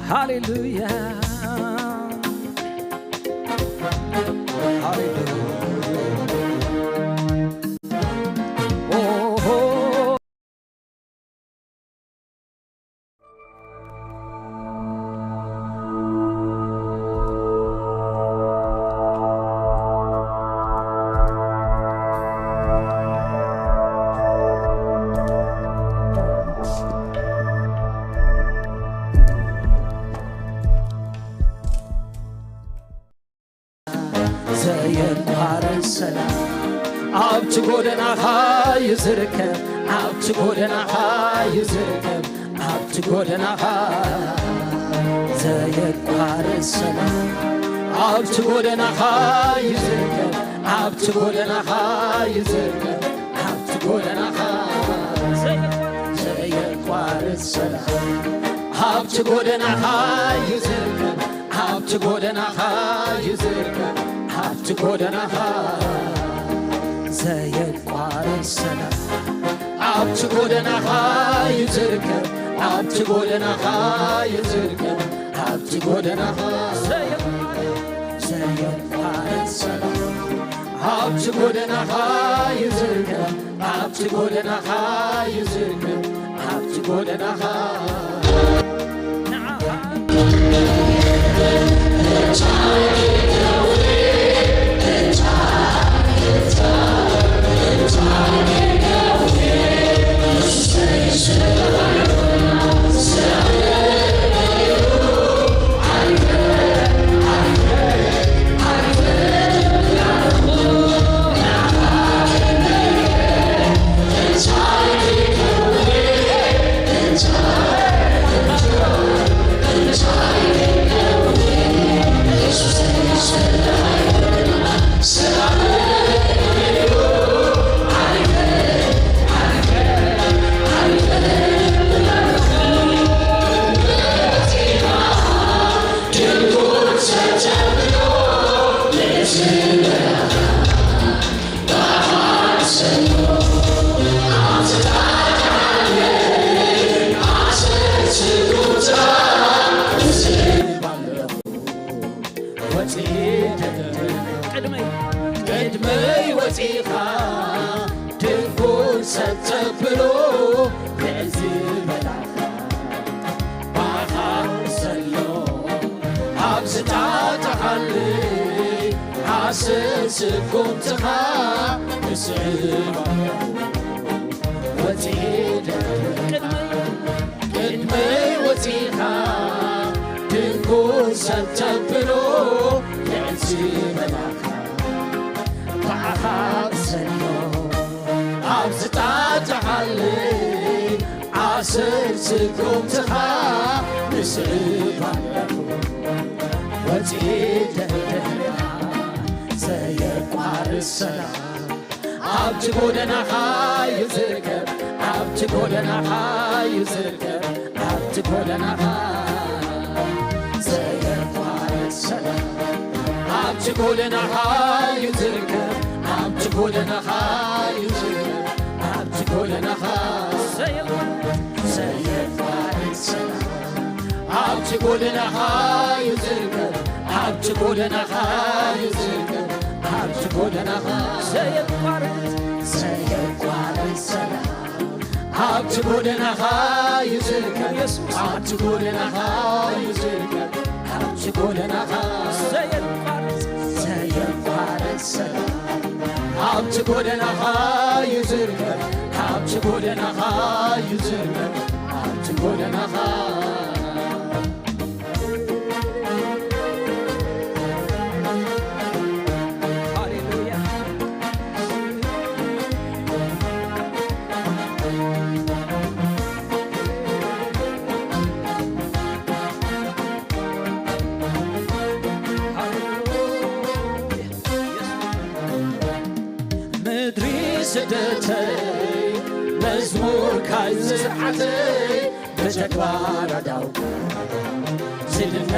ሃሌሉያ፣ ሃሌሉያ። ኦሆ። ዘየቋርጥ ሰላም ኣብቲ ጎደናኻ እዩ ዝርከብ፣ ኣብቲ ጎደናኻ እዩ ዝርከብ፣ ኣብቲ ጎደናኻ ዘየቋርጥ ሰላም ኣብቲ ጎደናኻ እዩ ዝርከብ፣ ኣብቲ ጎደናኻ እዩ ዝርከብ፣ ኣብቲ ጎደናኻ ዘየቋርጥ ሰላም ኣብቲ ጎደናኻ እዩ ዝርከብ፣ ኣብቲ ጎደናኻ እዩ ዝርከብ፣ ኣብቲ ጎደናኻ ዘየቋርጥ ሰላም ኣብቲ ጎደናኻ እዩ ዝርከብ፣ ኣብቲ ጎደናኻ እዩ ዝርከብ፣ ኣብቲ ጎደናኻ ዘየቋርጥ ሰላም ኣብቲ ጎደናኻ እዩ ዝርከብ፣ ኣብቲ ጎደናኻ እዩ ዝርከብ፣ ኣብቲ ጎደናኻ ንዓኻ ወጺኤ ደድሕሪ ቅድመይ ቅድመይ ወጺኻ ድንኩል ሰብ ተብሎ ልዕል ዝበላኻ ባኻ ዘሎ ኣብ ዝጣጣኻለይ ኣሰር ስጉምትኻ እስዕብ ኣለኹ። ወጺኤ ደድሕሪ ቅድመይ ወጺኻ ድንኩል ሰብ ተብሎ ልዕል ዝበላኻ ብዓኻ ዘሎ ኣብ ዝጣጣኻለይ ኣሰር ስጉምትኻ ምስዕብ ኣለኹ። ወጺኤ ደድሕርኻ ዘየቋርጽ ሰላም ኣብቲ ጎደናኻ እዩ ዝርከብ፣ ኣብቲ ጎደናኻ እዩ ዝርከብ፣ ኣብቲ ጎደናኻ ዘየቋርጽ ሰላም ኣብቲ ጎደናኻ እዩ ዝርከብ፣ ኣብቲ ጎደናኻ እዩ ዝርከብ፣ ኣብቲ ጎደናኻ ዘየቋርጽ ሰላም ኣብቲ ጎደናኻ እዩ ዝርከብ፣ ኣብቲ ጎደናኻ እዩ ዝርከብ፣ ኣብቲ ጎደናኻ ዘየቋርጽ ዘየቋርጽ ሰላም ኣብቲ ጎደናኻ እዩ ዝርከብ፣ የሱስ። ኣብቲ ጎደናኻ እዩ ዝርከብ፣ ኣብቲ ጎደናኻ ዘየቋርጽ ዘየቋርጽ ሰላም ኣብቲ ጎደናኻ እዩ ዝርከብ፣ ኣብቲ ጎደናኻ እዩ ዝርከብ፣ ኣብቲ ጎደናኻ ሃሌሉያ። ምድሪ ስደተይ መዝሙርካ እዩ ስርዓተይ፣ ብተግባር ኣዳውካ ዝድነቕ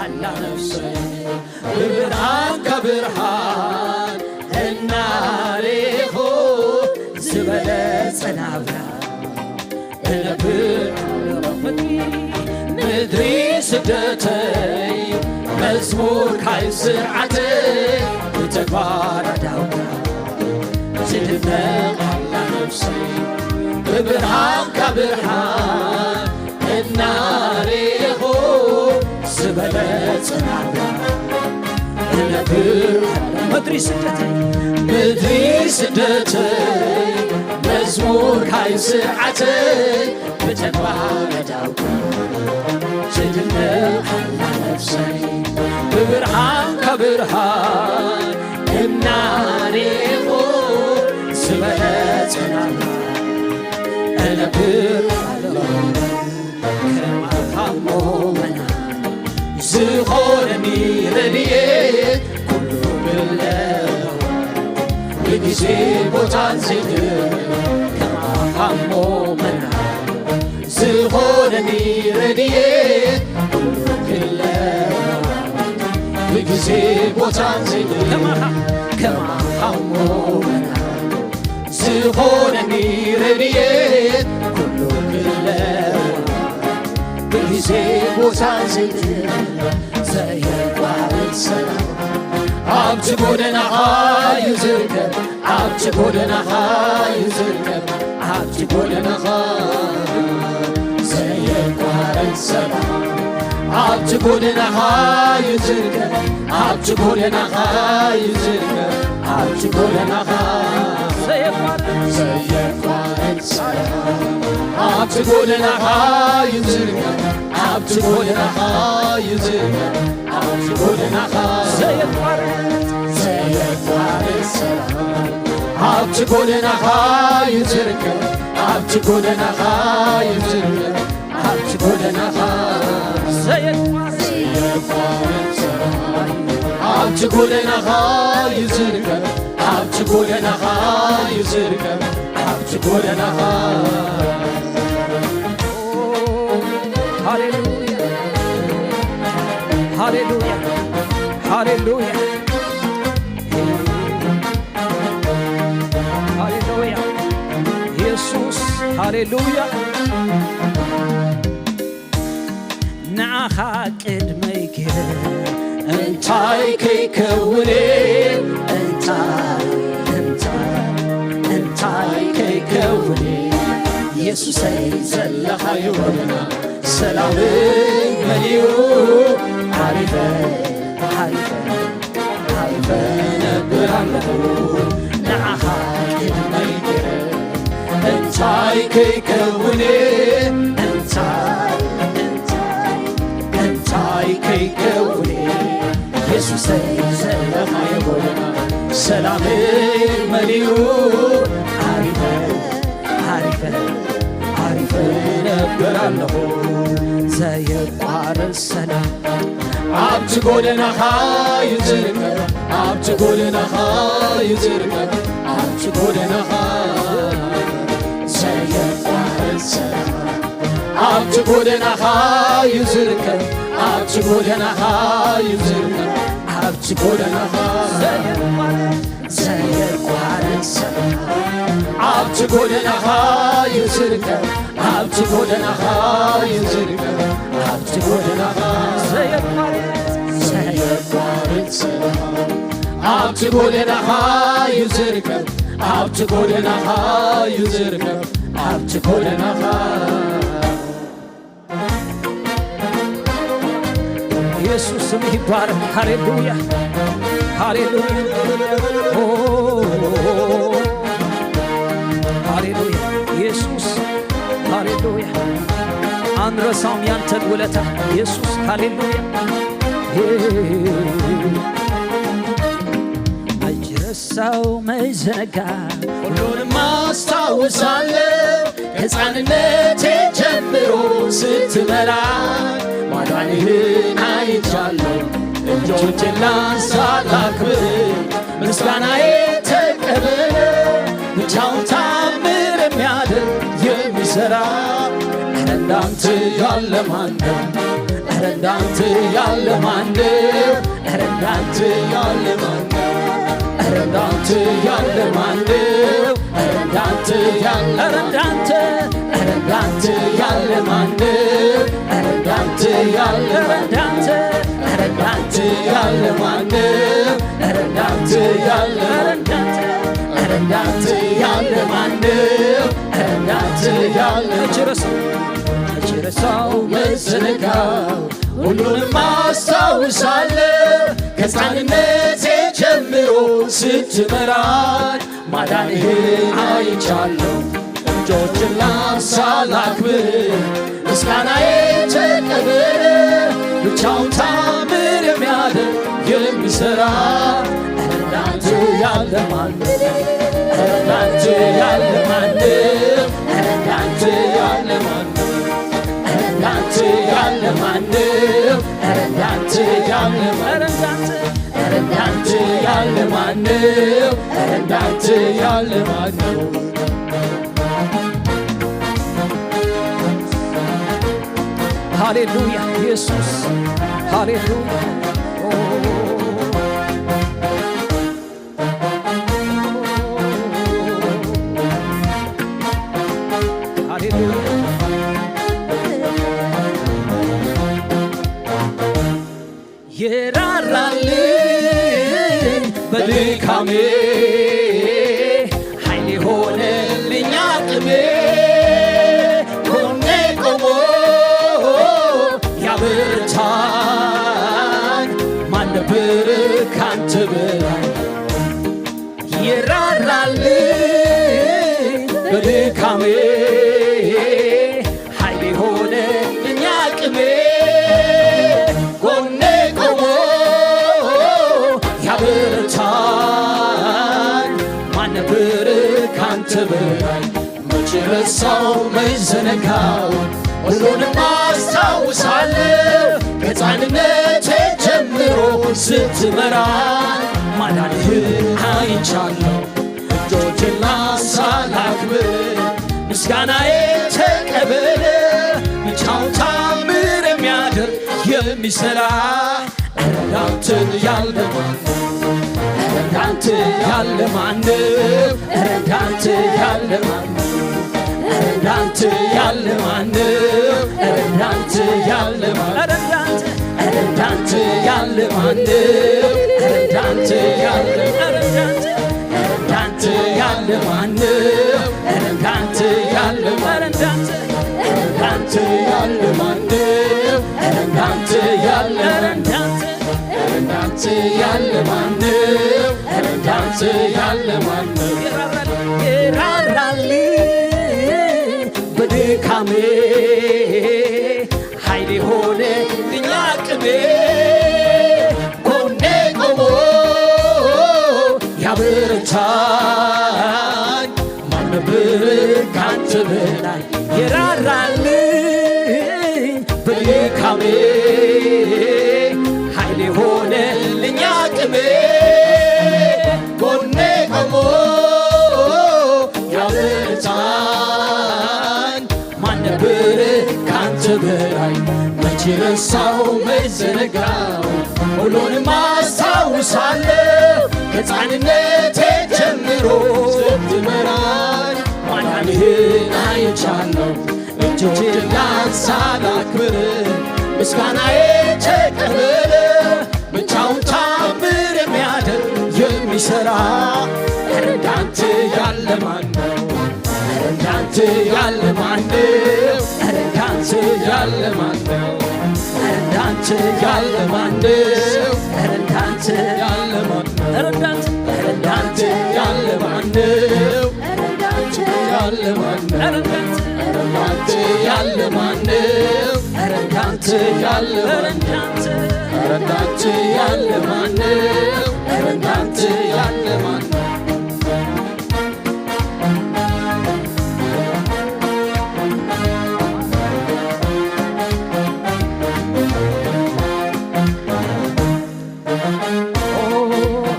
ኣላ ነፍሰይ። ብብርሃንካ ብርሃን እናሬኹ ዝበለጸ ናብራ እነብር ኣለኹ ምድሪ፣ ምድሪ ስደተይ፣ መዝሙር ካይ ስርዓተይ፣ ብተግባር ኣዳውታ ትድነቕ ኣላ ነፍሰይ። ብብርሃንካ ብርሃን እናሬኹ ዝበለጸ ናብራ እነብር። ምድሪ ስደተይ፣ ምድሪ ስደተይ፣ መዝሙር ካይ ስርዓተይ፣ ብተግባር ኣዳውታ ትድነቕ ኣላ ነፍሰይ። ብብርሃንካ ብርሃን እናሬኹ ዝበለጸ ናብራ እነብር ኣለኹ። ከማኻ እሞ መን ዝኾነኒ ረድኤት ኩሉ ክለዋወጥ ብግዜ ቦታን ዘይትግበር ከማኻ እሞ መን ዝኾነኒ ረድኤት ኩሉ ክለዋወጥ ብግዜ ቦታን ዘይትግበር ከማኻ ከማኻ እሞ መን ዝኾነኒ ረድኤት ኩሉ ክለዋወጥ ብግዜ ቦታን ዘይትግበር ዘየቋርጥ ሰላም ኣብቲ ጎደናኻ እዩ ዝርከብ፣ ኣብቲ ጎደናኻ እዩ ዝርከብ፣ ኣብቲ ጎደናኻ ዘየቋርጥ ሰላም ኣብቲ ጎደናኻ እዩ ዝርከብ፣ ኣብቲ ጎደናኻ እዩ ዝርከብ፣ ኣብቲ ጎደናኻ ዘየቋርጥ ሰላም ኣብቲ ጎደናኻ እዩ ዝርከብ፣ ኣብቲ ጎደናኻ እዩ ዝርከብ፣ ኣብቲ ጎደናኻ ዘየቋርጥ ዘየቋርጥ ሰላም ኣብቲ ጎደናኻ እዩ ዝርከብ፣ ኣብቲ ጎደናኻ እዩ ዝርከብ፣ ኣብቲ ጎደናኻ ዘየቋርጥ ዘየቋርጥ ሰላም ኣብቲ ጎደናኻ እዩ ዝርከብ፣ ኣብቲ ጎደናኻ እዩ ዝርከብ፣ ኣብቲ ጎደናኻ ሃሌሉያ፣ ሃሌሉያ፣ ሃሌሉያ፣ ሃሌሉያ፣ ኢየሱስ፣ ሃሌሉያ። ንዓኻ ቅድመይ ገይረ እንታይ ከይከውኔ፣ እንታይ፣ እንታይ፣ እንታይ ከይከውኔ፣ ኢየሱሰይ ዘለኻዮ ጎደና ሰላመይ መሊኡ ዓሪፈ፣ ዓሪፈ፣ ዓሪፈ ነብር ኣለኹ ንዓኻ ቅድመይ ገይረ እንታይ ከይከውኔ፣ እንታይ፣ እንታይ፣ እንታይ ከይከውኔ፣ ኢየሱሰይ ዘለኻዮ ጎደና ሰላመይ መሊኡ ዓሪፈ፣ ዓሪፈ፣ ዓሪፈ ነብር ኣለኹ ዘየቋርጥ ሰላም ኣብቲ ጎደናኻ እዩ ዝርከብ፣ ኣብቲ ጎደናኻ እዩ ዝርከብ፣ ኣብቲ ጎደናኻ ዘየቋርጥ ሰላም ኣብቲ ጎደናኻ እዩ ዝርከብ፣ ኣብቲ ጎደናኻ እዩ ዝርከብ፣ ኣብቲ ጎደናኻ ዘየቋርጥ ሰላም ኣብቲ ጎደናኻ እዩ ዝርከብ፣ ኣብቲ ጎደናኻ እዩ ዝርከብ፣ ኣብቲ ጎደናኻ ዘየቋርጥ ዘየቋርጥ ሰላም ኣብቲ ጎደናኻ እዩ ዝርከብ፣ ኣብቲ ጎደናኻ እዩ ዝርከብ፣ ኣብቲ ጎደናኻ ኢየሱስ ስምህ ይባረክ። ሃሌሉያ፣ ሃሌሉያ፣ ኦ፣ ሃሌሉያ። ኢየሱስ፣ ሃሌሉያ። አንረሳውም ያንተን ውለታ ኢየሱስ። ሃሌሉያ። መች ረሳው መች ዘነጋ፣ ሁሉንም አስታውሳለሁ። ከሕፃንነቴ ጀምሮ ስትመራ ማዳንህን አይቻለሁ። እጆቼን ላንሳ ላክብር፣ ምስጋናዬ ተቀበል። ብቻውን ታምር የሚያደርግ የሚሰራ፣ ኧረ እንዳንተ ያለ ማን ነው? ኧረ እንዳንተ ያለ ማን ነው? ኧረ እንዳንተ ያለ ማን ነው? ኧረ እንዳንተ ያለ ማን ነው? ኧረ እንዳንተ ያለ፣ ኧረ እንዳንተ፣ ኧረ እንዳንተ ማንም ኧረ እንዳንተ ያለ ማንም ኧረ እንዳንተ ኧረ እንዳንተ ያለ ማንም ኧረ እንዳንተ ያለ ማንም ኧረ እንዳንተ ያለ ማንም ኧረ እንዳንተ ያለ መች ረሳው መች ረሳው መዘነጋው ሁሉንም አስታውሳለሁ ከሕፃንነቴ ጀምሮ ስትመራኝ ማዳንህን አይቻለሁ። እጆችን ላንሳ ላክብር ምስጋናዬ ተቀበል። ብቻውን ታምር የሚያደርግ የሚሰራ እንዳንተ ያለ ማን እንዳንተ ያለ ማን እንዳንተ ያለ ማን እንዳንተ ያለ ማን እንዳንተ ያለ ማን እንዳንተ ያለ ማነው? ኧረ እንዳንተ ያለ ማነው? ሃሌሉያ ኢየሱስ ሃሌሉያ። ሃሌሉያ። የራራልኝ በድካሜ ኃይል ሆነልኝ አቅሜ ጎኔ ቆሞ ያበረታኝ ማን ነበር ካንተ በላይ የራራልኝ በድካሜ ኃይል ሆነልኝ አቅሜ ጎኔ ቆሞ ያበረታኝ ማን ነበር ካንተ በላይ መች ረሳው መች ዘነጋው ሁሉንም አስታውሳለሁ ከሕፃንነቴ ጀምሮ ስትመራኝ ማዳንህን አይቻለሁ እጆቼን ላንሳ ላክብር ምስጋናዬ ተቀበል ብቻውን ታምር የሚያደርግ የሚሰራ እንዳንተ ያለ ማነው? እንዳንተ ያለ ማነው? እንዳንተ ያለ ማነው? እንዳንተ ያለ ማነው? እንዳንተ ያለ ማነው? እንዳንተ ያለ ማነው? እንዳንተ ያለ እንዳንተ ያለ ማነው? እንዳንተ ያለ ማነው? እንዳንተ ያለ ማነው? እንዳንተ ያለ ማነው? እንዳንተ ያለ ማነው? እንዳንተ ያለ ማነው? የራራልኝ በድካሜ ኃይል ሆነልኝ አቅሜ ጎኔ ቆሞ ያበረታኝ ማን ነበር ካንተ በላይ የራራልኝ በድካሜ ኃይል ሆነልኝ አቅሜ ጎኔ ቆሞ ያበረታኝ ማን ነበር ካንተ በላይ መች ረሳው መች ዘነጋው ሁሉንም አስታውሳለሁ ከሕፃንነቴ ጀምሮ ስትመራኝ ማዳንህን አይቻለሁ እጆቼን ላንሳ ላክብር ምስጋናዬ ተቀበል ብቻውን ታምር የሚያደርግ የሚሰራ እንዳንተ ያለ ማነው? እንዳንተ ያለ ማነው? እንዳንተ ያለ ማነው? እንዳንተ ያለ ማነው? እንዳንተ ያለ ማነው? እንዳንተ ያለ ማነው? እንዳንተ ያለ ማነው? እንዳንተ ያለ ማነው? ኧረ እንዳንተ ያለ ማነው? ኧረ እንዳንተ ያለ ማነው? ኧረ እንዳንተ ያለ ማነው?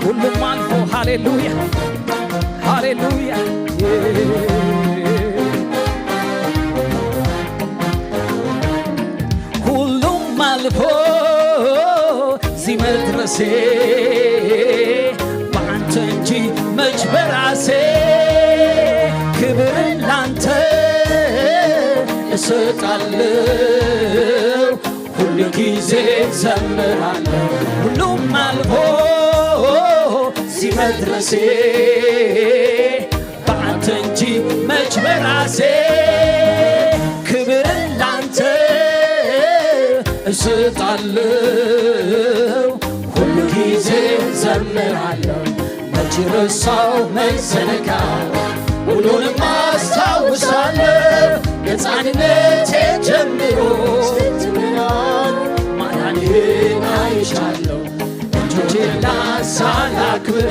ሁሉም አልፎ ሃሌሉያ ሃሌሉያ ሁሉም አልፎ እዚህ መድረሴ በአንተ እንጂ መች በራሴ ክብርን ላንተ ሰጣለው ሁሉ ጊዜ ዘምራለሁ። ሁሉም አልፎ ሲመድረሴ በአንተ እንጂ መች በራሴ። ክብርን ላንተ እሰጣለው ሁሉ ጊዜ ዘምራለሁ። መች ረሳው መች ዘነጋው ሁሉንም አስታውሳለሁ። ከሕፃንነቴ ጀምሮ ስትምራን ማዳንህን አይቻለሁ። እጆቼን ላንሳ ላክብር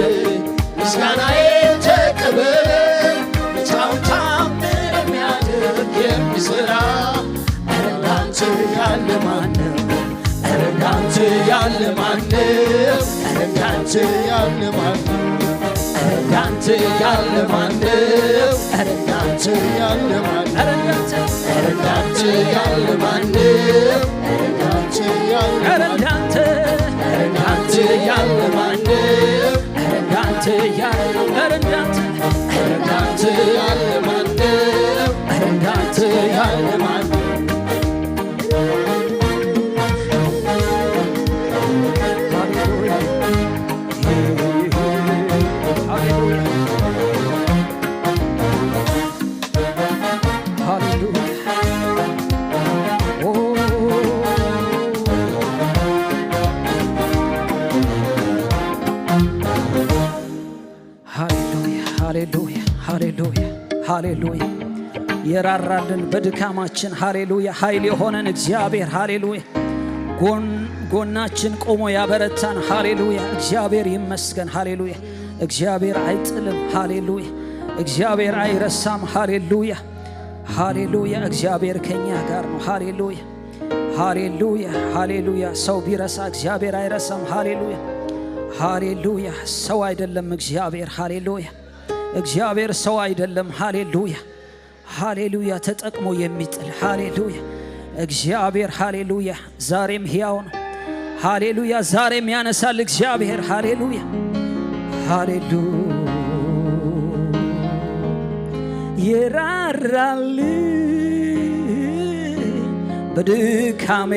ምስጋናዬን ተቀበል። ብቻውን ታምር የሚያደርግ የሚሰራ ኧረ እንዳንተ ያለ ማነው? ኧረ እንዳንተ ያለ ማነው? ኧረ እንዳንተ ያለ ማነው? ኧረ እንዳንተ ያለ ማነው? ኧረ እንዳንተ ያለ ማነው? ኧረ እንዳንተ ኧረ እንዳንተ ያለ ማነው? ኧረ እንዳንተ ያለ ኧረ ማነው? እንዳንተ ኧረ እንዳንተ ያለ ማነው? ኧረ እንዳንተ ያለ ኧረ እንዳንተ ኧረ እንዳንተ ያለ ማነው? ኧረ እንዳንተ ያለ ማነው? ሃሌሉያ። ሃሌሉያ፣ ሃሌሉያ፣ ሃሌሉያ፣ ሃሌሉያ። የራራልን በድካማችን፣ ሃሌሉያ፣ ኃይል የሆነን እግዚአብሔር፣ ሃሌሉያ። ጎን፣ ጎናችን ቆሞ ያበረታን፣ ሃሌሉያ። እግዚአብሔር ይመስገን፣ ሃሌሉያ። እግዚአብሔር አይጥልም፣ ሃሌሉያ። እግዚአብሔር አይረሳም፣ ሃሌሉያ፣ ሃሌሉያ። እግዚአብሔር ከኛ ጋር ነው፣ ሃሌሉያ፣ ሃሌሉያ፣ ሃሌሉያ። ሰው ቢረሳ እግዚአብሔር አይረሳም፣ ሃሌሉያ፣ ሃሌሉያ። ሰው አይደለም እግዚአብሔር፣ ሃሌሉያ። እግዚአብሔር ሰው አይደለም፣ ሃሌሉያ፣ ሃሌሉያ። ተጠቅሞ የሚጥል፣ ሃሌሉያ። እግዚአብሔር፣ ሃሌሉያ፣ ዛሬም ሕያው ነው፣ ሃሌሉያ። ዛሬም ያነሳል እግዚአብሔር፣ ሃሌሉያ፣ ሃሌሉያ። የራራልኝ በድካሜ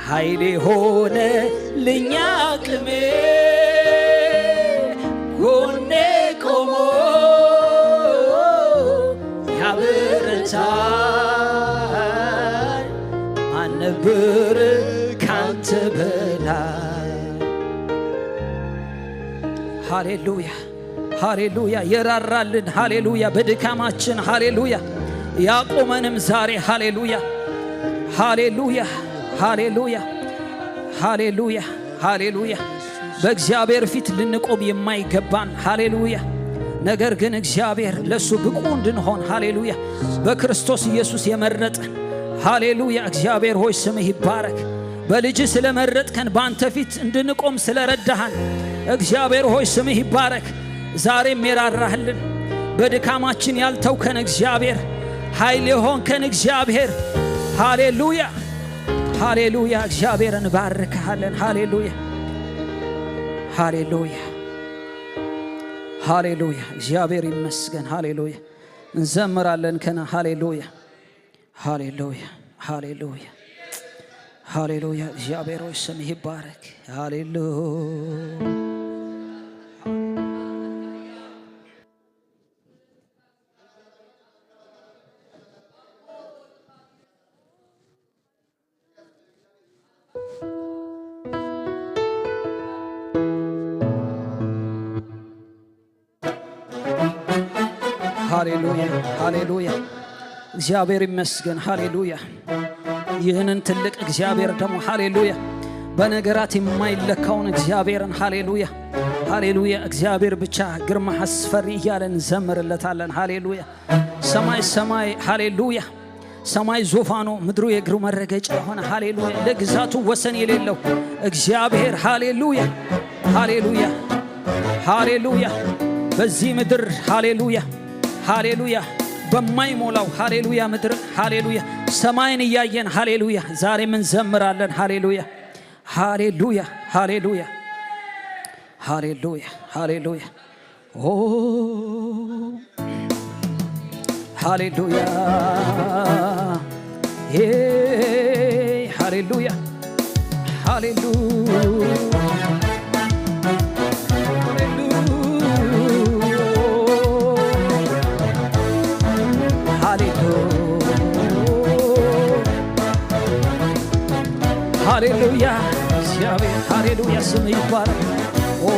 ኃይሌ ሆነልኝ አቅሜ፣ ጎኔ ቆሞ ያበረታኝ ማን ነበር ካንተ በላይ? ሃሌሉያ፣ ሃሌሉያ። የራራልን፣ ሃሌሉያ። በድካማችን፣ ሃሌሉያ፣ ያቆመንም ዛሬ፣ ሃሌሉያ፣ ሃሌሉያ፣ ሃሌሉያ፣ ሃሌሉያ፣ ሃሌሉያ። በእግዚአብሔር ፊት ልንቆም የማይገባን፣ ሃሌሉያ። ነገር ግን እግዚአብሔር ለእሱ ብቁ እንድንሆን፣ ሃሌሉያ፣ በክርስቶስ ኢየሱስ የመረጠን፣ ሃሌሉያ። እግዚአብሔር ሆይ ስምህ ይባረክ። በልጅ ስለመረጥከን፣ በአንተ ፊት እንድንቆም ስለረዳሃን እግዚአብሔር ሆይ ስምህ ይባረክ። ዛሬም የራራህልን፣ በድካማችን ያልተውከን እግዚአብሔር፣ ኃይል የሆንከን እግዚአብሔር፣ ሃሌሉያ፣ ሃሌሉያ። እግዚአብሔር እንባርክሃለን። ሃሌሉያ፣ ሃሌሉያ፣ ሃሌሉያ። እግዚአብሔር ይመስገን። ሃሌሉያ። እንዘምራለን ከና። ሃሌሉያ፣ ሃሌሉያ፣ ሃሌሉያ፣ ሃሌሉያ። እግዚአብሔር ሆይ ስምህ ይባረክ። ሃሌሉያ። ሃሌሉያ፣ ሃሌሉያ። እግዚአብሔር ይመስገን። ሃሌሉያ። ይህንን ትልቅ እግዚአብሔር ደግሞ፣ ሃሌሉያ፣ በነገራት የማይለካውን እግዚአብሔርን፣ ሃሌሉያ፣ ሃሌሉያ። እግዚአብሔር ብቻ ግርማ አስፈሪ እያለን እንዘምርለታለን። ሃሌሉያ። ሰማይ ሰማይ፣ ሃሌሉያ። ሰማይ ዙፋኑ፣ ምድሩ የእግሩ መረገጫ የሆነ፣ ሃሌሉያ፣ ለግዛቱ ወሰን የሌለው እግዚአብሔር፣ ሃሌሉያ፣ ሃሌሉያ፣ ሃሌሉያ። በዚህ ምድር፣ ሃሌሉያ፣ ሃሌሉያ፣ በማይሞላው፣ ሃሌሉያ፣ ምድር፣ ሃሌሉያ፣ ሰማይን እያየን፣ ሃሌሉያ፣ ዛሬም እንዘምራለን። ሃሌሉያ፣ ሃሌሉያ፣ ሃሌሉያ፣ ሃሌሉያ፣ ሃሌሉያ። ኦ ሃሌሉያ። ሄይ፣ ሃሌሉያ፣ ሃሌሉያ፣ ሃሌሉያ፣ ሃሌሉያ፣ ሃሌሉያ። እግዚአብሔር ሃሌሉያ ስም ይባረክ። ኦ፣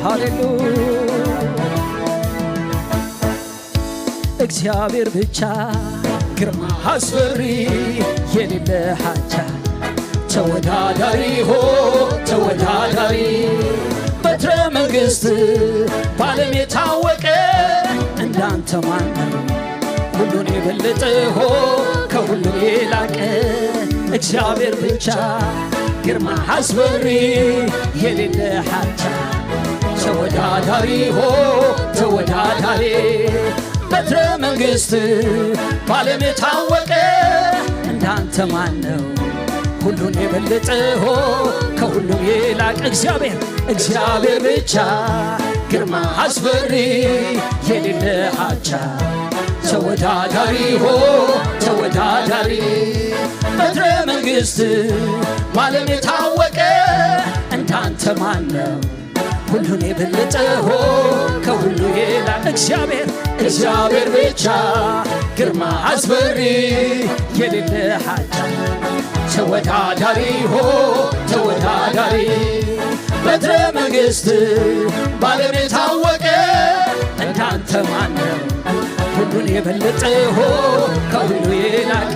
ሃሌሉያ። እግዚአብሔር ብቻ ግርማ አስፈሪ የሌለ አቻ ተወዳዳሪ ሆ ተወዳዳሪ በትረ መንግስት በዓለም የታወቀ እንዳንተ ማን ነው? ሁሉን የበለጠ ሆ ከሁሉ የላቀ እግዚአብሔር ብቻ ግርማ አስፈሪ የሌለ አቻ ተወዳዳሪ ሆ ተወዳዳሪ በትረ መንግስት በዓለም የታወቀ እንዳንተ ማን ነው? ሁሉን የበለጠ ሆ ከሁሉም የላቀ እግዚአብሔር እግዚአብሔር ብቻ ግርማ አስፈሪ የሌለ አቻ ተወዳዳሪ ሆ ተወዳዳሪ በትረ መንግስት በዓለም የታወቀ እንዳንተ ማን ነው? ሁሉን የበለጠ ሆ ከሁሉ የላ እግዚአብሔር እግዚአብሔር ብቻ ግርማ አስፈሪ የሌለ አቻ ተወዳዳሪ ሆ ተወዳዳሪ በትረ መንግስት በዓለም የታወቀ እንዳንተ ማን ነው? ሁሉን የበለጠ ሆ ከሁሉ የላቀ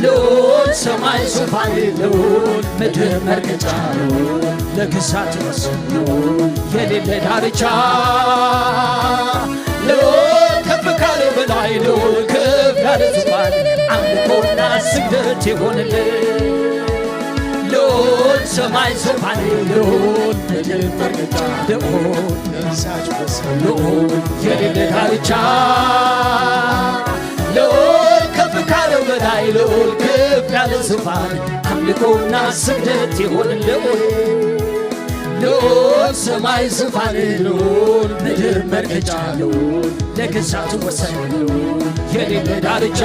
ልዑል ሰማይ ዙፋን ልዑል ምድር መርገጫ ልዑል ለግዛት ወሰን ልዑል የሌለ ዳርቻ ልዑል ከፍ ካለ በላይ ልዑል ከፍ ያለ ዙፋን አምልኮና ስግደት ይሆንልህ። ልዑል ሰማይ ዙፋን ልዑል ምድር መርገጫ ልዑል ልዑል የሌለ ዳርቻ ልዑል ከፍ ካለው በላይ ልዑል ከፍ ያለ ዙፋን አምልኮና ስግደት ይሆን ልዑል ልዑል ሰማይ ዙፋን ልዑል ምድር መርገጫ ልዑል ለግዛቱ ወሰን ልዑል የሌለ ዳርቻ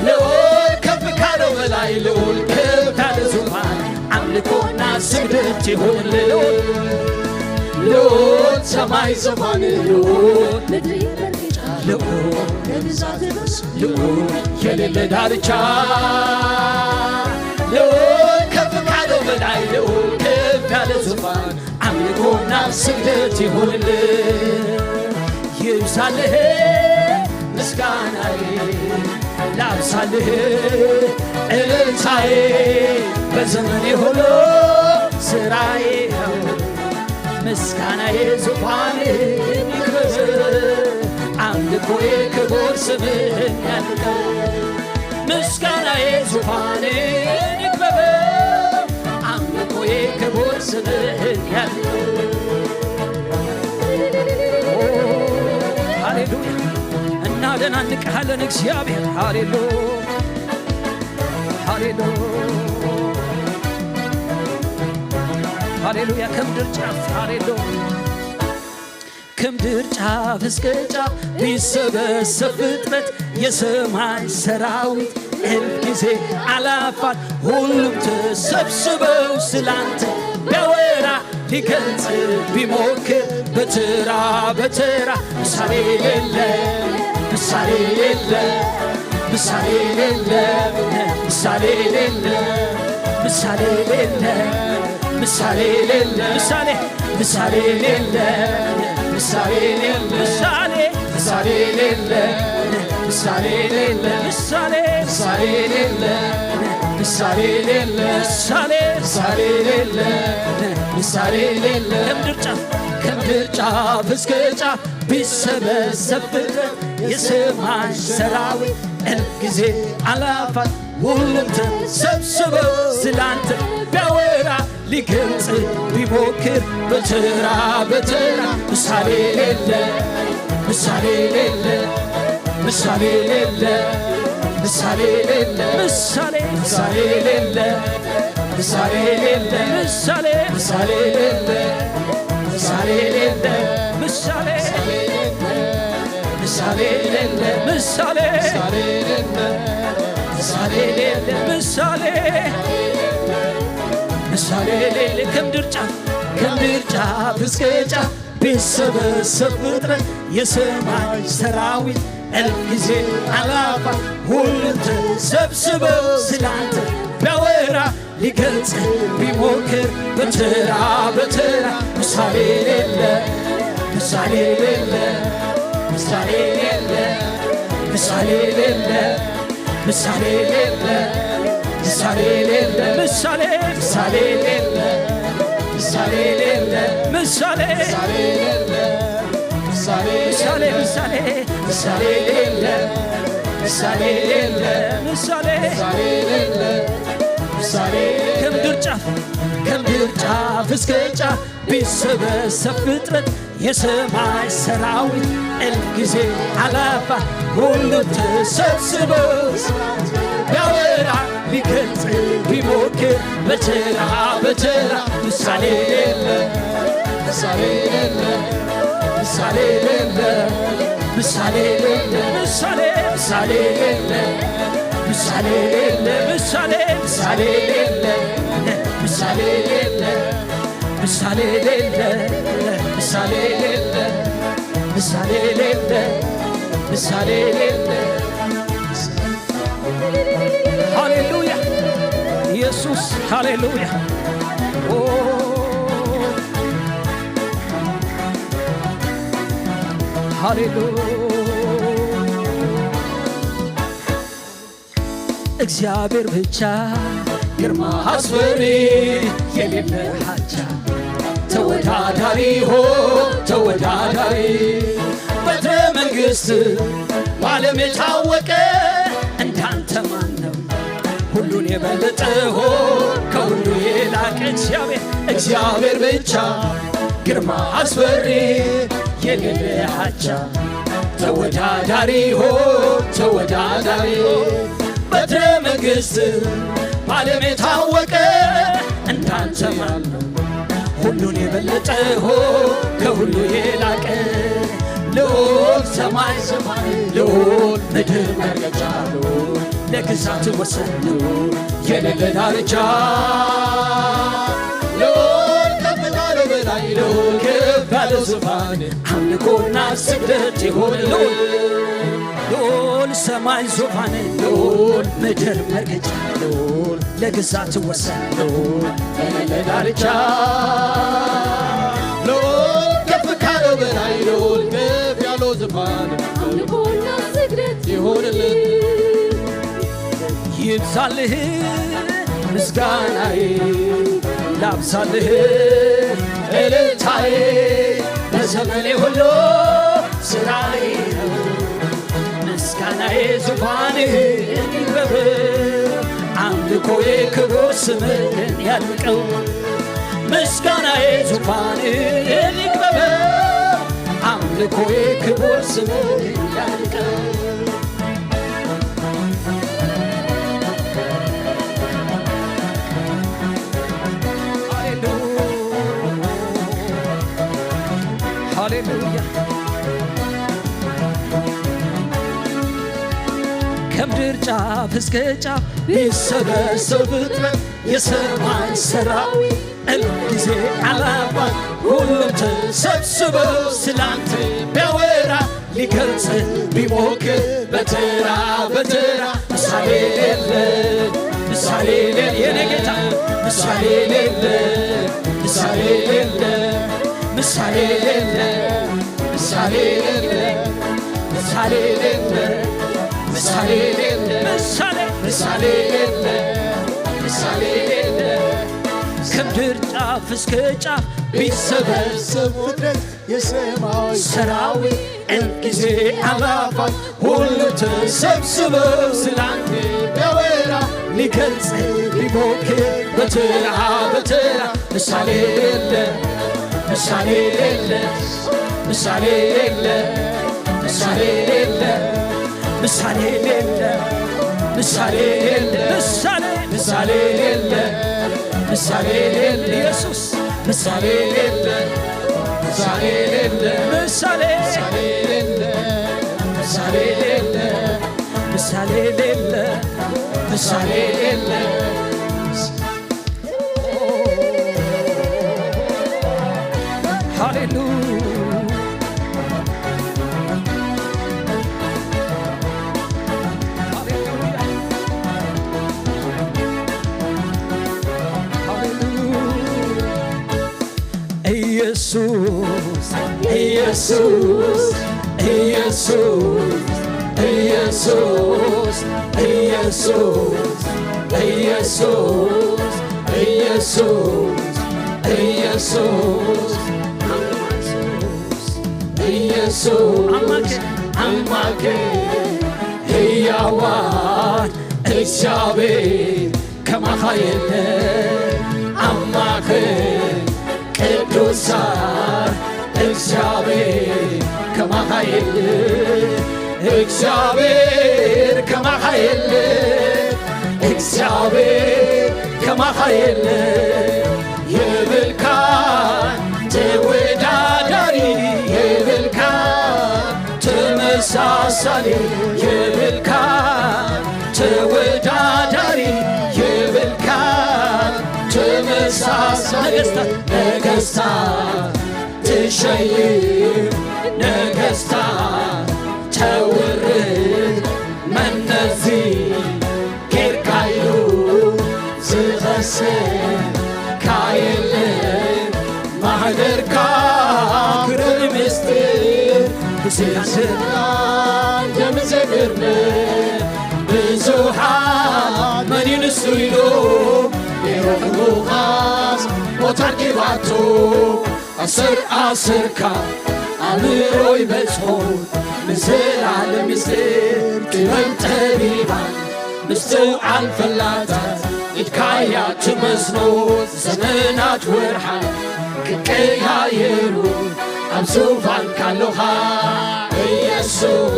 ልዑል ከፍ ካለው በላይ ልዑል ከፍ ያለ ዙፋን አምልኮና ስግደት ይሁን ልዑል ልዑል ሰማይ ዙፋን ልዑል ምድር መርገጫ ልዑል የግዛት ንጉስ ልዑል የሌለ ዳርቻ ልዑል ከፍ ካለው በላይ ልዑል ከፍ ያለ ዙፋን አምልኮና ስግደት ይሁንልህ። ይብዛልህ ምስጋናዬ ላብዛልህ እልልታዬ በዘመኔ ሁሉ ስራዬ ነው። ምስጋናዬ ዙፋንህ ይክበር አምልኮዬ ክቡር ስምህን ያድርገው። ምስጋናዬ ዙፋንህ ይክበር አምልኮዬ ክቡር ስምህን ያድርገው። ኦ፣ ሃሌሉያ እናደናንቅሃለን እግዚአብሔር። ሃሌሉያ ሃሌሉያ ሃሌሉያ ከምድር ጫፍ ሃሌሉያ ከምድር ጫፍ እስከ ጫፍ ቢሰበሰብ ፍጥረት የሰማይ ሰራዊት እልፍ ጊዜ አላፋት ሁሉም ተሰብስበው ስላንተ ቢያወራ ሊገልጽ ቢሞክር በተራ በተራ ምሳሌ የሌለ ምሳሌ የሌለ ምሳሌ የሌለ ምሳሌ የሌለ ምሳሌ የሌለ ምሳሌ የሌለ ምሳሌ ምሳሌ የሌለ ምሳሌ የሌለ ምሳሌ ምሳሌ የሌለ ምሳሌ የሌለ ምሳሌ ምሳሌ የሌለ ምሳሌ የሌለ ምሳሌ ምሳሌ የሌለ ምሳሌ የሌለ ከምድር ጫፍ ከምድር ጫፍ እስከ ጫፍ ቢሰበሰብ ፍጥረት የሰማይ ሰራዊት እልፍ ጊዜ አላፋት ሁሉም ተሰብስበው ስላንተ ቢያወራ ሊገልጽ ቢሞክር በተራ በተራ ምሳሌ የሌለ ምሳሌ የሌለ ምሳሌ የሌለ ምሳሌ የሌለ ምሳሌ ምሳሌ የሌለ ምሳሌ ምሳሌ የሌለ ምሳሌ ምሳሌ የሌለ ምሳሌ ሌለ ምሳሌ ምሳሌ ሌለ ምሳሌ ምሳሌ ሌለ ምሳሌ ምሳሌ ሌለ ከምድር ጫፍ ከምድር ጫፍ እስከ ጫፍ ቢሰበሰብ ፍጥረት የሰማይ ሰራዊት እልፍ ጊዜ አላፋ ሁሉም ተሰብስበው ስላንተ ቢያወራ ሊገልጽ ቢሞክር በተራ በተራ ምሳሌ ሌለ ምሳሌ ሌለ ምሳሌ ሌለ ምሳሌ ሌለ ምሳሌ ሌለ ምሳሌ ሌለ ምሳሌ ምሳሌ ሌለ ምሳሌ ሌለ ምሳሌ ምሳሌ ምሳሌ ምሳሌ ምሳሌ ምሳሌ ሌለ ምሳሌ ሌለ ምሳሌ ምሳሌ ሌለ ምሳሌ ከምድር ጫፍ ከምድር ጫፍ እስከ ጫፍ ቢሰበሰብ ፍጥረት የሰማይ ሰራዊት እልፍ ጊዜ አላፋ ሁሉ ተሰብስበው ቢያወራ ቢገልጽ ቢሞክር በተራ በተራ ምሳሌ ሌለ ምሳሌ ሌለ ምሳሌ ሌለ ምሳሌ ሌለ ምሳሌ ምሳሌ ሌለ ምሳሌ ሌለ ምሳሌ ምሳሌ ሌለ ምሳሌ ሌለ ምሳሌ ሌለ ምሳሌ ሌለ ምሳሌ ሌለ ምሳሌ ሌለ ሃሌሉያ ኢየሱስ ሃሌሉያ ኦ ሃሌሉያ እግዚአብሔር ብቻ ግርማ አስፈሪ የሌለ አቻ ተወዳዳሪ ሆ ተወዳዳሪ በትረ መንግስት በዓለም የታወቀ እንዳንተ ማን ነው? ሁሉን የበለጠ ሆ ከሁሉ የላቀ እግዚአብሔር እግዚአብሔር ብቻ ግርማ አስፈሪ የሌለ አቻ ተወዳዳሪ ሆ ተወዳዳሪ በትረ መንግስት በዓለም የታወቀ እንዳንተ ማን ነው? ሁሉን የበለጠ ሆ ከሁሉ የላቀ ልዑል ሰማይ ሰማይ ልዑል ምድር መርገጫ ልዑል ለግዛት ወሰን ልዑል የሌለ ዳርቻ ልዑል ከፍ ካለው በላይ ልዑል ከፍ ያለው ዙፋን አምልኮና ስግደት ይሁን ልዑል ልዑል ሰማይ ዙፋን ልዑል ምድር መርገጫ ልዑል ለግዛት ወሰን ልዑል የሌለ ዳርቻ ልዑል ከፍ ካለው በላይ ልዑል ከፍ ያለው ዙፋን አምልኮና ስግደት ይሁንልን። ይብዛልህ ምስጋናዬ ላብዛልህ እልልታዬ በዘመኔ ሁሉ ስራዬ ነው። ምስጋናዬ ዙፋንህ ይክበብ አምልኮዬ ክቡር ስምህን ያድምቀው። ምስጋናዬ ዙፋንህን ይክበበው አምልኮዬ ክቡር ስምህን ያድምቀው። ሃሌሉያ ሃሌሉያ ከምድር ጫፍ እስከ ጫፍ ቢሰበሰብ ፍጥረት የሰማይ ሰራዊት እልፍ ጊዜ አላፋት ሁሉም ተሰብስበው ስላንተ ቢያወራ ሊገልጽ ቢሞክር በተራ በተራ ምሳሌ ሌለ ምሳሌ ሌለ የኔ ጌታ ምሳሌ ሌለ ምሳሌ ሌለ ምሳሌ ሌለ ምሳሌ ሌለ ምሳሌ ሌለ ምሳሌ ሌለ ምሳሌ ምሳሌ ሌለ ምሳሌ ሌለ ከምድር ጫፍ እስከ ጫፍ ቢሰበሰብ ፍጥረት የሰማይ ሰራዊት እልፍ ጊዜ አላፋት ሁሉ ተሰብስበው ስላንተ ቢያወራ ሊገልጽ ቢሞክር በተራ በተራ ምሳሌ ሌለ ምሳሌ ሌለ ምሳሌ ሌለ ምሳሌ ሌለ ምሳሌ ሌለ ምሳሌ ሌለ ምሳሌ ምሳሌ ሌለ ምሳሌ ሌለ ኢየሱስ ምሳሌ ሌለ ምሳሌ ሌለ፣ ምሳሌ ሌለ፣ ምሳሌ ሌለ፣ ምሳሌ ሌለ፣ ምሳሌ ሌለ። ሃሌሉያ። ኢየሱስ፣ ኢየሱስ፣ ኢየሱስ፣ ኢየሱስ፣ ኢየሱስ፣ ኢየሱስ፣ ኢየሱስ፣ ኢየሱስ፣ ኢየሱስ፣ አምላኬ፣ አምላኬ፣ ሕያዋ እግዚኣብሔር ከማኻ የለ፣ ኣምላኽ ቅዱሳን እግዚኣብሔር ከማኻ የለ፣ እግዚኣብሔር ከማኻ የለ፣ እግዚኣብሔር ከማኻ የለ፣ የብልካ ተወዳዳሪ፣ የብልካ ተመሳሳሊ፣ የብልካ ተወዳዳሪ፣ የብልካ ተመሳሳሊ። ነገስታት፣ ነገስታት ትሸይም፣ ነገስታት ተውርድ፣ መነዚ ጌርካ ኢሉ ዝኸሰካ የለን። ማህደርካ ክርር ምስጢር ብስላሴ ደም ዘይምርምር ብዙሓት መን እዩ ንሱ ኢሉ ይረኽቡኻስ ሞት ኣርኪባቶ ኣስር ኣስርካ ኣእምሮ ይበጽሖ ንዘላለም ምስጢር ጥበብ ጠቢባን ምስትውዓል ፈላጣት ኢድካያ ትመዝኖ ዘመናት ወርሓት ክቀያየሩ ኣብ ዙፋን ካሎኻ ኢየሱስ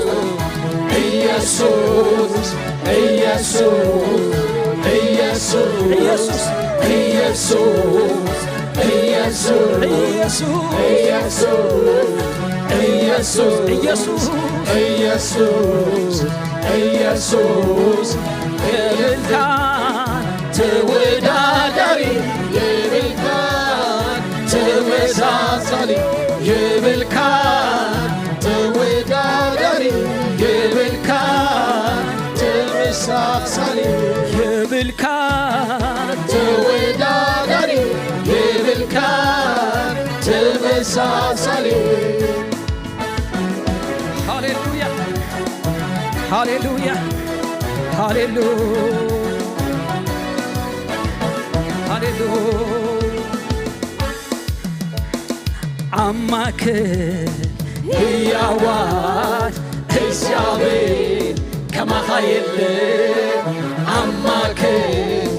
ኢየሱስ ኢየሱስ ኢየሱስ ኢየሱስ ኢየሱስ ኢየሱስ ኢየሱስ ኢየሱስ ኢየሱስ ኢየሱስ ኢየሱስ የብልካ ተወዳዳሪ የብልካ ተመሳሳሊ የብልካ ተወዳዳሪ የብልካ ተመሳሳሊ የብልካ ተወዳዳሪ የብልካ ተመሳሳሊ። ሃሌሉያ ሃሌሉያ ሃሌሉያ ሃሌሉያ። ኣማክን ህያዋን እግዚኣብሔር ከማኻ የለ። ኣማክን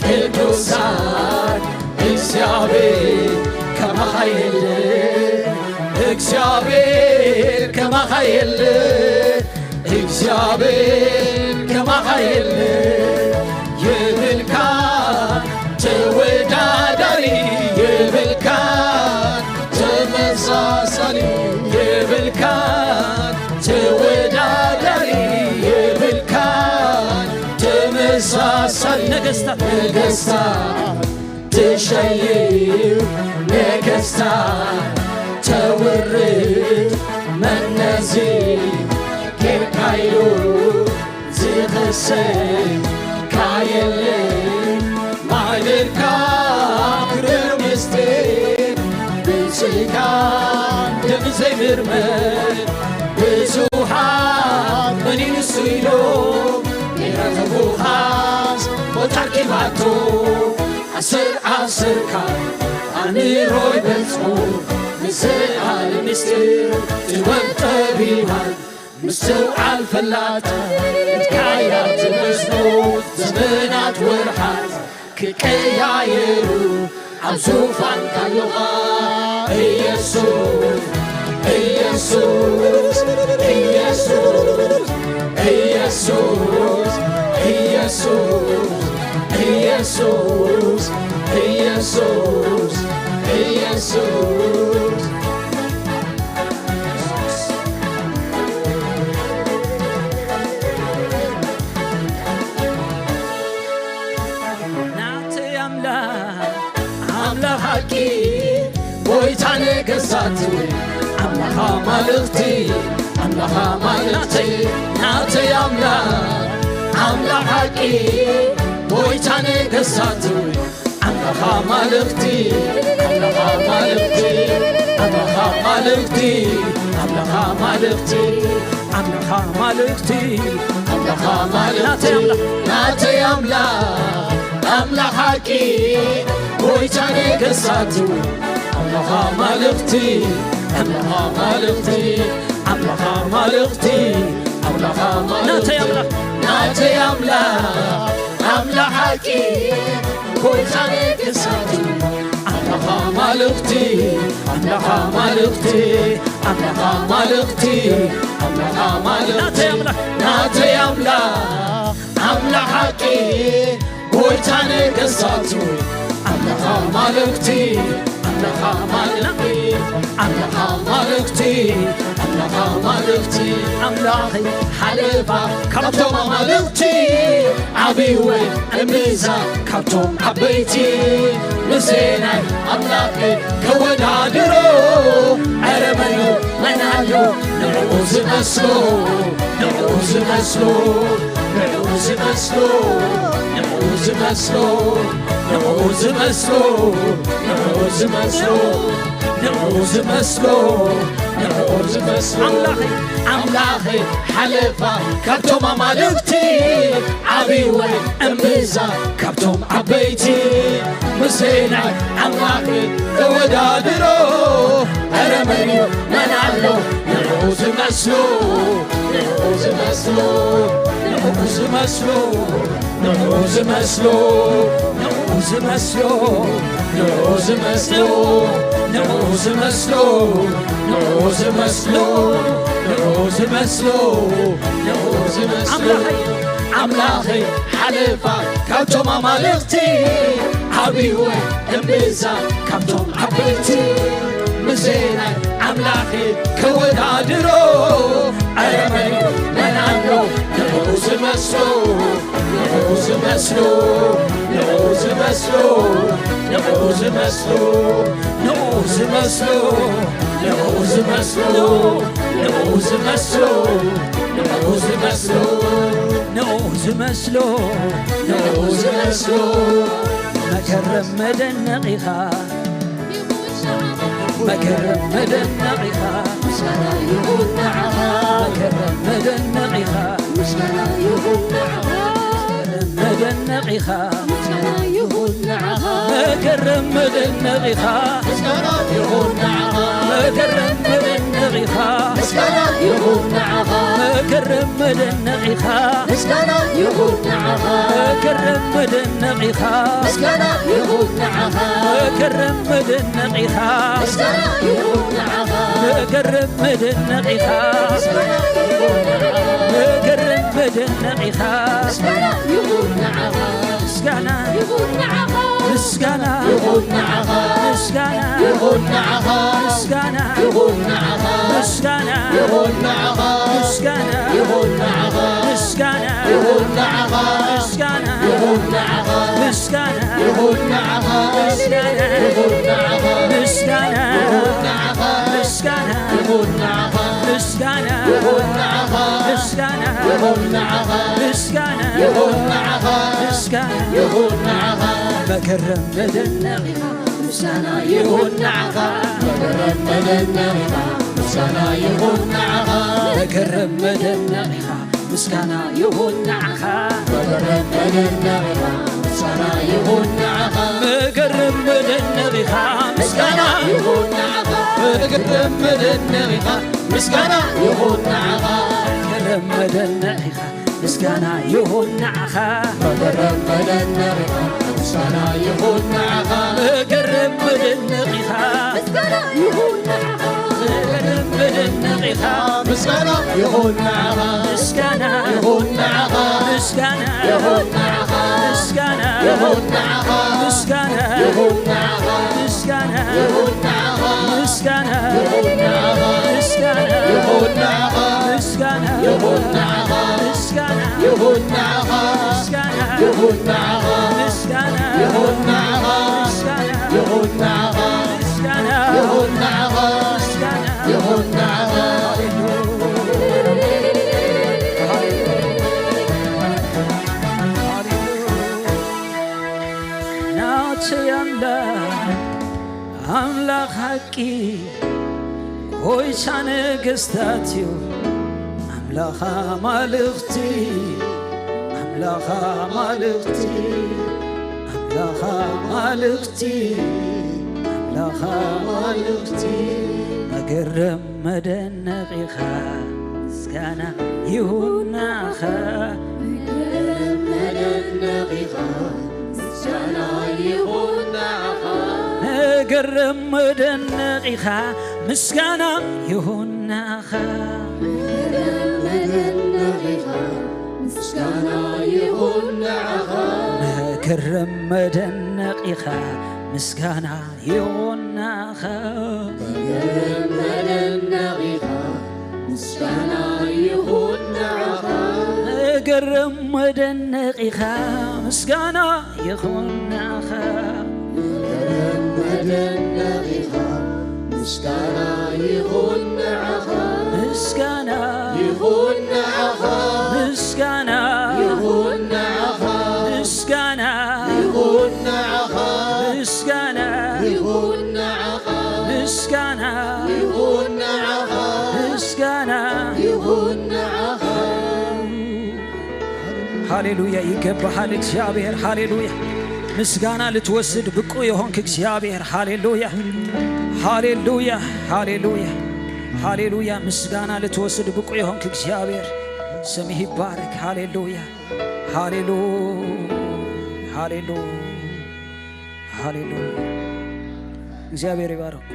ቅዱሳን እግዚኣብሔር ከማኻ የለ። እግዚኣብሔር ከማኻ የለ። እግዚኣብሔር ከማኻ የለ። የብልካ ተወዳዳሪ የብልካ ተመሳሳሊ የብልካ ተወዳዳሪ የብልካ ተመሳሳሊ ነገስታት ነገስታት ትሸይም ነገስታት ተውርድ መነዚ ጌርካ ኢሉ ዝኸሰካ የለን። ማህደርካ ክርር ምስጢር ብስጋን ደም ዘይምርመር ብዙሓት መን እዩ ንሱ ኢሎም ይረኽቡኻስ ሞት ኣርኪባቶ ኣስር ኣስርካ ኣእምሮ ይበጽሑ ንዘለዓለም ምስጢር ጥበብ ጠቢባን ምስትውዓል ፈላጣት ኢድካያ ትመስሎ ዘመናት ወርሓት ክቀያየሩ ኣብ ዙፋን ካሎኻ ኢየሱስ ኢየሱስ ኢየሱስ ኢየሱስ ኢየሱስ ኢየሱስ ኢየሱስ ኢየሱስ ነገስታት ኣምላኽ ኣማልኽቲ ኣምላኽ ኣማልኽቲ ናተይ ኣምላኽ ኣምላኽ ሓቂ ጎይታ ነገስታት ኣምላኽ ኣማልኽቲ ኣምላኽ ኣማልኽቲ ኣምላኽ ኣማልኽቲ ኣምላኽ ኣማልኽቲ ኣምላኽ ኣማልኽቲ ኣምላኽ ኣማልኽቲ ናተይ ኣምላኽ ኣምላኽ ሓቂ ጎይታ ነገስታት ኣምላኽ ኣማልኽቲ ኣምላኽ ኣማልኽቲ ኣምላኽ ኣማልኽቲ ኣምላኽ ኣማልኽቲ ናተይ ኣምላኽ ናተይ ኣምላኽ ኣምላኽ ሓቂ ጎይታ ነገስታት ኣምላኽ ኣማልኽቲ ኣምላኽ ኣማልኽቲ ኣምላኽ ኣማልኽቲ ኣምላኽ ኣማልኽቲ ናተይ ኣምላኽ ናተይ ኣምላኽ ኣምላኽ ሓቂ ጎይታ ነገስታት ኣምላኽ ኣማልኽቲ ኣምላኽ ኣማልኽቲ ኣምላኽ ኣማልኽቲ ኣምላኽ ኣማልኽቲ ኣምላኸይ ሓለፋ ካብቶም ኣማልኽቲ ዓብይወ እምብዛ ካብቶም ዓበይቲ ምስናይ ኣምላኽ ከወዳድሮ ኧረ መን እዩ መን ኣሎ ንዕኡ ዝመስሎ ንዕኡ ዝመስሎ ንዕኡ ዝመስሎ ንዕኡ ዝመስሎ ንዕኡ ዝመስሎ ንዕኡ ዝመስሎ ንዕኡ ዝመስሎ ንዕኡ ዝመስሎ ኣምላኸይ ኣምላኸይ ሓለፋ ካብቶም ኣማልኽቲ ዓብይወ እምብዛ ካብቶም ዓበይቲ ምስናይ ኣምላኽ ተወዳድሮ ኧረ መን እዩ መን ኣሎ ንዕኡ ዝመስሎ ንዕኡ ዝመስሎ ንዕኡ ዝመስሎ ንዕኡ ዝመስሎ ንዕኡ ዝመስሎ ንዕኡ ዝመስሎ ንዕኡ ዝመስሎ ንዕኡ ዝመስሎ ንዕኡ ዝመስሎ ንዕኡ ዝመስሎ ኣምላኸይ ኣምላኸይ ሓለፋ ካብቶም ኣማልኽቲ ዓብይወ እምብዛ ካብቶም ዓበይቲ ምስናይ ኣምላኽ ከወዳድሮ ኧረ መን መን ኣሎ ንዕኡ ዝመስሎ ንዕኡ ዝመስሎ ንዕኡ ዝመስሎ ንዕኡ ዝመስሎ ንዕኡ ዝመስሎ ንዕኡ ዝመስሎ ንዕኡ ዝመስሎ ንዕኡ ዝመስሎ ንዕኡ ዝመስሎ ንዕኡ ዝመስሎ መገረም መደነቕ ኢኻ መገረም መደነቕ ኢኻ ምስጋና ይኹን ንዓኻ መገረም መደነቕ ኢኻ ምስጋና ይኹን ንዓኻ መደነቕ ኢኻ ምስጋና ይኹን ንዓኻ መገረም መደነቕ ኢኻ ምስጋና ይኹን ንዓኻ መገረም መደነቕ ኢኻ ምስጋና ይኹን ንዓኻ መገረም መደነቕ ኢኻ ምስጋና ይኹን ንዓኻ መገረም መደነቕ ኢኻ ምስጋና ይኹን ንዓኻ መገረም መደነቕ ኢኻ ምስጋና ይኹን ንዓኻ መገረም መደነቕ ኢኻ ምስጋና ይኹን ንዓኻ መገረም መደነቕ ኢኻ ምስጋና ይኹን ንዓኻ ምስጋና ይኹን ንዓኻ ምስጋና ይኹን ንዓኻ ምስጋና ይኹን ንዓኻ ምስጋና ይኹን ንዓኻ ምስጋና ይኹን ንዓኻ ምስጋና ይኹን ንዓኻ ምስጋና ይኹን ንዓኻ ምስጋና ይኹን ንዓኻ ምስጋና ይኹን ንዓኻ ምስጋና ይኹን ንዓኻ ምስጋና ይኹን ንዓኻ ምስጋና ይኹን ንዓኻ ምስጋና ይኹን ንዓኻ ምስጋና ይኹን ንዓኻ ምስጋና ይኹን ንዓኻ ምስጋና ይኹን ንዓኻ መገረም መደነቕ ኢኻ ምስጋና ይኹን ንዓኻ መገረም መደነቕ ኢኻ ምስጋና ይኹን ንዓኻ መገረም መደነቕ ኢኻ ምስጋና ይኹን ንዓኻ መገረም መደነቕ ኢኻ ምስጋና ይኹን ንዓኻ መገረም መደነቕ ኢኻ ምስጋና ይኹን ንዓኻ መገረም መደነቕ ኢኻ ምስጋና ይኹን ንዓኻ መገረም መደነቕ ኢኻ ምስጋና ይኹን ንዓኻ መገረም መደነቕ ኢኻ ምስጋና ይኹን ንዓኻ መገረም መደነቕ ኢኻ ምስጋና ይኹን ንዓኻ መገረም መደነቕ ኢኻ ምስጋና ይኹን ንዓኻ ምስጋና ይኹን ንዓኻ ምስጋና ይኹን ንዓኻ ምስጋና ይኹን ንዓኻ ምስጋና ይኹን ንዓኻ ምስጋና ይኹን ንዓኻ ምስጋና ይኹን ንዓኻ ምስጋና ይኹን ንዓኻ ምስጋና ይኹን ንዓኻ ምስጋና ይኹን ንዓኻ ምስጋና ይኹን ንዓኻ ምስጋና ይኹን ንዓኻ ምስጋና ይኹን ንዓኻ ምስጋና ይኹን ንዓኻ ሓቂ ጎይታ ነገስታት እዩ ኣምላኽ ኣማልኽቲ ኣምላኽ ኣማልኽቲ ኣምላኽ ኣማልኽቲ ኣምላኽ ኣማልኽቲ መገረም መደነቒኻ ምስጋና ይሁን ንዓኻ። መገረም መደነቒኻ ምስጋና ይኹን ንዓኻ። መገረም መደነቒኻ ምስጋና ይኹን ንዓኻ። መገረም መደነቒኻ ምስጋና ይኹን ንዓኻ። መገረም መደነቒኻ ምስጋና ይኹን ንዓኻ። መገረም መደነቒኻ ምስጋና ይኹን ንዓኻ። መገረም መደነቒኻ ምስጋና ይኹን ንዓኻ። መገረም መደነቒኻ ምስጋና ይኹን ንዓኻ። ምስጋና ይኹን ንዓኻ። ምስጋና ይኹን ንዓኻ። ምስጋና ይኹን ንዓኻ። ምስጋና ይኹን ንዓኻ። ምስጋና ይኹን ንዓኻ። ምስጋና ይኹን ንዓኻ። ሃሌሉያ ይገባሃል እግዚኣብሔር። ሃሌሉያ ምስጋና ልትወስድ ብቁ የሆንክ እግዚኣብሔር። ሃሌሉያ ሃሌሉያ ሃሌሉያ ሃሌሉያ ምስጋና ልትወስድ ብቁ የሆንክ እግዚኣብሔር ስምህ ይባረክ። ሃሌሉያ ሃሌሉያ ሃሌሉያ ሃሌሉያ። እግዚኣብሔር ይባረክ።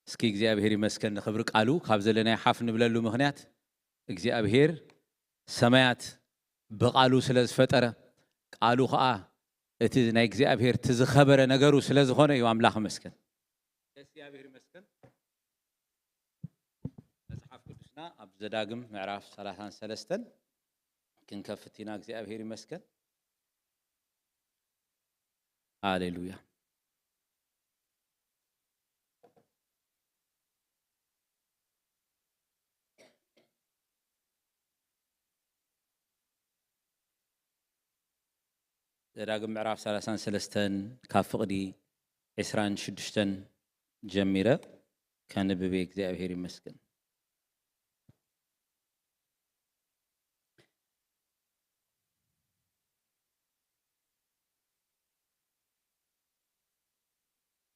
እስኪ እግዚኣብሔር ይመስገን ንኽብሪ ቃሉ። ካብ ዘለናይ ሓፍ ንብለሉ ምኽንያት እግዚኣብሔር ሰማያት ብቃሉ ስለ ዝፈጠረ፣ ቃሉ ኸዓ እቲ ናይ እግዚኣብሔር እቲ ዝኸበረ ነገሩ ስለ ዝኾነ እዩ። ኣምላኽ ይመስገን። እግዚኣብሔር ይመስገን። መጽሓፍ ቅዱስና ኣብ ዘዳግም ምዕራፍ ሰላሳን ሰለስተን ክንከፍት ኢና። እግዚኣብሔር ይመስገን። ሃሌሉያ። ዘዳግም ምዕራፍ ሰላሳን ሰለስተን ካብ ፍቕዲ ዕስራን ሽዱሽተን ጀሚረ ከንብብ እየ። እግዚኣብሔር ይመስገን።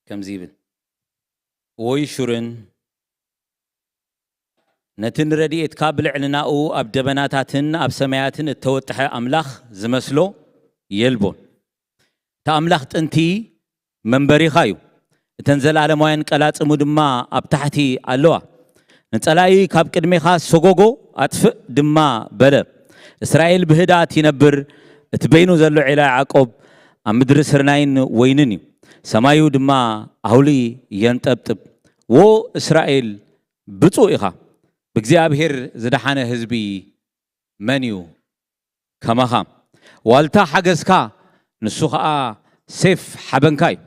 ከምዚ ይብል፣ ወይ ሹርን ነቲ ንረድኤትካ ብልዕሊ ናኡ ኣብ ደበናታትን ኣብ ሰማያትን እተወጥሐ ኣምላኽ ዝመስሎ የልቦን። እቲ ኣምላኽ ጥንቲ መንበሪኻ እዩ፣ እተን ዘለኣለማውያን ቀላጽሙ ድማ ኣብ ታሕቲ ኣለዋ። ንጸላኢ ካብ ቅድሜኻ ሰጎጎ ኣጥፍእ ድማ በለ። እስራኤል ብህድኣት ይነብር፣ እቲ በይኑ ዘሎ ዒላ ያዕቆብ ኣብ ምድሪ ስርናይን ወይንን እዩ፣ ሰማዩ ድማ ኣውሊ የንጠብጥብ። ዎ እስራኤል ብፁዕ ኢኻ፣ ብእግዚኣብሔር ዝደሓነ ህዝቢ መን እዩ ከማኻ? ዋልታ ሓገዝካ ንሱ ኸኣ ሴፍ ሓበንካ እዩ።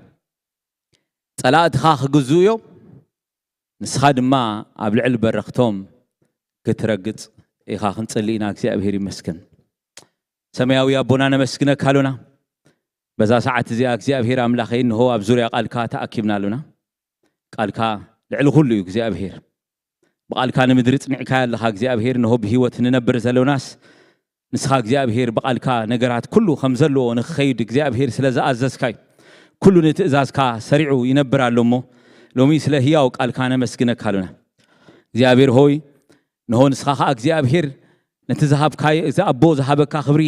ጸላእትኻ ክግዝኡ እዮም፣ ንስኻ ድማ ኣብ ልዕሊ በረኽቶም ክትረግጽ ኢኻ። ክንጽሊ ኢና። እግዚኣብሔር ይመስገን። ሰማያዊ ኣቦና ነመስግነካ ኣሎና። በዛ ሰዓት እዚኣ እግዚኣብሔር ኣምላኸይ እንሆ ኣብ ዙርያ ቃልካ ተኣኪብና ኣሎና። ቃልካ ልዕሊ ኩሉ እዩ እግዚኣብሔር። ብቓልካ ንምድሪ ጽኒዕካያ ኣለኻ እግዚኣብሔር። እንሆ ብህይወት ንነብር ዘሎናስ ንስኻ እግዚኣብሔር ብቓልካ ነገራት ኩሉ ከም ዘለዎ ንኽኸይድ እግዚኣብሔር ስለ ዝኣዘዝካ እዩ። ኩሉ ንትእዛዝካ ሰሪዑ ይነብር ኣሎ እሞ ሎሚ ስለ ህያው ቃልካ ነመስግነካ ኣሎና። እግዚኣብሔር ሆይ፣ እንሆ ንስኻ ኸኣ እግዚኣብሔር ነቲ ዝሃብካዮ፣ እዚ ኣቦ ዝሃበካ ክብሪ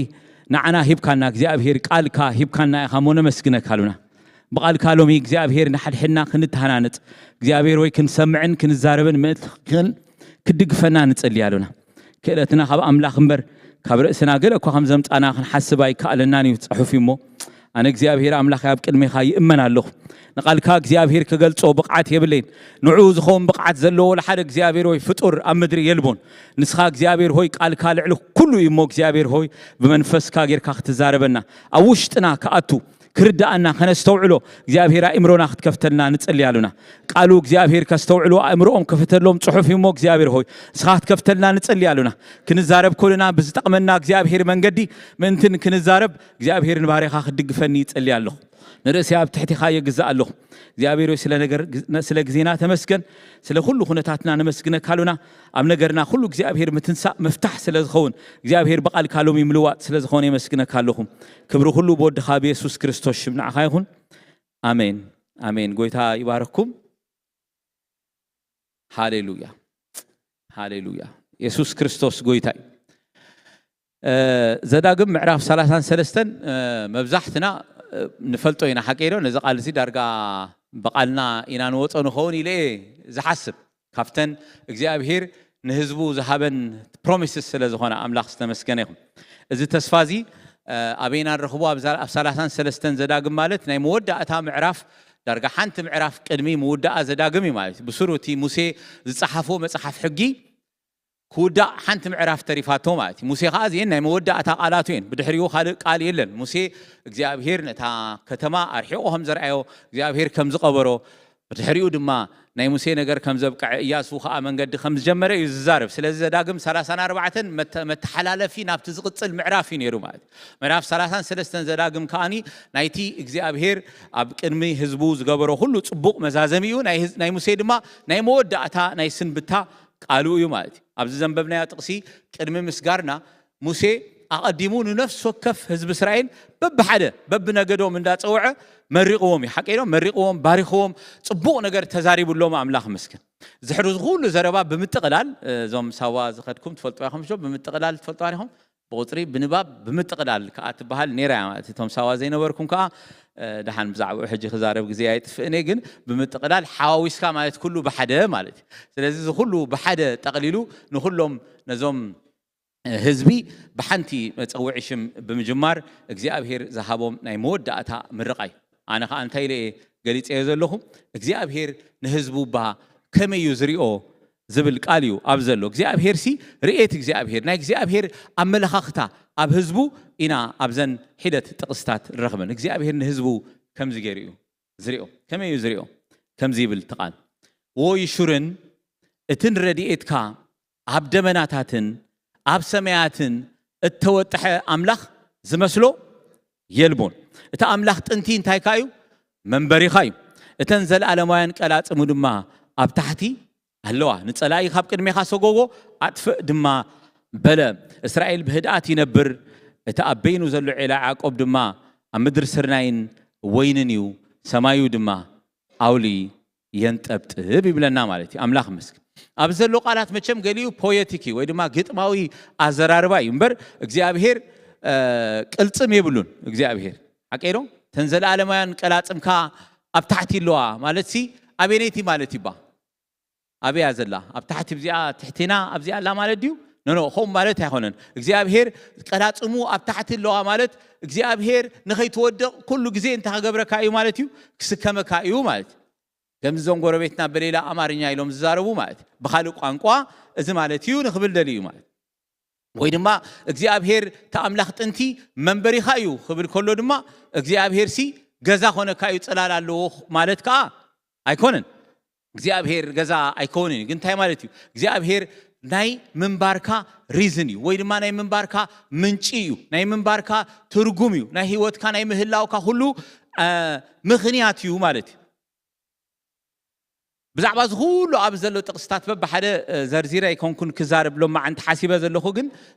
ንዓና ሂብካና እግዚኣብሔር፣ ቃልካ ሂብካና ኢኻ እሞ ነመስግነካ ኣሉና። ብቓልካ ሎሚ እግዚኣብሔር ንሓድሕድና ክንተሃናነጽ፣ እግዚኣብሔር ወይ ክንሰምዕን ክንዛረብን ምእንቲ ክድግፈና ንጽሊ ኣሉና። ክእለትና ካብ ኣምላኽ እምበር ካብ ርእስና ገለ እኳ ከም ዘምጻና ክንሓስብ ኣይከኣለናን እዩ፣ ጽሑፍ እዩ እሞ ኣነ እግዚኣብሔር ኣምላኸይ ኣብ ቅድሜኻ ይእመን ኣለኹ። ንቓልካ እግዚኣብሔር ክገልጾ ብቕዓት የብለይን። ንዕኡ ዝኸውን ብቕዓት ዘለዎ ወላ ሓደ እግዚኣብሔር ወይ ፍጡር ኣብ ምድሪ የልቦን። ንስኻ እግዚኣብሔር ሆይ ቃልካ ልዕሊ ኩሉ እዩ እሞ እግዚኣብሔር ሆይ ብመንፈስካ ጌርካ ክትዛረበና፣ ኣብ ውሽጥና ክኣቱ፣ ክርድኣና፣ ከነስተውዕሎ እግዚኣብሔር ኣእምሮና ክትከፍተልና ንጽሊ ኣሉና። ቃሉ እግዚኣብሔር ከስተውዕሎ ኣእምሮኦም ክፈተሎም ጽሑፍ እዩ እሞ እግዚኣብሔር ሆይ ንስኻ ክትከፍተልና ንጽሊ ኣሉና። ክንዛረብ ከሉና ብዝጠቕመና እግዚኣብሔር መንገዲ ምእንትን ክንዛረብ እግዚኣብሔር ንባርያኻ ክትድግፈኒ ይጽሊ ኣለኹ። ንርእሰይ ኣብ ትሕቲኻ የግዛእ ኣለኹ። እግዚኣብሔር ሆይ ስለ ነገር፣ ስለ ግዜና ተመስገን። ስለ ኩሉ ኩነታትና ነመስግነካ ኣሉና። ኣብ ነገርና ኩሉ እግዚኣብሔር ምትንሳእ ምፍታሕ ስለ ዝኸውን እግዚኣብሔር ብቓልካ ሎሚ ምልዋጥ ስለ ዝኾነ የመስግነካ ኣለኹ። ክብሪ ኩሉ ብወድኻ ብየሱስ ክርስቶስ ሽም ንዓኻ ይኹን። ኣሜን። ኣሜን። ጎይታ ይባርክኩም። ሃሌሉያ። ሃሌሉያ። የሱስ ክርስቶስ ጎይታ እዩ። እ፣ ዘዳግም ምዕራፍ ሰላሳን ሰለስተን፣ እ፣ መብዛሕትና፣ እ፣ ንፈልጦ ኢና፣ ሓቂ ዶ? ነዚ ቃል እዚ ዳርጋ ብቓልና ኢና ንወጾ ንኸውን ኢለ እየ ዝሓስብ። ካብተን እግዚኣብሔር ንህዝቡ ዝሃበን ፕሮሚስስ ስለ ዝኾነ ኣምላኽ ዝተመስገነ ይኹን። እዚ ተስፋ እዚ፣ እ፣ ኣበይና ንረኽቦ? ኣብ ዛ-፣ ኣብ ሰላሳን ሰለስተን ዘዳግም ማለት ናይ መወዳእታ ምዕራፍ፣ ዳርጋ ሓንቲ ምዕራፍ ቅድሚ ምውዳኣ ዘዳግም እዩ ማለት እዩ። ብስሩ እቲ ሙሴ ዝጸሓፎ መጽሓፍ ሕጊ ክውዳእ ሓንቲ ምዕራፍ ተሪፋቶ ማለት እዩ። ሙሴ ኸዓ እዚኤን ናይ መወዳእታ ቃላቱ እየን። ብድሕሪኡ ካልእ ቃል የለን። ሙሴ እግዚኣብሔር ነታ ከተማ ኣርሒቑ ከም ዘርኣዮ፣ እግዚኣብሔር ከም ዝቐበሮ፣ ብድሕሪኡ ድማ ናይ ሙሴ ነገር ከም ዘብቅዐ፣ እያሱ ኸዓ መንገዲ ከም ዝጀመረ እዩ ዝዛረብ። ስለዚ ዘዳግም ሰላሳን ኣርባዕተን መተ-፣ መተሓላለፊ ናብቲ ዝቕጽል ምዕራፍ እዩ ነይሩ ማለት እዩ። ምዕራፍ ሰላሳን ሰለስተን ዘዳግም ከዓኒ ናይቲ እግዚኣብሔር ኣብ ቅድሚ ህዝቡ ዝገበሮ ኩሉ ጽቡቕ መዛዘሚ እዩ። ናይ ህዝ-፣ ናይ ሙሴ ድማ ናይ መወዳእታ ናይ ስንብታ ቃሉ እዩ ማለት እዩ። ኣብዚ ዘንበብናዮ ጥቕሲ ቅድሚ ምስጋርና ሙሴ ኣቐዲሙ ንነፍሲ ወከፍ ህዝቢ እስራኤል በብሓደ በብነገዶም እንዳጸውዐ መሪቕዎም እዩ። ሓቂ ዶ? መሪቕዎም፣ ባሪኽዎም፣ ጽቡቕ ነገር ተዛሪቡሎም ኣምላኽ መስገን። ዝሕሪ እዚ ኩሉ ዘረባ ብምጥቕላል፣ እዞም ሳዋ ዝኸድኩም ትፈልጡ ኢኹም፣ ብምጥቕላል ትፈልጡ ኢኹም። ብቑፅሪ ብንባብ ብምጥቕላል ከዓ ትበሃል ነይራ እያ ማለት እዩ። እቶም ሳዋ ዘይነበርኩም ከዓ ደሓን ብዛዕባኡ ሕጂ ክዛረብ ግዜ ኣይጥፍእን እየ፣ ግን ብምጥቕላል ሓዋዊስካ ማለት ኩሉ ብሓደ ማለት እዩ። ስለዚ እዚ ኩሉ ብሓደ ጠቕሊሉ ንኩሎም ነዞም ህዝቢ ብሓንቲ መፀውዒ ሽም ብምጅማር እግዚኣብሔር ዝሃቦም ናይ መወዳእታ ምርቓ እዩ። ኣነ ከዓ እንታይ ኢለ እየ ገሊፀዮ ዘለኹ? እግዚኣብሔር ንህዝቡ እባ ከመይ እዩ ዝሪኦ ዝብል ቃል እዩ ኣብ ዘሎ እግዚኣብሔር ሲ ርእየት እግዚኣብሔር ናይ እግዚኣብሔር ኣመለኻኽታ ኣብ ህዝቡ ኢና ኣብዘን ሒደት ጥቕስታት ንረኽበን እግዚኣብሔር ንህዝቡ ከምዚ ገይሩ እዩ ዝሪኦ ከመይ እዩ ዝሪኦ ከምዚ ይብል እቲ ቃል ወይሹርን እትን ረድኤትካ ኣብ ደመናታትን ኣብ ሰማያትን እተወጠሐ ኣምላኽ ዝመስሎ የልቦን እቲ ኣምላኽ ጥንቲ እንታይ ካ እዩ መንበሪኻ እዩ እተን ዘለኣለማውያን ቀላጽሙ ድማ ኣብ ታሕቲ ኣለዋ። ንጸላኢ ካብ ቅድሜኻ ሰጎጎ፣ ኣጥፍእ ድማ በለ። እስራኤል ብህድኣት ይነብር፣ እቲ ኣብ በይኑ ዘሎ ዔላ ያዕቆብ ድማ ኣብ ምድሪ ስርናይን ወይንን እዩ፣ ሰማዩ ድማ ኣውሊ የንጠብጥብ ይብለና ማለት እዩ። ኣምላኽ መስክ ኣብ ዘሎ ቃላት መቸም ገሊኡ ፖየቲክ እዩ ወይ ድማ ግጥማዊ ኣዘራርባ እዩ እምበር እግዚኣብሄር ቅልጽም የብሉን። እግዚኣብሄር ሓቀይዶ ተን ዘለኣለማውያን ቀላጽምካ ኣብ ታሕቲ ኣለዋ ማለት ሲ ኣበየነይቲ ማለት ይባ ኣበያ ዘላ ኣብ ታሕቲ ብዚኣ ትሕቴና ኣብዚኣ ኣላ ማለት ድዩ? ኖኖ ከምኡ ማለት ኣይኮነን። እግዚኣብሄር ቀላጽሙ ኣብ ታሕቲ ኣለዋ ማለት እግዚኣብሄር ንኸይትወድቕ ኩሉ ግዜ እንታይ ክገብረካ እዩ ማለት እዩ? ክስከመካ እዩ ማለት እዩ። ከምዚ እዞም ጎረቤትና በሌላ ኣማርኛ ኢሎም ዝዛረቡ ማለት እዩ። ብኻልእ ቋንቋ እዚ ማለት እዩ ንኽብል ደልዩ ማለት እዩ። ወይ ድማ እግዚኣብሄር እቲ ኣምላኽ ጥንቲ መንበሪኻ እዩ ክብል ከሎ ድማ እግዚኣብሄር ሲ ገዛ ኮነካ እዩ ጽላል ኣለዎ ማለት ከዓ ኣይኮነን። እግዚኣብሄር ገዛ ኣይከውንን እዩ። ግን እንታይ ማለት እዩ? እግዚኣብሄር ናይ ምንባርካ ሪዝን እዩ ወይ ድማ ናይ ምንባርካ ምንጪ እዩ። ናይ ምንባርካ ትርጉም እዩ። ናይ ህይወትካ ናይ ምህላውካ ኩሉ ምኽንያት እዩ ማለት እዩ። ብዛዕባ እዚ ኩሉ ኣብ ዘሎ ጥቕስታት በብሓደ ዘርዚረ ኣይኮንኩን ክዛረብ ሎማዓንቲ ሓሲበ ዘለኹ ግን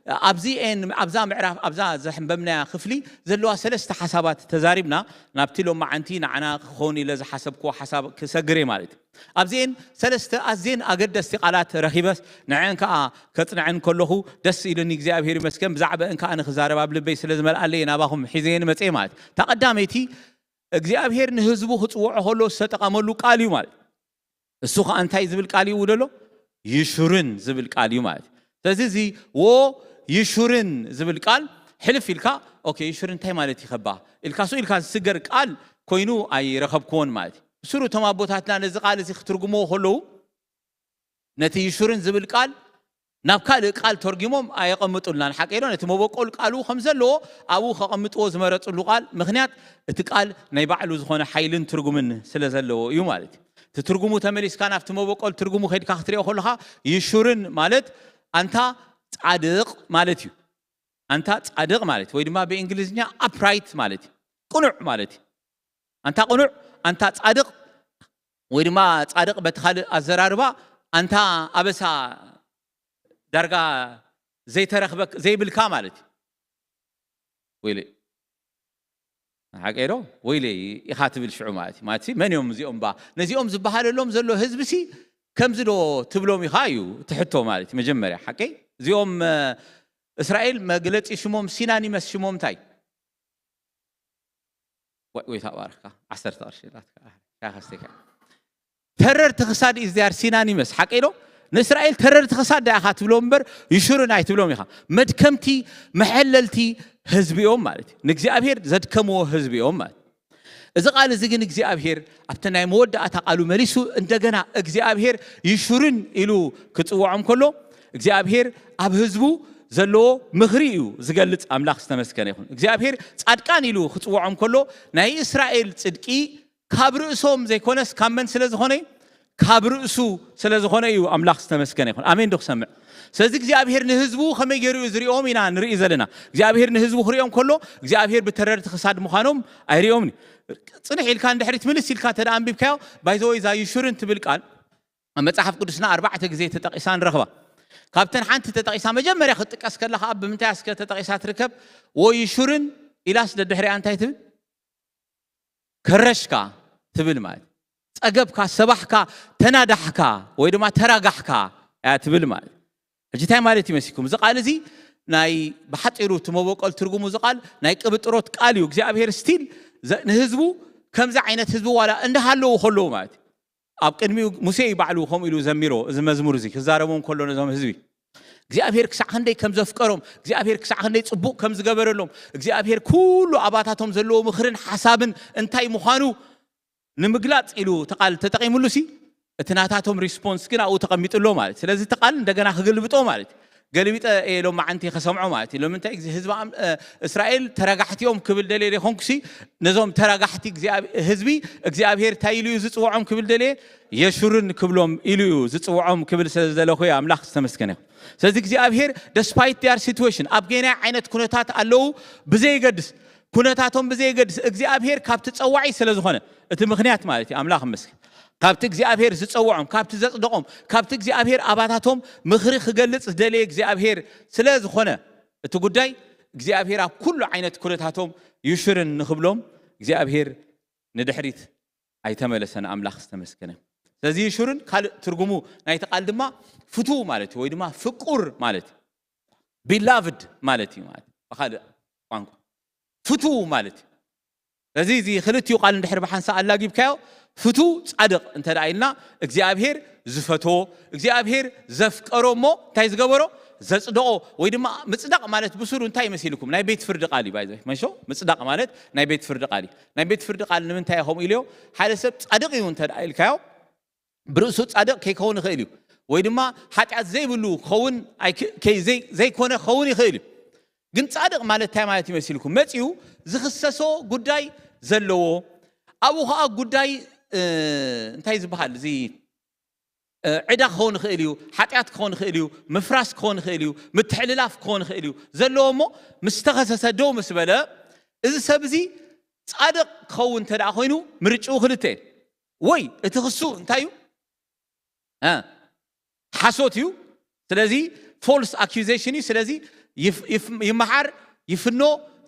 ኣብዚኤን ኣብዛ ምዕራፍ ኣብዛ ዘሕንበብናያ ክፍሊ ዘለዋ ሰለስተ ሓሳባት ተዛሪብና ናብቲ ሎማዓንቲ ንዓና ክኸውን ኢለ ዝሓሰብክዎ ሓሳብ ክሰግር እየ ማለት እዩ። ኣብዚኤን ሰለስተ ኣዝየን ኣገደስቲ ቃላት ረኺበስ ንዐን ከዓ ከፅንዐን ከለኹ ደስ ኢሉኒ እግዚኣብሔር ይመስገን ብዛዕባአን ከዓ ንክዛረብ ኣብ ልበይ ስለ ዝመልኣለየ ናባኹም ሒዘየን መፅየ ማለት እዩ። እታ ቀዳመይቲ እግዚኣብሔር ንህዝቡ ክፅውዖ ከሎ ዝተጠቐመሉ ቃል እዩ ማለት እሱ ከዓ እንታይ ዝብል ቃል እዩ ደሎ ይሹርን ዝብል ቃል እዩ ማለት ስለዚ እዚ ዎ ይሹርን ዝብል ቃል ሕልፍ ኢልካ ኦኬ ይሹርን እንታይ ማለት ይኸባ ኢልካ ሱ ኢልካ ዝስገር ቃል ኮይኑ ኣይረኸብክዎን ማለት እዩ ብስሩ እቶም ኣቦታትና ነዚ ቃል እዚ ክትርጉምዎ ከለዉ ነቲ ይሹርን ዝብል ቃል ናብ ካልእ ቃል ተርጊሞም ኣየቐምጡልናን ሓቀ ኢሎ ነቲ መበቆል ቃሉ ከም ዘለዎ ኣብኡ ከቐምጥዎ ዝመረፅሉ ቃል ምክንያት እቲ ቃል ናይ ባዕሉ ዝኾነ ሓይልን ትርጉምን ስለ ዘለዎ እዩ ማለት እዩ እቲ ትርጉሙ ተመሊስካ ናብቲ መበቆል ትርጉሙ ከድካ ክትሪኦ ከለካ ይሹርን ማለት ኣንታ ፃድቕ ማለት እዩ ኣንታ ፃድቕ ማለት ወይ ድማ ብእንግሊዝኛ ኣፕራይት ማለት እዩ ቅኑዕ ማለት እዩ ኣንታ ቅኑዕ ኣንታ ፃድቕ ወይ ድማ ፃድቕ በቲ ካልእ ኣዘራርባ ኣንታ ኣበሳ ዳርጋ ዘይተረኽበ ዘይብልካ ማለት እዩ ወይለ ሓቀይ ዶ ወይለ ኢኻ ትብል ሽዑ ማለት እዩ ማለት መን እዮም እዚኦም ባ ነዚኦም ዝበሃለሎም ዘሎ ህዝቢ ሲ ከምዚ ዶ ትብሎም ኢኻ እዩ ትሕቶ ማለት እዩ መጀመርያ ሓቀይ እዚኦም እስራኤል መግለፂ ሽሞም ሲናኒመስ ሽሞም እንታይ ወይ ተባረካ ዓሰርተ ቅርሺ ናትካ ሻኻ ስተካ ተረርቲ ክሳድ is their synonymous ሓቀይ ዶ ንእስራኤል ተረርቲ ክሳድ ዳ ኢኻ ትብሎም እምበር ይሹርን ኣይትብሎም ኢኻ መድከምቲ መሐለልቲ ህዝቢኦም ማለት እዩ ንእግዚኣብሔር ዘድከምዎ ህዝቢኦም ማለት እዚ ቃል እዚ ግን እግዚኣብሔር ኣብቲ ናይ መወዳእታ ቃሉ መሊሱ እንደገና እግዚኣብሔር ይሹርን ኢሉ ክፅውዖም ከሎ እግዚኣብሔር ኣብ ህዝቡ ዘለዎ ምኽሪ እዩ ዝገልጽ ኣምላኽ ዝተመስገነ ይኹን እግዚኣብሔር ጻድቃን ኢሉ ክጽውዖም ከሎ ናይ እስራኤል ጽድቂ ካብ ርእሶም ዘይኮነስ ካብ መን ስለ ዝኾነ ካብ ርእሱ ስለ ዝኾነ እዩ ኣምላኽ ዝተመስገነ ይኹን ኣሜን ዶ ክሰምዕ ስለዚ እግዚኣብሔር ንህዝቡ ከመይ ገይሩ እዩ ዝሪኦም ኢና ንርኢ ዘለና እግዚኣብሔር ንህዝቡ ክሪኦም ከሎ እግዚኣብሔር ብተረርቲ ክሳድ ምዃኖም ኣይሪኦምን እዩ ጽንሕ ኢልካ ንድሕሪት ምልስ ኢልካ ተደ ኣንቢብካዮ ባይዘወይ ዛ ይሹርን ትብል ቃል ኣብ መጽሓፍ ቅዱስና ኣርባዕተ ግዜ ተጠቂሳ ንረኽባ ካብተን ሓንቲ ተጠቂሳ መጀመርያ ክትጥቀስ ከላ ከዓ ብምንታይ ኣስከ ተጠቂሳ ትርከብ ወይሹርን ኢላስ ደድሕሪያ እንታይ ትብል ከረሽካ ትብል ማለት ጸገብካ ሰባሕካ ተናዳሕካ ወይ ድማ ተራጋሕካ እያ ትብል ማለት ሕጂ እንታይ ማለት ይመሲኩም እዚ ቃል እዚ ናይ ብሓፂሩ እቲ መበቆል ትርጉሙ ዝቃል ናይ ቅብጥሮት ቃል እዩ እግዚኣብሔር ስቲል ንህዝቡ ከምዚ ዓይነት ህዝቢ ዋላ እንዳሃለዉ ከለዉ ማለት እዩ ኣብ ቅድሚኡ ሙሴ እዩ ባዕሉ ከምኡ ኢሉ ዘሚሮ እዚ መዝሙር እዚ ክዛረቦም ከሎ ነዞም ህዝቢ እግዚኣብሔር ክሳዕ ክንደይ ከም ዘፍቀሮም እግዚኣብሔር ክሳዕ ክንደይ ፅቡቅ ከም ዝገበረሎም እግዚኣብሔር ኩሉ ኣባታቶም ዘለዎ ምኽርን ሓሳብን እንታይ ምዃኑ ንምግላፅ ኢሉ እቲ ቃል ተጠቂምሉ ሲ እቲ ናታቶም ሪስፖንስ ግን ኣብኡ ተቐሚጡ ኣሎ ማለት ስለዚ እቲ ቃል እንደገና ክግልብጦ ማለት እዩ ገለቢጠ እየ ሎም መዓንቲ ከሰምዖ ማለት እዩ ንምንታይ እዚ ህዝቢ እስራኤል ተረጋሕቲ እዮም ክብል ደልየ ዘይኮንኩ ሲ ነዞም ተረጋሕቲ ህዝቢ እግዚኣብሔር እንታይ ኢሉ እዩ ዝፅውዖም ክብል ደልየ የሹርን ክብሎም ኢሉ እዩ ዝፅውዖም ክብል ስለ ዝደለኹ ኣምላኽ ዝተመስገነ ይኹን ስለዚ እግዚኣብሔር despite their situation ኣብ ገናይ ዓይነት ኩነታት ኣለዉ ብዘይገድስ ኩነታቶም ብዘይገድስ እግዚኣብሔር ካብቲ ፀዋዒ ስለ ዝኾነ እቲ ምኽንያት ማለት እዩ ኣምላኽ መስገን ካብቲ እግዚኣብሔር ዝፀውዖም ካብቲ ዘፅደቖም ካብቲ እግዚኣብሔር ኣባታቶም ምኽሪ ክገልፅ ዝደለየ እግዚኣብሔር ስለ ዝኾነ እቲ ጉዳይ እግዚኣብሔር ኣብ ኩሉ ዓይነት ኩነታቶም ይሽርን ንኽብሎም እግዚኣብሔር ንድሕሪት ኣይተመለሰን ኣምላኽ ዝተመስገነ ስለዚ ይሽርን ካልእ ትርጉሙ ናይቲ ቃል ድማ ፍትው ማለት እዩ ወይ ድማ ፍቁር ማለት እዩ ቢላቭድ ማለት እዩ ማለት ብካልእ ቋንቋ ፍትው ማለት እዩ ስለዚ እዚ ክልቲኡ ቃል እንድሕር ብሓንሳ ኣላጊብካዮ ፍትው ፃድቕ እንተ ደኣ ኢልና እግዚኣብሄር ዝፈትዎ እግዚኣብሄር ዘፍቀሮ እሞ እንታይ ዝገበሮ ዘፅደቆ ወይ ድማ ምፅዳቕ ማለት ብሱሩ እንታይ መሲልኩም ናይ ቤት ፍርዲ ቃል እዩ ባይዘ መንሾ ምፅዳቕ ማለት ናይ ቤት ፍርዲ ቃል እዩ ናይ ቤት ፍርዲ ቃል ንምንታይ ከምኡ ኢልዮ ሓደ ሰብ ፃድቕ እዩ እንተ ደኣ ኢልካዮ ብርእሱ ጻድቕ ከይከውን ይኽእል እዩ ወይ ድማ ሓጢኣት ዘይብሉ ክኸውን ኣይክ- ከይ- ዘይ- ዘይኮነ ክኸውን ይኽእል እዩ ግን ጻድቕ ማለት እንታይ ማለት ይመሲልኩም መጺኡ ዝኽሰሶ ጉዳይ ዘለዎ ኣብኡ ከዓ ጉዳይ እ፣ እንታይ ዝበሃል እዚ እ፣ ዕዳ ክኸውን ይኽእል እዩ ሓጢኣት ክኸውን ይኽእል እዩ ምፍራስ ክኸውን ይኽእል እዩ ምትሕልላፍ ክኸውን ይኽእል እዩ ዘለዎ እሞ ምስ ተኸሰሰ ደው ምስ በለ እዚ ሰብ እዚ ጻድቕ ክኸውን እንተ ደኣ ኮይኑ ምርጭኡ ክልተ እዩ ወይ እቲ ክሱ እንታይ እዩ ሓሶት እዩ ስለዚ false accusation እዩ ስለዚ ይመሓር ይፍኖ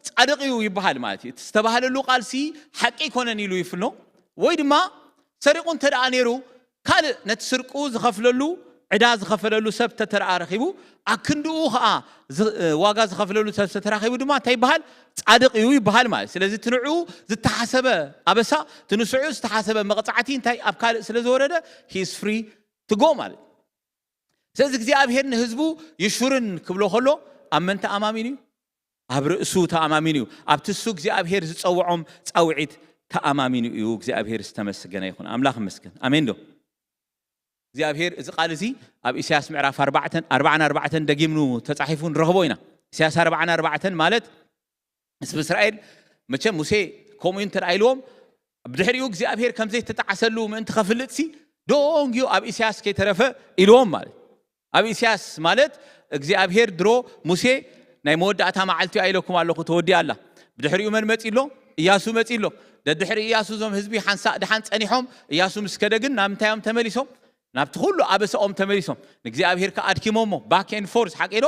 ፃድቕ እዩ ይበሃል ማለት እዩ እቲ ዝተባህለሉ ቃልሲ ሓቂ ኣይኮነን ኢሉ ይፍኖ ወይ ድማ ሰሪቑ እንተ ደኣ ነይሩ ካልእ ነቲ ስርቁ ዝኸፍለሉ ዕዳ ዝኸፈለሉ ሰብ ተተረኣ ረኺቡ ኣክንድኡ ከዓ ዋጋ ዝኸፍለሉ ሰብ ተተራኺቡ ድማ እንታይ ይበሃል ፃድቕ እዩ ይበሃል ማለት ስለዚ ትንዑ ዝተሓሰበ ኣበሳ ትንስዑ ዝተሓሰበ መቕፃዕቲ እንታይ ኣብ ካልእ ስለ ዝወረደ he is free to go ማለት ስለዚ እግዚኣብሔር ንህዝቡ ይሹርን ክብሎ ከሎ ኣብ መን ተኣማሚኑ እዩ ኣብ ርእሱ ተኣማሚኑ እዩ ኣብቲ እሱ እግዚኣብሔር ዝፀውዖም ፃውዒት ተኣማሚኑ እዩ እግዚኣብሔር ዝተመስገነ ይኹን ኣምላኽ መስገን ኣሜን ዶ እግዚኣብሔር እዚ ቃል እዚ ኣብ ኢሳያስ ምዕራፍ ኣርባዕተን ኣርባዓን ኣርባዕተን ደጊምኑ ተፃሒፉ ንረኽቦ ኢና ኢሳያስ ኣርባዓን ኣርባዕተን ማለት ህዝቢ እስራኤል መቸም ሙሴ ከምኡ እንተ ኢልዎም ብድሕሪኡ እግዚኣብሔር ከም ዘይተጣዓሰሉ ምእንቲ ከፍልጥሲ ደንግዩ ኣብ ኢሳያስ ከይተረፈ ኢልዎም ማለት ኣብ ኢሳያስ ማለት እግዚኣብሔር ድሮ ሙሴ ናይ መወዳእታ መዓልቲ ኣይለኩም ኣለኹ ተወዲኣ ኣላ ብድሕሪኡ መን መፂ ኣሎ እያሱ መፂ ኣሎ ደድሕሪ እያሱ እዞም ህዝቢ ሓንሳእ ድሓን ፀኒሖም እያሱ ምስ ከደ ግን ናብ ምንታዮም ተመሊሶም ናብቲ ኩሉ ኣበሳኦም ተመሊሶም ንእግዚኣብሔር ከኣድኪሞሞ back and forth ሓቂ ዶ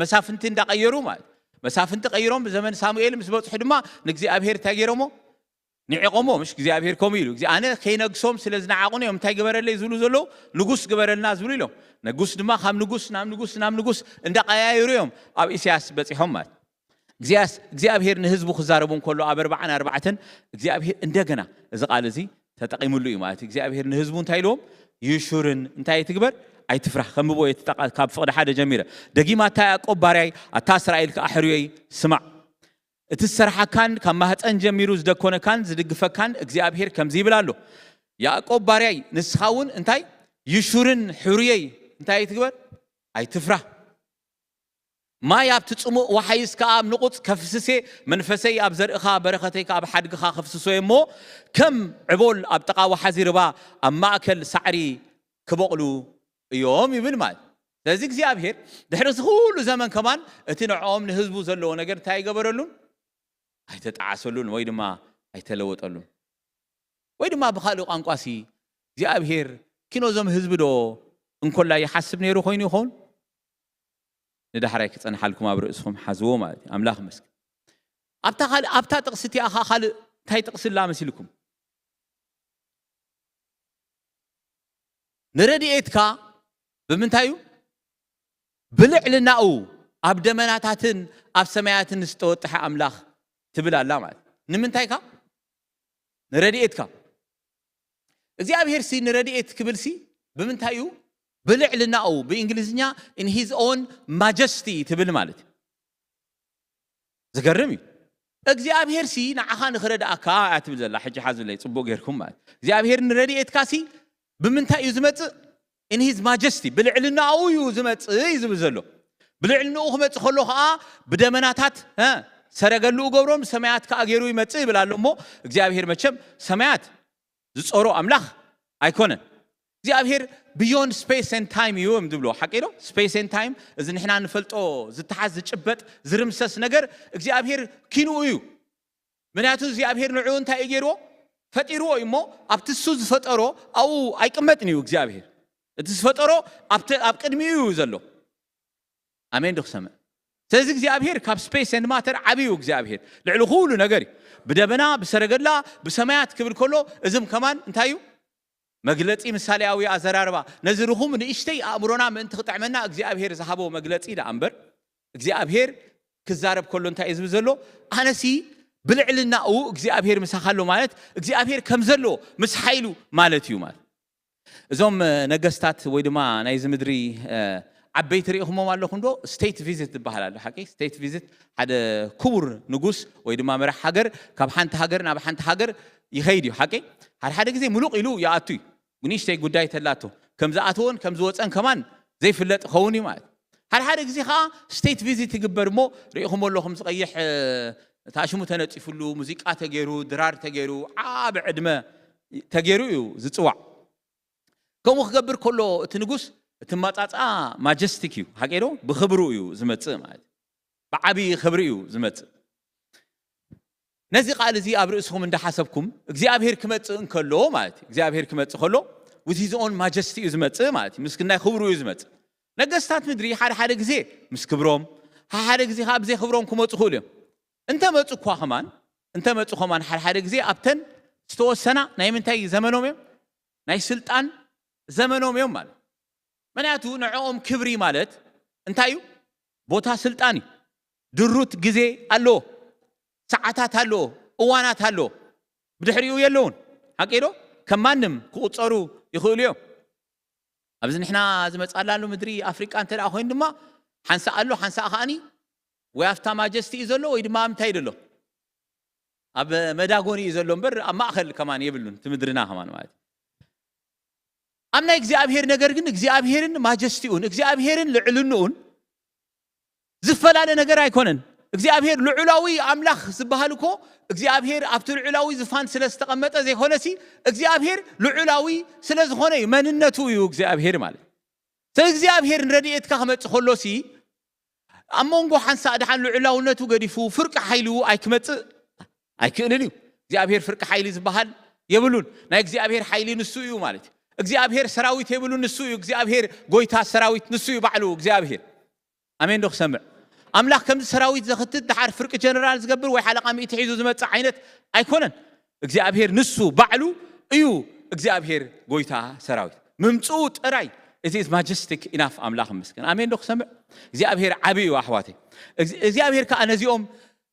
መሳፍንቲ እንዳቀየሩ ማለት መሳፍንቲ ቀይሮም ብዘመን ሳሙኤል ምስ በፅሑ ድማ ንእግዚኣብሔር እንታይ ገይሮሞ ንዒቆሞ ምሽ እግዚኣብሔር ከምኡ ኢሉ ኣነ ከይነግሶም ስለ ዝነዓቁኒ እዮም እንታይ ግበረለይ ዝብሉ ዘለዉ ንጉስ ግበረልና ዝብሉ ኢሎም ንጉስ ድማ ካብ ንጉስ ናብ ንጉስ ናብ ንጉስ እንዳቀያየሩ እዮም ኣብ ኢሳያስ በፂሖም ማለት እግዚኣብሔር ንህዝቡ ክዛረቡ እንከሎ ኣብ ኣርባዓን ኣርባዕተን እግዚኣብሔር እንደገና እዚ ቃል እዚ ተጠቂምሉ እዩ ማለት እግዚኣብሔር ንህዝቡ እንታይ ኢልዎም ይሹርን እንታይ ትግበር ኣይትፍራህ ከምብዎ ካብ ፍቅዲ ሓደ ጀሚረ ደጊማ ኣታ ያዕቆብ ባርያይ ኣታ እስራኤል ከዓ ሕርዮይ ስማዕ እቲ ዝሰርሓካን ካብ ማህፀን ጀሚሩ ዝደኮነካን ዝድግፈካን እግዚኣብሔር ከምዚ ይብል ኣሎ ያዕቆብ ባርያይ ንስኻ እውን እንታይ ይሹርን ሕሩየይ እንታይ ትግበር ኣይትፍራህ ማይ ኣብቲ ጽሙእ ወሓይስ ከኣ ኣብ ንቑጽ ከፍስሴ መንፈሰይ ኣብ ዘርእኻ በረኸተይ ከኣ ኣብ ሓድግኻ ከፍስሶ እየ እሞ ከም ዕቦል ኣብ ጥቓ ወሓዚ ርባ ኣብ ማእከል ሳዕሪ ክበቕሉ እዮም ይብል ማለት ስለዚ እግዚኣብሔር ድሕሪ እዚ ኩሉ ዘመን ከማን እቲ ንዕኦም ንህዝቡ ዘለዎ ነገር እንታይ ኣይገበረሉን ኣይተጣዓሰሉን ወይ ድማ ኣይተለወጠሉን ወይ ድማ ብካልእ ቋንቋ ሲ እግዚኣብሔር ኪኖ እዞም ህዝቢ ዶ እንኮላ ይሓስብ ነይሩ ኮይኑ ይኸውን ንዳሕራይ ክፀንሓልኩም ኣብ ርእስኹም ሓዝዎ ማለት እዩ ኣምላኽ መስገን ኣብታ ካልእ ኣብታ ጥቕሲ እቲኣ ኸዓ ካልእ እንታይ ጥቕሲ ኣላ መሲልኩም ንረድኤትካ ብምንታይ እዩ ብልዕልናኡ ኣብ ደመናታትን ኣብ ሰማያትን ዝተወጥሐ ኣምላኽ ትብል ኣላ ማለት። ንምንታይ ካ? ንረድኤትካ። እግዚኣብሔር ሲ ንረድኤት ክብል ሲ ብምንታይ እዩ? ብልዕልናኡ፣ ብእንግሊዝኛ in his own majesty ትብል ማለት እዩ። ዝገርም እዩ። እግዚኣብሔር ሲ ንዓኻ ንኽረድኣካ እያ ትብል ዘላ። ሕጂ ሓዙለይ ጽቡቕ ጌርኩም ማለት እግዚኣብሔር ንረድኤትካ ሲ ብምንታይ እዩ ዝመጽእ? In his majesty፣ ብልዕልናኡ እዩ ዝመጽእ እዩ ዝብል ዘሎ። ብልዕልንኡ ክመጽእ ከሎ ኸዓ ብደመናታት እ፣ ሰረገሉ ገብሮም ሰማያት ከኣ ገይሩ ይመጽእ ይብል ኣሎ እሞ እግዚኣብሔር መቸም ሰማያት ዝጸሮ ኣምላኽ ኣይኮነን። እግዚኣብሔር beyond space and time እዩ እዮም ዝብሎ። ሓቂ ዶ? Space and time፣ እዚ ንሕና ንፈልጦ ዝተሓዝ ዝጭበጥ ዝርምሰስ ነገር እግዚኣብሔር ኪንኡ እዩ። ምክንያቱ እግዚኣብሔር ንዕኡ እንታይ እዩ ገይርዎ? ፈጢርዎ እዩ እሞ ኣብቲ እሱ ዝፈጠሮ ኣብኡ ኣይቅመጥን እዩ እግዚኣብሔር። እቲ ዝፈጠሮ ኣብቲ ኣብ ቅድሚኡ እዩ ዘሎ። ኣሜን ዶ ክሰምዕ? ስለዚ እግዚኣብሔር ካብ space and matter ዓብዩ እግዚኣብሔር ልዕሊ ኩሉ ነገር እዩ። ብደበና ብሰረገላ ብሰማያት ክብል ከሎ እዝም ከማን እንታይ እዩ? መግለጺ ምሳሌያዊ ኣዘራርባ። ነዚ ርኹም ንእሽተይ ኣእምሮና ምእንቲ ክጥዕመና እግዚኣብሔር ዝሃቦ መግለጺ ደኣ እምበር እግዚኣብሔር ክዛረብ ከሎ እንታይ እዩ ዝብል ዘሎ? ኣነሲ ብልዕልናኡ እግዚኣብሔር ምሳኻ ኣሎ ማለት እግዚኣብሔር ከም ዘሎ ምስ ሓይሉ ማለት እዩ ማለት። እዞም ነገስታት ወይ ድማ ናይዚ ምድሪ ዓበይቲ ርኢኹሞም ኣለኹም ዶ? State visit ዝበሃል ኣሎ ሓቂ። State visit ሓደ ክቡር ንጉስ ወይ ድማ መራሕ ሃገር ካብ ሓንቲ ሃገር ናብ ሓንቲ ሃገር ይኸይድ እዩ ሓቂ። ሓደ ሓደ ግዜ ምሉቕ ኢሉ ይኣቱ እዩ። ንእሽተይ ጉዳይ ተላቶ ከም ዝኣተወን ከም ዝወፀን ከማን ዘይፍለጥ ይኸውን እዩ ማለት። ሓደ ሓደ ግዜ ከዓ state visit ይግበር እሞ ርኢኹም ኣለኹም ዝቐይሕ ታሽሙ ተነፂፉሉ ሙዚቃ ተገይሩ ድራር ተገይሩ ዓብ ዕድመ ተገይሩ እዩ ዝፅዋዕ። ከምኡ ክገብር ከሎ እቲ ንጉስ እቲ ማጻጻ ማጀስቲክ እዩ ሓቂ ዶ? ብኽብሩ እዩ ዝመጽእ ማለት እዩ። ብዓብዪ ክብሪ እዩ ዝመጽእ። ነዚ ቃል እዚ ኣብ ርእስኹም እንዳሓሰብኩም እግዚኣብሔር ክመጽእ እንከሎ ማለት እዩ። እግዚኣብሔር ክመጽእ ከሎ with his own majesty እዩ ዝመጽእ ማለት እዩ። ምስክናይ ክብሩ እዩ ዝመጽእ። ነገስታት ምድሪ ሓደ ሓደ ግዜ ምስ ክብሮም ሓደ ሓደ ግዜ ከዓ ብዘይ ክብሮም ክመጹ ክእሉ እዮም። እንተመጹ እኳ ከማን እንተመጹ ከማን ሓደ ሓደ ግዜ ኣብተን ዝተወሰና ናይ ምንታይ ዘመኖም እዮም ናይ ስልጣን ዘመኖም እዮም ማለት። ምክንያቱ ንዕኦም ክብሪ ማለት እንታይ እዩ? ቦታ ስልጣን እዩ። ድሩት ግዜ ኣለዎ፣ ሰዓታት ኣለዎ፣ እዋናት ኣለዎ። ብድሕሪኡ የለውን። ሓቂ ዶ? ከም ማንም ክቁጸሩ ይኽእሉ እዮም። ኣብዚ ንሕና ዝመጻላሉ ምድሪ ኣፍሪቃ እንተ ደኣ ኮይኑ ድማ ሓንሳእ ኣሎ፣ ሓንሳእ ከኣኒ ወይ ኣብታ ማጀስቲ እዩ ዘሎ ወይ ድማ ኣብ ምንታይ ዘሎ ኣብ መዳጎኒ እዩ ዘሎ እምበር ኣብ ማእኸል ከማን የብሉን። እቲ ምድርና ከማን ማለት እዩ። ኣብ ናይ እግዚኣብሔር ነገር ግን እግዚኣብሔርን ማጀስቲኡን እግዚኣብሔርን ልዕልንኡን ዝፈላለ ነገር ኣይኮነን። እግዚኣብሔር ልዑላዊ ኣምላኽ ዝበሃል እኮ እግዚኣብሔር ኣብቲ ልዑላዊ ዝፋን ስለ ዝተቐመጠ ዘይኮነሲ እግዚኣብሔር ልዑላዊ ስለ ዝኾነ እዩ። መንነቱ እዩ እግዚኣብሔር ማለት። ስለዚ እግዚኣብሔር ንረድኤትካ ክመጽእ ከሎሲ ኣብ መንጎ ሓንሳእ ደሓን ልዑላውነቱ ገዲፉ ፍርቂ ሓይሉ ኣይክመጽእ ኣይክእልን እዩ። እግዚኣብሔር ፍርቂ ሓይሊ ዝበሃል የብሉን። ናይ እግዚኣብሔር ሓይሊ ንሱ እዩ ማለት እዩ። እግዚኣብሔር ሰራዊት የብሉን፣ ንሱ እዩ እግዚኣብሔር። ጎይታ ሰራዊት ንሱ እዩ ባዕሉ እግዚኣብሔር። ኣሜን ዶ ክሰምዕ? ኣምላኽ ከምዚ ሰራዊት ዘኽትት ደሓር ፍርቂ ጀነራል ዝገብር ወይ ሓለቓ ሚእቲ ሒዙ ዝመጽእ ዓይነት ኣይኮነን። እግዚኣብሔር ንሱ ባዕሉ እዩ እግዚኣብሔር ጎይታ ሰራዊት። ምምጽኡ ጥራይ it is majestic enough። ኣምላኽ ይመስገን። ኣሜን ዶ ክሰምዕ? እግዚኣብሔር ዓቢ እዩ ኣሕዋተይ። እግዚኣብሔር ከዓ ነዚኦም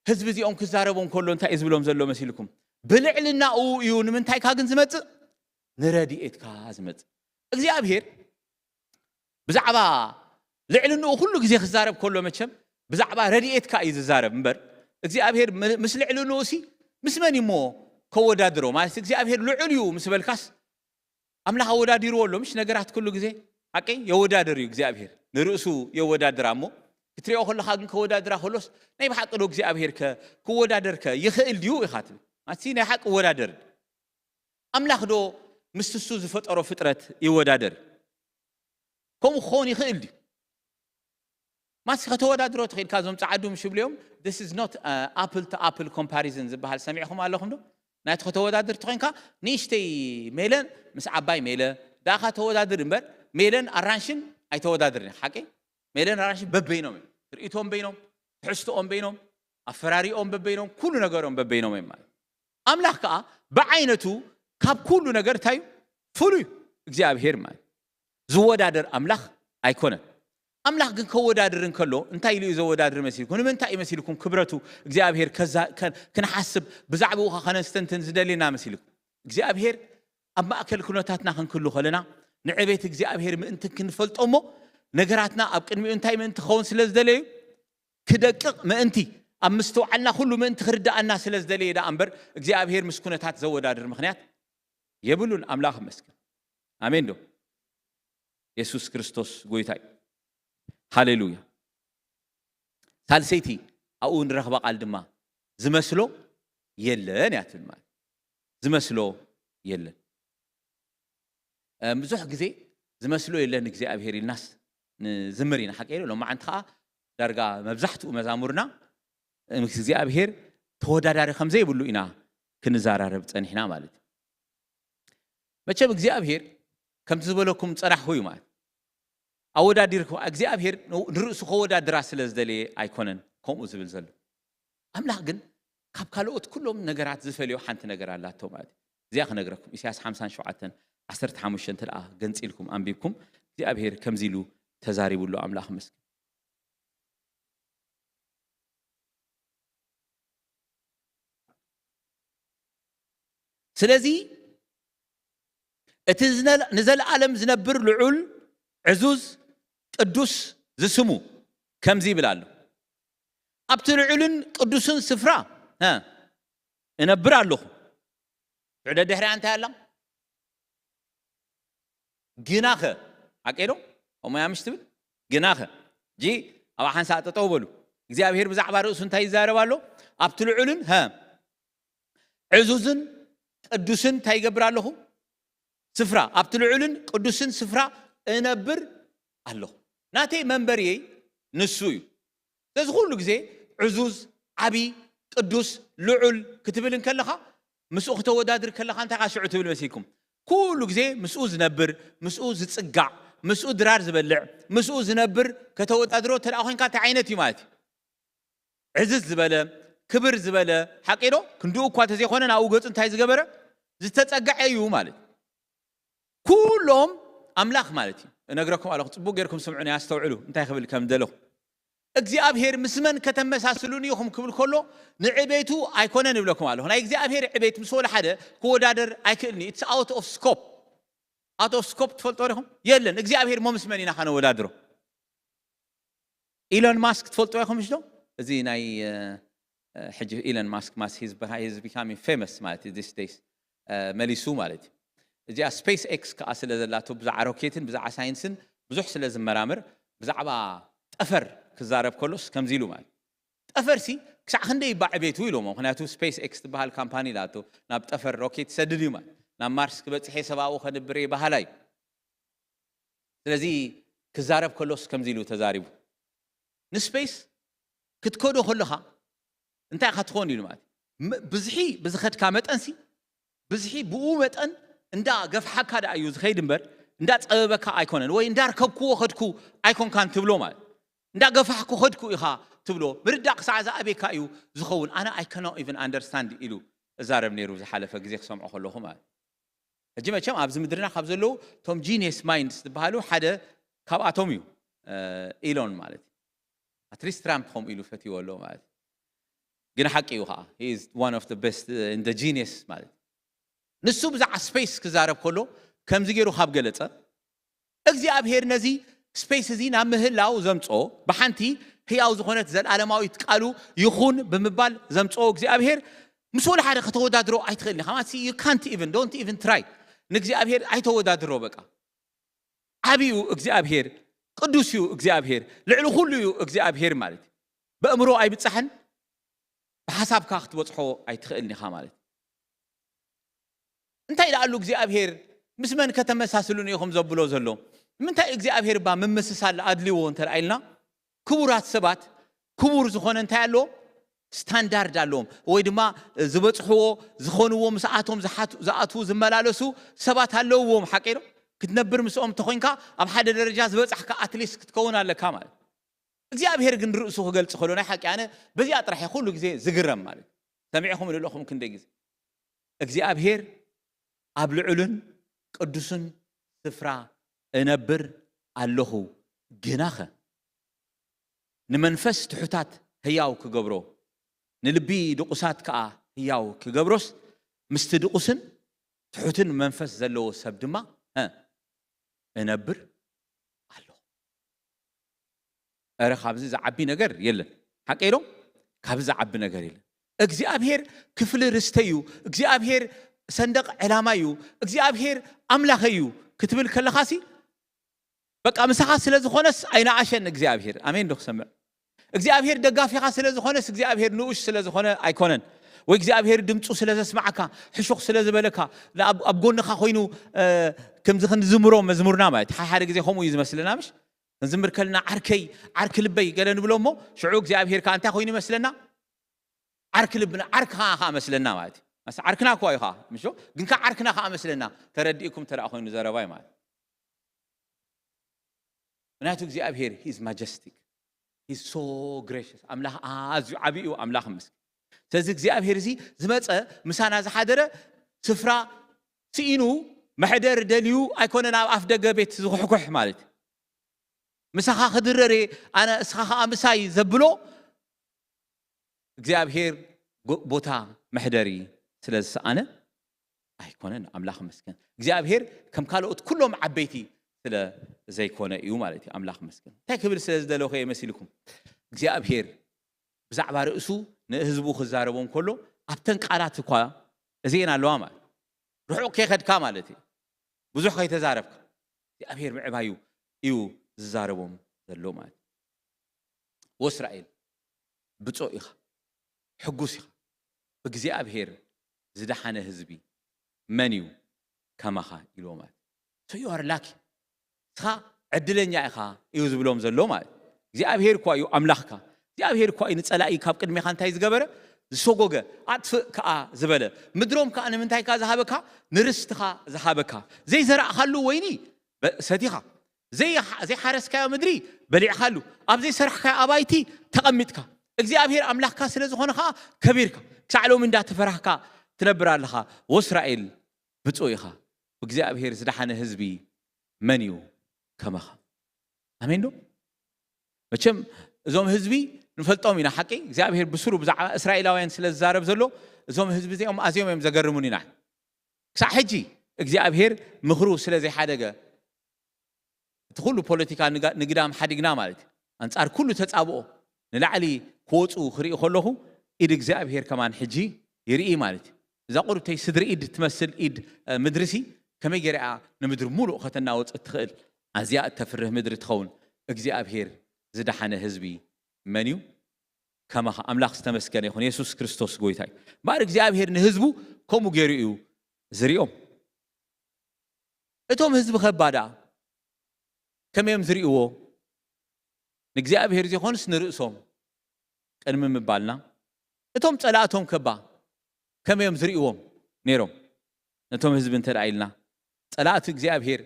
ህዝቢ እዚኦም ክዛረቦም ከሎ እንታይ እዩ ዝብሎም ዘሎ መሲልኩም? ብልዕልናኡ እዩ። ንምንታይካ ግን ዝመጽእ? ንረድኤትካ ዝመጽእ። እግዚኣብሔር ብዛዕባ ልዕልንኡ ኩሉ ግዜ ክዛረብ ከሎ መቸም ብዛዕባ ረድኤትካ እዩ ዝዛረብ እምበር እግዚኣብሔር ምስ ልዕልንኡ ሲ ምስ መን እሞ ከወዳድሮ ማለት እግዚኣብሔር ልዑል እዩ ምስ በልካስ ኣምላኽ ኣወዳዲርዎ ኣሎ ምሽ ነገራት ኩሉ ግዜ ሓቂ የወዳድር እዩ እግዚኣብሔር ንርእሱ የወዳድራ እሞ ክትሪኦ ከለኻ ግን ከወዳድራ ከሎስ ናይ ብሓቂ ዶ እግዚኣብሔር ከ ክወዳደር ከ ይኽእል ድዩ ኢኻ ትብል ማለት ናይ ሓቂ ወዳደር ኣምላኽ ዶ ምስ እሱ ዝፈጠሮ ፍጥረት ይወዳደር ከምኡ ክኸውን ይኽእል ድዩ ማሲ ከተወዳድሮ ትኽእል እዞም ፃዓዱ ምሽ ብልዮም this is not apple to apple comparison ዝበሃል ሰሚዕኹም ኣለኹም ዶ ናይቲ ከተወዳድር ትኾንካ ንእሽተይ ሜለ ምስ ዓባይ ሜለ ዳኻ ተወዳድር እምበር ሜለን ኣራንሽን ኣይተወዳድርን ሓቂ ሜለን ኣራንሽን በበይኖም እዮም ትርኢቶም በይኖም ትሕዝትኦም በይኖም ኣፈራሪኦም በበይኖም ኩሉ ነገሮም በበይኖም እዮም ማለት ኣምላኽ ከዓ ብዓይነቱ ካብ ኩሉ ነገር እንታይ እዩ ፍሉይ እግዚኣብሄር ማለት ዝወዳደር ኣምላኽ ኣይኮነን ኣምላኽ ግን ከወዳድር እንከሎ እንታይ ኢሉ እዩ ዘወዳድር መሲልኩም? ንምንታይ እዩ መሲልኩም ክብረቱ እግዚኣብሔር ከዛ- ከ- ክንሓስብ ብዛዕባኡ ኸ ከነስተንትን ዝደልየና መሲልኩም? እግዚኣብሔር ኣብ ማእከል ኩነታትና ክንክሉ ከለና ንዕቤት እግዚኣብሔር ምእንቲ ክንፈልጦ እሞ ነገራትና ኣብ ቅድሚኡ እንታይ ምእንቲ ክኸውን ስለ ዝደለዩ ክደቅቕ ምእንቲ ኣብ ምስትውዓልና ኩሉ ምእንቲ ክርዳኣና ስለ ዝደለየ ደኣ እምበር እግዚኣብሔር ምስ ኩነታት ዘወዳድር ምኽንያት የብሉን። ኣምላኽ ይመስገን። ኣሜን ዶ? የሱስ ክርስቶስ ጎይታ እዩ። ሃሌሉያ። ሳልሰይቲ ኣብኡ ንረኽባ ቃል ድማ ዝመስሎ የለን እያ ትብል። ማለት ዝመስሎ የለን። እ፣ ብዙሕ ግዜ ዝመስሎ የለን እግዚኣብሔር ኢልናስ ንዝምር ኢና። ሓቂ ዶ? ሎማዓንቲ ከዓ ዳርጋ መብዛሕትኡ መዛሙርና ምስ እግዚኣብሔር ተወዳዳሪ ከም ዘይብሉ ኢና ክንዘራረብ ጸኒሕና ማለት እዩ። መቸም እግዚኣብሔር ከምቲ ዝበለኩም ጸናሕኩ እዩ ማለት ኣወዳዲርኩ። እግዚኣብሔር ንርእሱ ከወዳድራ ስለ ዝደለየ ኣይኮነን ከምኡ ዝብል ዘሎ። ኣምላኽ ግን ካብ ካልኦት ኩሎም ነገራት ዝፈልዮ ሓንቲ ነገር ኣላቶ ማለት እዩ። እዚኣ ክነግረኩም። ኢሳያስ ሓምሳን ሸውዓተን ዓሰርተ ሓሙሽተ እንተ ደኣ ገንጺልኩም ኣንቢብኩም እግዚኣብሔር ከምዚ ኢሉ ተዛሪቡ ኣሎ። ኣምላኽ ይመስገን። ስለዚ እቲ ዝነ- ንዘለኣለም ዝነብር ልዑል ዕዙዝ ቅዱስ ዝስሙ ከምዚ ይብል ኣሎ። ኣብቲ ልዑልን ቅዱስን ስፍራ እ፣ እነብር ኣለኹ። ሽዑ ደድሕሪኣ እንታይ ኣላ? ግናኸ፣ ሓቂ ዶ? ከምኡ እያ ምሽ ትብል? ግናኸ። እጂ ኣብ ሓንሳእ ጠጠው በሉ። እግዚኣብሔር ብዛዕባ ርእሱ እንታይ ይዛረብ ኣሎ? ኣብቲ ልዑልን ሀ ዕዙዝን ቅዱስን እንታይ ይገብር ኣለኹ? ስፍራ፣ ኣብቲ ልዑልን ቅዱስን ስፍራ እነብር ኣለኹ። ናተይ መንበርየይ ንሱ እዩ። ስለዚ ኩሉ ግዜ ዕዙዝ፣ ዓቢ፣ ቅዱስ፣ ልዑል ክትብል እንከለኻ ምስኡ ክተወዳድር ከለኻ እንታይ ኻ ሽዑ ትብል መሲልኩም? ኩሉ ግዜ ምስኡ ዝነብር፣ ምስኡ ዝጽጋዕ፣ ምስኡ ድራር ዝበልዕ፣ ምስኡ ዝነብር ከተወዳድሮ እንተ ደኣ ኮይንካ እንታይ ዓይነት እዩ ማለት እዩ? ዕዝዝ ዝበለ፣ ክብር ዝበለ፣ ሓቂ ዶ? ክንድኡ እኳ ተዘይኮነ ናብኡ ገጹ እንታይ ዝገበረ? ዝተጸግዐ እዩ ማለት እዩ። ኩሎም ኣምላኽ ማለት እዩ። እነግረኩም ኣለኹ፣ ጽቡቕ ጌርኩም ስምዑኒ፣ ኣስተውዕሉ እንታይ ክብል ከም ደለኹ። እግዚኣብሔር ምስ መን ከተመሳስሉኒ ኢኹም ክብል ከሎ ንዕቤቱ ኣይኮነን እብለኩም ኣለኹ። ናይ እግዚኣብሔር ዕቤት ምስ ወላ ሓደ ክወዳደር ኣይክእልኒ። It's out of scope። Out of scope ትፈልጦ ዲኹም? የለን። እግዚኣብሔር ሞ ምስ መን ኢና ከነወዳድሮ? ኢሎን ማስክ ትፈልጦ ኢኹም ምሽ ዶ? እዚ ናይ እ፣ እ፣ ሕጂ ኢሎን ማስክ ማስ he's behi- he's becoming famous ማለት እዩ this days። እ፣ መሊሱ ማለት እዩ። እዚኣ ስፔስ ኤክስ ከዓ ስለ ዘላቶ ብዛዕባ ሮኬትን ብዛዕባ ሳይንስን ብዙሕ ስለ ዝመራምር ብዛዕባ ጠፈር ክዛረብ ከሎስ ከምዚ ኢሉ ማለት ጠፈር ሲ ክሳዕ ክንደይ ይባዕ ቤቱ ኢሎሞ። ምክንያቱ ስፔስ ኤክስ ትበሃል ካምፓኒ ላቶ ናብ ጠፈር ሮኬት ይሰድድ እዩ ማለት ናብ ማርስ ክበፅሕ እየ ሰብኣዊ ከንብር እየ በሃላይ እዩ። ስለዚ ክዛረብ ከሎስ ከምዚ ኢሉ ተዛሪቡ። ንስፔስ ክትከዶ ከለኻ እንታይ ኢኻ ትኾን ኢሉ ማለት ም- ብዝሒ ብዝኸድካ መጠንሲ ብዝሒ ብኡ መጠን እንዳ ገፍሓካ ደኣ እዩ ዝኸይድ እምበር እንዳ ጸበበካ ኣይኮነን ወይ እንዳ ርከብክዎ ኸድኩ ኣይኮንካን ትብሎ ማለት እንዳ ገፋሕኩ ኸድኩ ኢኻ ትብሎ ምርዳእ ክሳዕ ዝኣቤካ እዩ ዝኸውን። ኣነ I cannot even understand ኢሉ እዛረብ ነይሩ ዝሓለፈ ግዜ ክሰምዖ ከለኹ ማለት። ሕጂ መቸም ኣብዚ ምድርና ካብ ዘለዉ እቶም genius minds ዝበሃሉ ሓደ ካብኣቶም እዩ። እ፣ ኢሎን ማለት ኣትሊስት ትራምፕ ከምኡ ኢሉ ፈትዎ ኣሎ ማለት ግን ሓቂ እዩ ከዓ he is one of the best in the genius ማለት ንሱ ብዛዕባ ስፔስ ክዛረብ ከሎ ከምዚ ገይሩ ካብ ገለጸ እግዚኣብሔር ነዚ ስፔስ እዚ ናብ ምህላው ዘምፅኦ ብሓንቲ ህያው ዝኾነት ዘለዓለማዊት ቃሉ ይኹን ብምባል ዘምፅኦ እግዚኣብሔር ምስ ወላ ሓደ ከተወዳድሮ ኣይትኽእልን ኢኻ ማለት you can't even don't even try። ንእግዚኣብሔር ኣይተወዳድሮ በቃ። ዓብዩ እግዚኣብሔር ቅዱስ እዩ እግዚኣብሔር ልዕሊ ኩሉ እዩ እግዚኣብሔር ማለት እዩ። በእምሮ ኣይብፃሕን ብሓሳብካ ክትበፅሖ ኣይትኽእልን ኢኻ ማለት እዩ። እንታይ ደኣሉ እግዚኣብሔር ምስ መን ከተመሳስሉን ኢኹም ዘብሎ ዘሎ? ንምንታይ እግዚኣብሔር ባ ምምስሳል ኣድልዎ እንተ ኢልና ክቡራት ሰባት ክቡር ዝኾነ እንታይ ኣለዎም? ስታንዳርድ ኣለዎም ወይ ድማ ዝበፅሕዎ ዝኾንዎ ምስኣቶም ዝሓቱ- ዝኣትዉ ዝመላለሱ ሰባት ኣለውዎም ሓቂ ዶ ክትነብር ምስኦም እንተኮይንካ ኣብ ሓደ ደረጃ ዝበፃሕካ ኣትሊስት ክትከውን ኣለካ ማለት እግዚኣብሔር ግን ርእሱ ክገልፅ ከሎ ናይ ሓቂ ኣነ በዚኣ ጥራሕ ኩሉ ግዜ ዝግረም ማለት ሰሚዕኹም ንለኹም ክንደይ ግዜ እግዚኣብሔር ኣብ ልዑልን ቅዱስን ስፍራ እነብር ኣለኹ ግናኸ ንመንፈስ ትሑታት ህያው ክገብሮ፣ ንልቢ ድቑሳት ከኣ ህያው ክገብሮስ፣ ምስቲ ድቑስን ትሑትን መንፈስ ዘለዎ ሰብ ድማ እ፣ እነብር ኣለኹ። እረ ካብዚ ዝዓቢ ነገር የለን። ሓቀይ ዶ? ካብዚ ዝዓቢ ነገር የለን። እግዚኣብሔር ክፍሊ ርስተይ እዩ፣ እግዚኣብሔር ሰንደቕ ዕላማ እዩ፣ እግዚኣብሔር ኣምላኸይ እዩ ክትብል ከለኻሲ፣ በቃ ምሳኻ ስለ ዝኾነስ ኣይነኣሸን እግዚኣብሔር። ኣሜን ዶ ክሰምዕ? እግዚኣብሔር ደጋፊኻ ስለ ዝኾነስ እግዚኣብሔር ንኡሽ ስለ ዝኾነ ኣይኮነን። ወይ እግዚኣብሔር ድምፁ ስለ ዘስማዓካ፣ ሕሹኽ ስለ ዝበለካ፣ ኣብ ጎንኻ ኮይኑ ከምዚ ክንዝምሮ መዝሙርና ማለት ሓደ ሓደ ግዜ ከምኡ እዩ ዝመስለና። ምሽ ክንዝምር ከልና ዓርከይ፣ ዓርኪ ልበይ ገለ ንብሎ እሞ ሽዑ እግዚኣብሔር ከዓ እንታይ ኮይኑ ይመስለና? ዓርኪ ልብና፣ ዓርክኻ ከዓ መስለና ማለት እዩ። ዓርክና እኳ እዩ ከዓ ምሽ፣ ግን ከዓ ዓርክና ከዓ መስለና። ተረዲእኩም ተደኣ ኮይኑ ዘረባይ ማለት ምክንያቱ እግዚኣብሔር ሂዝ ማጀስቲክ፣ ሂዝ ሶ ግሬሽስ። ኣምላኽ ኣዝዩ ዓብዪ እዩ። ኣምላኽ ምስኪን። ስለዚ እግዚኣብሔር እዚ ዝመፀ ምሳና ዝሓደረ ስፍራ ስኢኑ መሕደር ደልዩ ኣይኮነን ኣብ ኣፍ ደገ ቤት ዝኩሕኩሕ ማለት እዩ። ምሳኻ ክድረር እየ ኣነ እስኻ ከዓ ምሳይ ዘብሎ እግዚኣብሔር ቦታ መሕደሪ ስለ ዝሰኣነ ኣይኮነን። ኣምላኽ መስገን እግዚኣብሔር ከም ካልኦት ኩሎም ዓበይቲ ስለ ዘይኮነ እዩ ማለት እዩ። ኣምላኽ መስገን እንታይ ክብል ስለ ዝደለኹ እየ መሲልኩም? እግዚኣብሔር ብዛዕባ ርእሱ ንህዝቡ ክዛረቦም ከሎ ኣብተን ቃላት እኳ እዚኤን ኣለዋ ማለት ርሑቕ ከይኸድካ ማለት እዩ። ብዙሕ ከይተዛረብካ እግዚኣብሔር ምዕባዩ እዩ ዝዛረቦም ዘሎ ማለት እዩ። ወእስራኤል ብፁዕ ኢኻ፣ ሕጉስ ኢኻ፣ ብእግዚኣብሔር ዝደሓነ ህዝቢ መን እዩ ከማኻ ኢልዎ ማለት እዩ። So you are lucky። ንስኻ ዕድለኛ ኢኻ እዩ ዝብሎም ዘሎ ማለት እዩ። እግዚኣብሔር እኳ እዩ ኣምላኽካ። እግዚኣብሔር እኳ እዩ ንጸላኢ ካብ ቅድሜኻ እንታይ ዝገበረ? ዝሰጎገ፣ ኣጥፍእ ከኣ ዝበለ። ምድሮም ከኣ ንምንታይ ከኣ ዝሃበካ? ንርስትኻ ዝሃበካ። ዘይዘራእኻሉ ወይኒ በ-፣ ሰቲኻ። ዘይሓ-፣ ዘይሓረስካዮ ምድሪ በሊዕኻሉ። ኣብ ዘይሰራሕካዮ ኣባይቲ ተቐሚጥካ። እግዚኣብሔር ኣምላኽካ ስለ ዝኾነ ከኣ ከቢርካ። ክሳዕ ሎሚ እንዳተፈራህካ ትነብር ኣለኻ። ወእስራኤል ብፁዕ ኢኻ። ብእግዚኣብሔር ዝደሓነ ህዝቢ መን እዩ ከማኻ? ኣሜን ዶ? መቸም እዞም ህዝቢ ንፈልጦም ኢና፣ ሓቂ እግዚኣብሔር ብስሩ ብዛዕባ እስራኤላውያን ስለ ዝዛረብ ዘሎ እዞም ህዝቢ እዚኦም ኣዝዮም እዮም ዘገርሙን ኢና። ክሳዕ ሕጂ እግዚኣብሔር ምኽሩ ስለ ዘይሓደገ እቲ ኩሉ ፖለቲካ ንጋ-፣ ንግዳም ሓዲግና ማለት እዩ። ኣንጻር ኩሉ ተጻብኦ ንላዕሊ ክወፁ ክርኢ ከለኹ ኢድ እግዚኣብሔር ከማን ሕጂ ይርኢ ማለት እዩ። እዛ ቁርብተይ ስድሪ ኢድ ትመስል ኢድ፣ እ፣ ምድርሲ ከመይ ገይራ እያ ንምድሪ ሙሉእ ከተናወፅ እትኽእል? ኣዝያ እተፍርህ ምድሪ ትኸውን። እግዚኣብሔር ዝደሓነ ህዝቢ መን እዩ? ከማኻ። ኣምላኽ ዝተመስገነ ይኹን። የሱስ ክርስቶስ ጎይታ እዩ። እምበኣር እግዚኣብሔር ንህዝቡ ከምኡ ገይሩ እዩ ዝሪኦም። እቶም ህዝቢ ከባ ደኣ ከመይ እዮም ዝርእይዎ? ንእግዚኣብሔር ዘይኮኑስ ንርእሶም ቅድሚ ምባልና፣ እቶም ጸላእቶም ከባ ከመይ እዮም ዝርእይዎም ነይሮም? ነቶም ህዝቢ እንተ ደኣ ኢልና፣ ጸላእቲ እግዚኣብሔር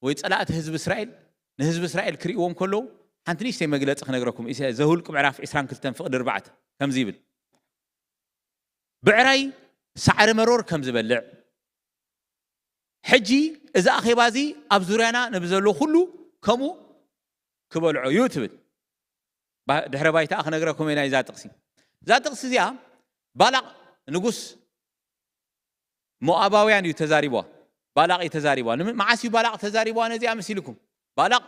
ወይ ጸላእቲ ህዝቢ እስራኤል ንህዝቢ እስራኤል ክርእይዎም ከለዉ፣ ሓንቲ ንእሽተይ መግለጺ ክነግረኩም። ኢሳይያስ ዘኍልቍ ምዕራፍ ዕስራን ክልተን ፍቕዲ ኣርባዕተ ከምዚ ይብል፣ ብዕራይ ሳዕሪ መሮር ከም ዝበልዕ፣ ሕጂ እዚ ኣኼባ እዚ ኣብ ዙርያና ንብዘሎ ኩሉ ከምኡ ክበልዖ እዩ ትብል። ባ-፣ ድሕረ ባይታኣ ክነግረኩም እየ ናይዛ ጥቕሲ። እዛ ጥቕሲ እዚኣ ባላቕ ንጉስ ሞኣባውያን እዩ ተዛሪቧ። ባላቕ እዩ ተዛሪቧ። ንመ-፣ መዓስ እዩ ባላቕ ተዛሪቧ ነዚኣ መሲልኩም? ባላቕ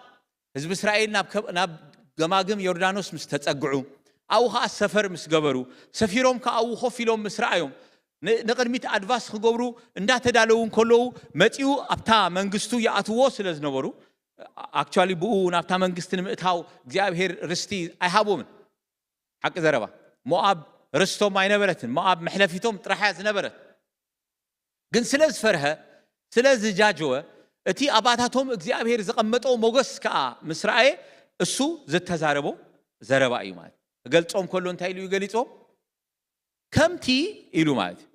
ህዝቢ እስራኤል ናብ ከ-፣ ናብ ገማግም ዮርዳኖስ ምስ ተጸግዑ፣ ኣብኡ ኸኣ ሰፈር ምስ ገበሩ፣ ሰፊሮም ከኣ ኣብኡ ኮፍ ኢሎም ምስ ረኣዮም፣ ን-፣ ንቕድሚት ኣድቫንስ ክገብሩ እንዳተዳለዉ እንከለዉ፣ መጺኡ ኣብታ መንግስቱ ይኣትዎ ስለ ዝነበሩ፣ ኣክቹዋሊ ብኡ ናብታ መንግስቲ ንምእታው እግዚኣብሔር ርስቲ ኣይሃቦምን። ሓቂ ዘረባ፣ ሞኣብ ርስቶም ኣይነበረትን። ሞኣብ መሕለፊቶም ጥራሕ እያ ዝነበረት። ግን ስለ ዝፈርሀ፣ ስለ ዝጃጀወ፣ እቲ ኣባታቶም እግዚኣብሔር ዘቐመጦ ሞገስ ከኣ ምስ ረኣየ፣ እሱ ዝተዛረቦ ዘረባ እዩ ማለት። ክገልጾም ከሎ እንታይ ኢሉ እዩ ገሊጾም? ከምቲ ኢሉ ማለት እዩ።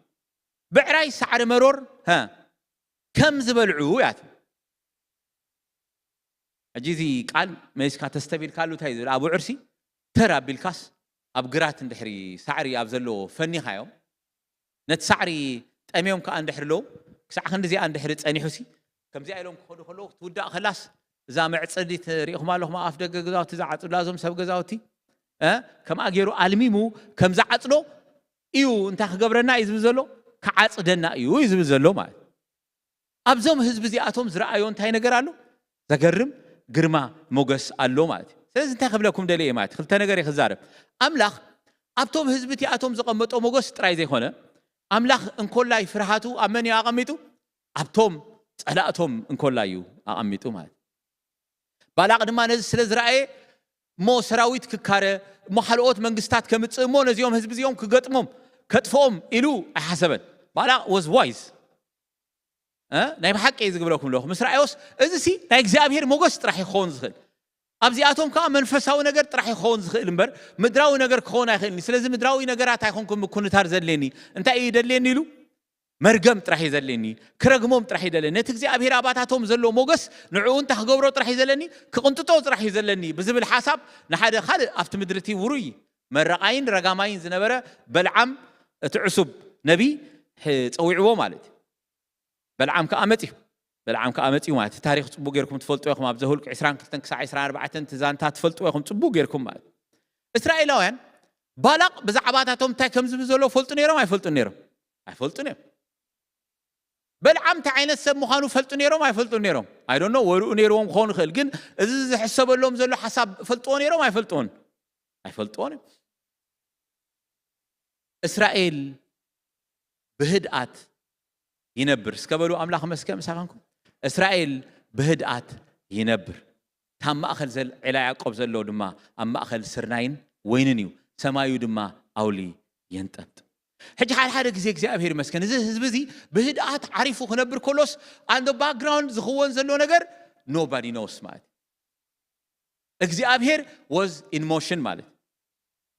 ብዕራይ ሳዕሪ መሮር፣ ሀ፣ ከም ዝበልዑ እያ ትብል። ሕጂ እዚ ቃል መሊስካ ተስተብሂልካሉ እንታይ እዩ ዝብል? ኣብ ውዕርሲ ተር ኣቢልካስ ኣብ ግራት እንድሕሪ ሳዕሪ ኣብ ዘለዎ ፈኒኻዮም፣ ነቲ ሳዕሪ ጠምዮም ከኣ እንድሕሪ ኣለዉ፣ ክሳዕ ክንዲ እዚኣ እንድሕሪ ጸኒሑሲ፣ ከምዚኣ ኢሎም ክኸዱ ከለዉ፣ ክትውዳእ ከላስ፣ እዛ መዕጸዲት ርኢኹማ ኣለኹም፣ ኣብ ኣፍ ደገ ገዛውቲ ዝዓጽዱላ እዞም ሰብ ገዛውቲ፣ እ፣ ከምኣ ገይሩ ኣልሚሙ ከም ዝዓጽዶ እዩ። እንታይ ክገብረና እዩ ዝብል ዘሎ? ክዓጽደና እዩ እዩ ዝብል ዘሎ ማለት። ኣብዞም ህዝቢ እዚኣቶም ዝረኣዮ እንታይ ነገር ኣሎ? ዘገርም ግርማ ሞገስ ኣሎ ማለት እዩ። ስለዚ እንታይ ክብለኩም ደልየ ማለት፣ ክልተ ነገር እየ ክዛረብ። ኣምላኽ ኣብቶም ህዝቢ እቲኣቶም ዘቐመጦ ሞገስ ጥራይ ዘይኮነ፣ ኣምላኽ እንኮላይ ፍርሃቱ ኣብ መን እዩ ኣቐሚጡ? ኣብቶም ጸላእቶም እንኮላይ እዩ ኣቐሚጡ ማለት። ባላቕ ድማ ነዚ ስለ ዝረኣየ፣ እሞ ሰራዊት ክካረ፣ እሞ ካልኦት መንግስታት ከምጽእ፣ እሞ ነዚኦም ህዝቢ እዚኦም ክገጥሞም፣ ከጥፍኦም ኢሉ ኣይሓሰበን። ባላቕ was wise። እ፣ ናይ ብሓቂ እዩ ዝግብረኩም ኣለኹ። ምስ ረኣዮስ፣ እዚ ሲ ናይ እግዚኣብሔር ሞገስ ጥራሕ ይኸውን ዝኽእል። ኣብዚኣቶም ከዓ መንፈሳዊ ነገር ጥራሕ ይኸውን ዝኽእል እምበር፣ ምድራዊ ነገር ክኸውን ኣይኽእልን። ስለዚ ምድራዊ ነገራት ኣይኮንኩም ምኩንታር ዘድልየኒ። እንታይ እዩ ደድልየኒ ኢሉ? መርገም ጥራሕ እዩ ዘለኒ፣ ክረግሞም ጥራሕ እዩ ዘለኒ። ነቲ እግዚኣብሔር ኣባታቶም ዘሎ ሞገስ ንዕኡ እንታይ ክገብሮ ጥራሕ እዩ ዘለኒ? ክቕንጥጦ ጥራሕ እዩ ዘለኒ ብዝብል ሓሳብ፣ ንሓደ ካልእ ኣብቲ ምድሪ እቲ ውሩይ መረቓይን ረጋማይን ዝነበረ በልዓም፣ እቲ ዕሱብ ነቢ፣ ሕ-፣ ጸዊዕዎ ማለት እዩ። በልዓም ከኣ መጺኡ። በልዓም ከኣ መጺኡ ማለት፣ ታሪኽ ጽቡቅ ጌርኩም ትፈልጡ ኢኹም። ኣብ ዘሁልቅ ዕስራን ክልተን ክሳዕ ዕስራን ኣርባዕተን እቲ ዛንታ ትፈልጡ ኢኹም ጽቡቅ ጌርኩም ማለት። እስራኤላውያን ባላቅ ብዛዕባታቶም እንታይ ከም ዝብል ዘሎ ፈልጡ ነይሮም ኣይፈልጡን ነይሮም? ኣይፈልጡን እዮም። በልዓም እንታይ ዓይነት ሰብ ምዃኑ ፈልጡ ነይሮም ኣይፈልጡን ነይሮም? I don't know፣ ወርኡ ነይርዎም ክኸውን ይኽእል። ግን እዚ ዝሕሰበሎም ዘሎ ሓሳብ ፈልጥዎ ነይሮም ኣይፈልጥዎን? ኣይፈልጥዎን እዮም። እስራኤል ብህድኣት ይነብር። እስከ በሉ፣ ኣምላኽ መስከ ምሳኻንኩም። እስራኤል ብህድኣት ይነብር። ታብ ማእከል ዘል-፣ ዒላ ያዕቆብ ዘሎ ድማ ኣብ ማእከል ስርናይን ወይንን እዩ። ሰማዩ ድማ ኣውሊ የንጠብጥብ። ሕጂ ሓደ ሓደ ግዜ እግዚኣብሔር ይመስገን፣ እዚ ህዝቢ እዚ ብህድኣት ዓሪፉ ክነብር ከሎስ፣ on the background ዝኽወን ዘሎ ነገር nobody knows ማለት እዩ። እግዚኣብሔር was in motion ማለት እዩ።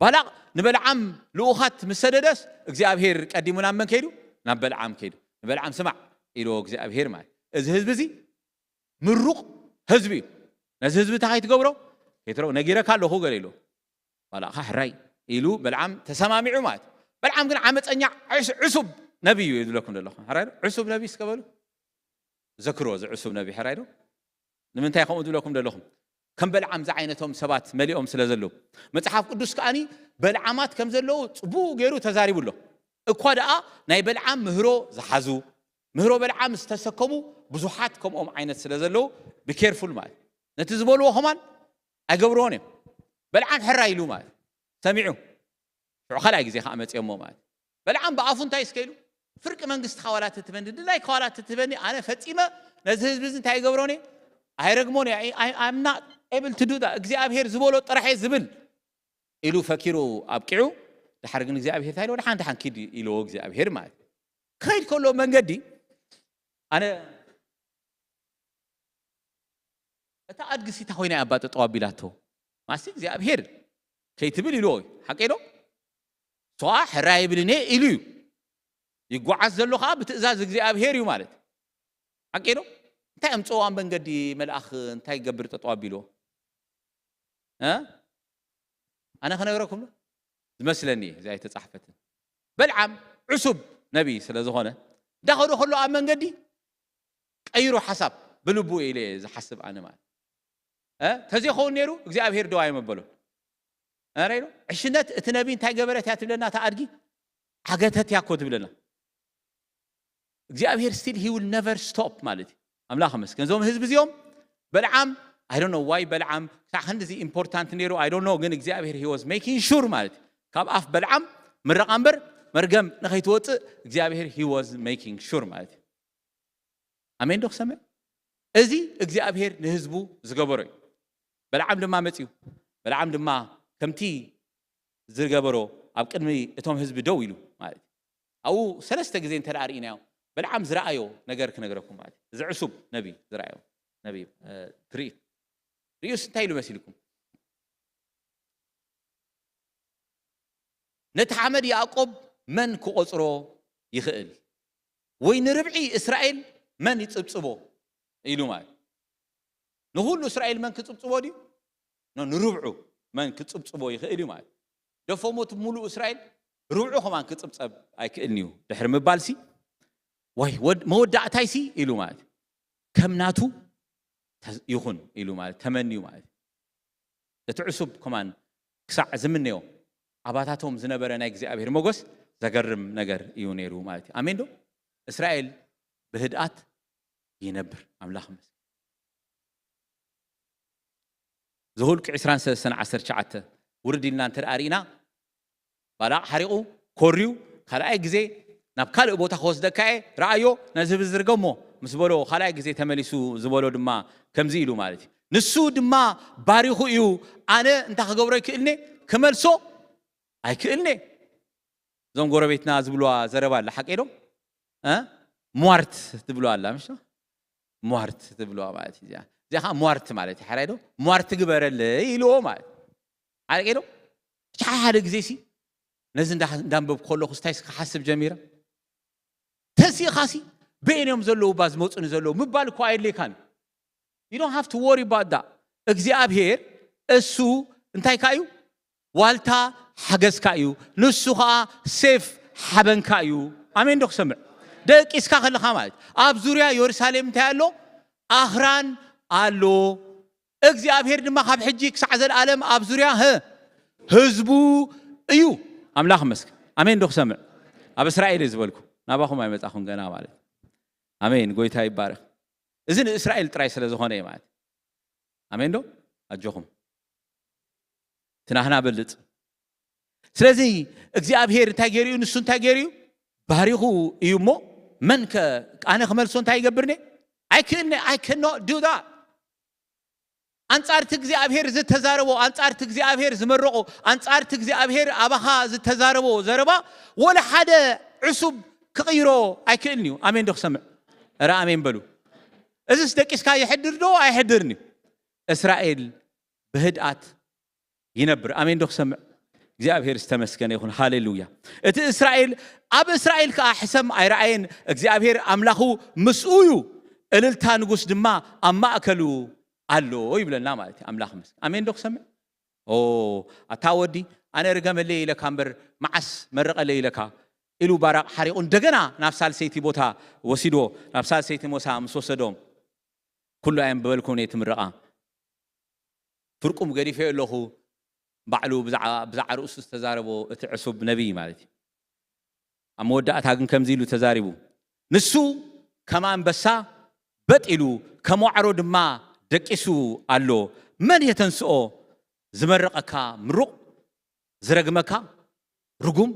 ባላቕ ንበልዓም ልኡኻት ምስ ሰደደስ፣ እግዚኣብሔር ቀዲሙ ናብ መን ከይዱ? ናብ በልዓም ከይዱ። ንበልዓም ስማዕ ኢልዎ እግዚኣብሔር ማለት። እዚ ህዝቢ እዚ ምሩቕ ህዝቢ እዩ። ነዚ ህዝቢ እንታይ ከይትገብሮ? ከይትረው ነጊረካ ኣለኹ ገለ ኢልዎ። ባላቕ ኸዓ ሕራይ ኢሉ በልዓም ተሰማሚዑ ማለት። በልዓም ግን ዓመፀኛ ዕስ-፣ ዕሱብ ነቢ እዩ ዝብለኩም ዘለኹ። ሕራይ ዶ? ዕሱብ ነቢ እስከ በሉ። ዘክርዎ እዚ ዕሱብ ነቢ፣ ሕራይ ዶ? ንምንታይ ከምኡ ዝብለኩም ዘለኹም? ከም በልዓም ዝዓይነቶም ሰባት መሊኦም ስለ ዘለዉ። መጽሓፍ ቅዱስ ከኣኒ በልዓማት ከም ዘለዉ ጽቡቕ ገይሩ ተዛሪቡ ኣሎ። እኳ ደኣ ናይ በልዓም ምህሮ ዝሓዙ፣ ምህሮ በልዓም ዝተሰከሙ ብዙሓት ከምኦም ዓይነት ስለ ዘለዉ፣ be careful ማለት። ነቲ ዝበልዎ ከማን ኣይገብርዎን እዮም። በልዓም ሕራይ ኢሉ ማለት። ሰሚዑ። ሽዑ ካልኣይ ግዜ ከኣ መጺኦሞ ማለት። በልዓም ብኣፉ እንታይ እስከ ኢሉ? ፍርቂ መንግስቲ ካዋላት ትበኒ፣ ድላይ ካዋላት ትበኒ፣ ኣነ ፈጺመ ነዚ ህዝቢ እዚ እንታይ ይገብሮን እየ? ኣይረግሞን እየ። I, I, I'm not able to do that። እግዚኣብሔር ዝበሎ ጥራሕ እየ ዝብል ኢሉ ፈኪሩ ኣብቂዑ። ድሓር ግን እግዚኣብሔር እንታይ ኢልዎ? ደሓን፣ ደሓን ኪድ ኢልዎ እግዚኣብሔር ማለት። ክኸይድ ከሎ መንገዲ ኣነ እታ ኣድጊ ሲታ ኮይና እያ ኣባ ጠጠው ኣቢላቶ። ማሲ እግዚኣብሔር ከይትብል ኢልዎ እዩ። ሓቀይ ዶ? እሷ ሕራይ ይብልን እየ ኢሉ እዩ። ይጓዓዝ ዘሎ ከዓ ብትእዛዝ እግዚኣብሔር እዩ ማለት። ሓቀይ ዶ? እንታይ ኣምፅኦ ኣብ መንገዲ መልኣኽ እንታይ ይገብር ጠጠው ኣቢልዎ? እ? ኣነ ክነግረኩም ዶ? ዝመስለኒ እዚኣ ኣይተፃሕፈትን። በልዓም ዕሱብ ነቢይ ስለ ዝኾነ፣ እንዳኸዶ ከሎ ኣብ መንገዲ ቀይሩ ሓሳብ ብልቡ ኢለ ዝሓስብ ኣነ ማለት። እ? ተዘይኸውን ነይሩ እግዚኣብሔር ደው ኣይመበሎን። ኧረ ኢሉ። ዕሽነት እቲ ነቢይ እንታይ ገበረት እያ ትብለና? እታ ኣድጊ ዓገተት እያ እኮ ትብለና። እግዚኣብሔር still he will never stop ማለት እዩ። ኣምላኽ ይመስገን። እዞም ህዝቢ እዚኦም በልዓም፣ I don't know why በልዓም ክሳዕ ክንድዚ ኢምፖርታንት ነይሩ፣ I don't know፣ ግን እግዚኣብሔር he was making sure ማለት እዩ። ካብ ኣፍ በልዓም ምረቓ እምበር መርገም ንኸይትወፅእ እግዚኣብሔር he was making sure ማለት እዩ። ኣሜን ዶ ክሰምዕ? እዚ እግዚኣብሔር ንህዝቡ ዝገበሮ እዩ። በልዓም ድማ መፅዩ። በልዓም ድማ ከምቲ ዝገበሮ ኣብ ቅድሚ እቶም ህዝቢ ደው ኢሉ ማለት እዩ። ኣብኡ ሰለስተ ግዜ እንተ ደኣ ርኢናዮ፣ በልዓም ዝረኣዮ ነገር ክነግረኩም ማለት እዩ። እዚ ዕሱብ ነቢ ዝረኣዮ ነቢ፣ እ፣ ትርኢት። ርእዩስ እንታይ ኢሉ መሲልኩም? ነቲ ሓመድ ያዕቆብ መን ክቖጽሮ ይኽእል? ወይ ንርብዒ እስራኤል መን ይጽብጽቦ? ኢሉ ማለት። ንኹሉ እስራኤል መን ክጽብጽቦ ድዩ? ኖ፣ ንርብዑ መን ክጽብጽቦ ይኽእል እዩ ማለት። ደፎሞ እቲ ሙሉእ እስራኤል ርብዑ ከማን ክጽብጸብ ኣይክእልን እዩ። ድሕሪ ምባልሲ፣ ወይ ወድ-፣ መወዳእታይሲ ኢሉ ማለት። ከም ናቱ ተ-፣ ይኹን ኢሉ ማለት፣ ተመንዩ ማለት። እቲ ዕሱብ ከማን ክሳዕ ዝምነዮ ኣባታቶም ዝነበረ ናይ እግዚኣብሔር ሞገስ ዘገርም ነገር እዩ ነይሩ ማለት እዩ። ኣሜን ዶ? እስራኤል ብህድኣት ይነብር። ኣምላኽ ይመስገን። ዘሁልቅ ዕስራን ሰለስተን ዓሰርተ ትሽዓተ ውርድ ኢልና እንተ ደኣ ርኢና፣ ባላቕ ሓሪቑ፣ ኮርዩ፣ ካልኣይ ግዜ ናብ ካልእ ቦታ ክወስደካ እየ፣ ረኣዮ፣ ነዚ ህዝቢ ዝርገሞ ምስ በሎ፣ ካልኣይ ግዜ ተመሊሱ ዝበሎ ድማ ከምዚ ኢሉ ማለት እዩ። ንሱ ድማ ባሪኹ እዩ፣ ኣነ እንታይ ክገብሮ ይክእልኒ? ክመልሶ ኣይክእልኒ። እዞም ጎረቤትና ዝብልዋ ዘረባ ኣላ፣ ሓቂ ዶ? እ? ሟርት ትብልዋ ኣላ፣ ምሽ? ሟርት ትብልዋ ማለት እዩ። እዚኣ፣ እዚኣ ከዓ ሟርት ማለት እዩ። ሓራይ ዶ? ሟርት ግበረለይ ኢልዎ ማለት እዩ። ሓቂ ዶ? ብቻ ሓደ ግዜ ሲ፣ ነዚ እንዳ-፣ እንዳንበብ ከለኹ ስታይስ ክሓስብ ጀሚረ። ተሲእኻ ሲ፣ በየን እዮም ዘለዉ ባ ዝመፁኒ ዘለዉ ምባል እኮ ኣየድልየካን እዩ። You don't have to worry about that. እግዚኣብሔር እሱ እንታይ ከ እዩ? ዋልታ ሓገዝካ እዩ። ንሱ ኸዓ ሴፍ ሓበንካ እዩ። ኣሜን ዶ ክሰምዕ? ደቂስካ ከለኻ ማለት ኣብ ዙርያ የሩሳሌም እንታይ ኣሎ? ኣኽራን ኣሎ። እግዚኣብሔር ድማ ካብ ሕጂ ክሳዕ ዘለኣለም ኣብ ዙርያ፣ ህ፣ ህዝቡ እዩ። ኣምላኽ ይመስገን። ኣሜን ዶ ክሰምዕ? ኣብ እስራኤል እየ ዝበልኩ፣ ናባኹም ኣይመጻኹን ገና ማለት። ኣሜን። ጎይታ ይባረኽ። እዚ ንእስራኤል ጥራይ ስለ ዝኾነ እዩ ማለት። ኣሜን ዶ? ኣጆኹም። ትናህና በልጥ። ስለዚ እግዚኣብሔር እንታይ ገይሩ እዩ? ንሱ እንታይ ገይሩ እዩ? ባሪኹ እዩ እሞ፣ መን ከ ኣነ ክመልሶ እንታይ ይገብርኒ? ኣይክእልኒ። I cannot do that. ኣንጻርቲ እግዚኣብሔር ዝተዛረቦ፣ ኣንጻርቲ እግዚኣብሔር ዝመረቆ፣ ኣንጻርቲ እግዚኣብሔር ኣባኻ ዝተዛረቦ ዘረባ ወላ ሓደ ዕሱብ ክቕይሮ ኣይክእልን እዩ። ኣሜን ዶ ክሰምዕ? ኧረ ኣሜን በሉ። እዚስ ደቂስካ ይሕድር ዶ ኣይሕድርን እዩ? እስራኤል ብህድኣት ይነብር። ኣሜን ዶ ክሰምዕ? እግዚኣብሔር ዝተመስገነ ይኹን። ሃሌሉያ። እቲ እስራኤል፣ ኣብ እስራኤል ከኣ ሕሰም ኣይረኣየን፣ እግዚኣብሔር ኣምላኹ ምስኡ እዩ፣ እልልታ ንጉስ ድማ ኣብ ማእከሉ ኣሎ ይብለና ማለት እዩ። ኣምላኽ ይመስገን። ኣሜን ዶ ክሰምዕ? ኦ፣ ኣታ ወዲ፣ ኣነ ርገመለይ ኢለካ እምበር መዓስ መርቐለይ ኢለካ ኢሉ ባራቅ ሓሪቑ እንደገና ናብ ሳልሰይቲ ቦታ ወሲድዎ። ናብ ሳልሰይቲ ሞሳ ምስ ወሰዶም፣ ኩሉ ኣየንበበልኩን እየ እቲ ምረቓ። ፍርቁም ገዲፈዮ ኣለኹ፣ ባዕሉ ብዛዕባ፣ ብዛዕባ ርእሱ ዝተዛረቦ እቲ ዕሱብ ነቢይ ማለት እዩ። ኣብ መወዳእታ ግን ከምዚ ኢሉ ተዛሪቡ፣ ንሱ ከም ኣንበሳ በጥ ኢሉ፣ ከም ዋዕሮ ድማ ደቂሱ ኣሎ። መን የተንስኦ? ዝመረቐካ ምሩቕ፣ ዝረግመካ ርጉም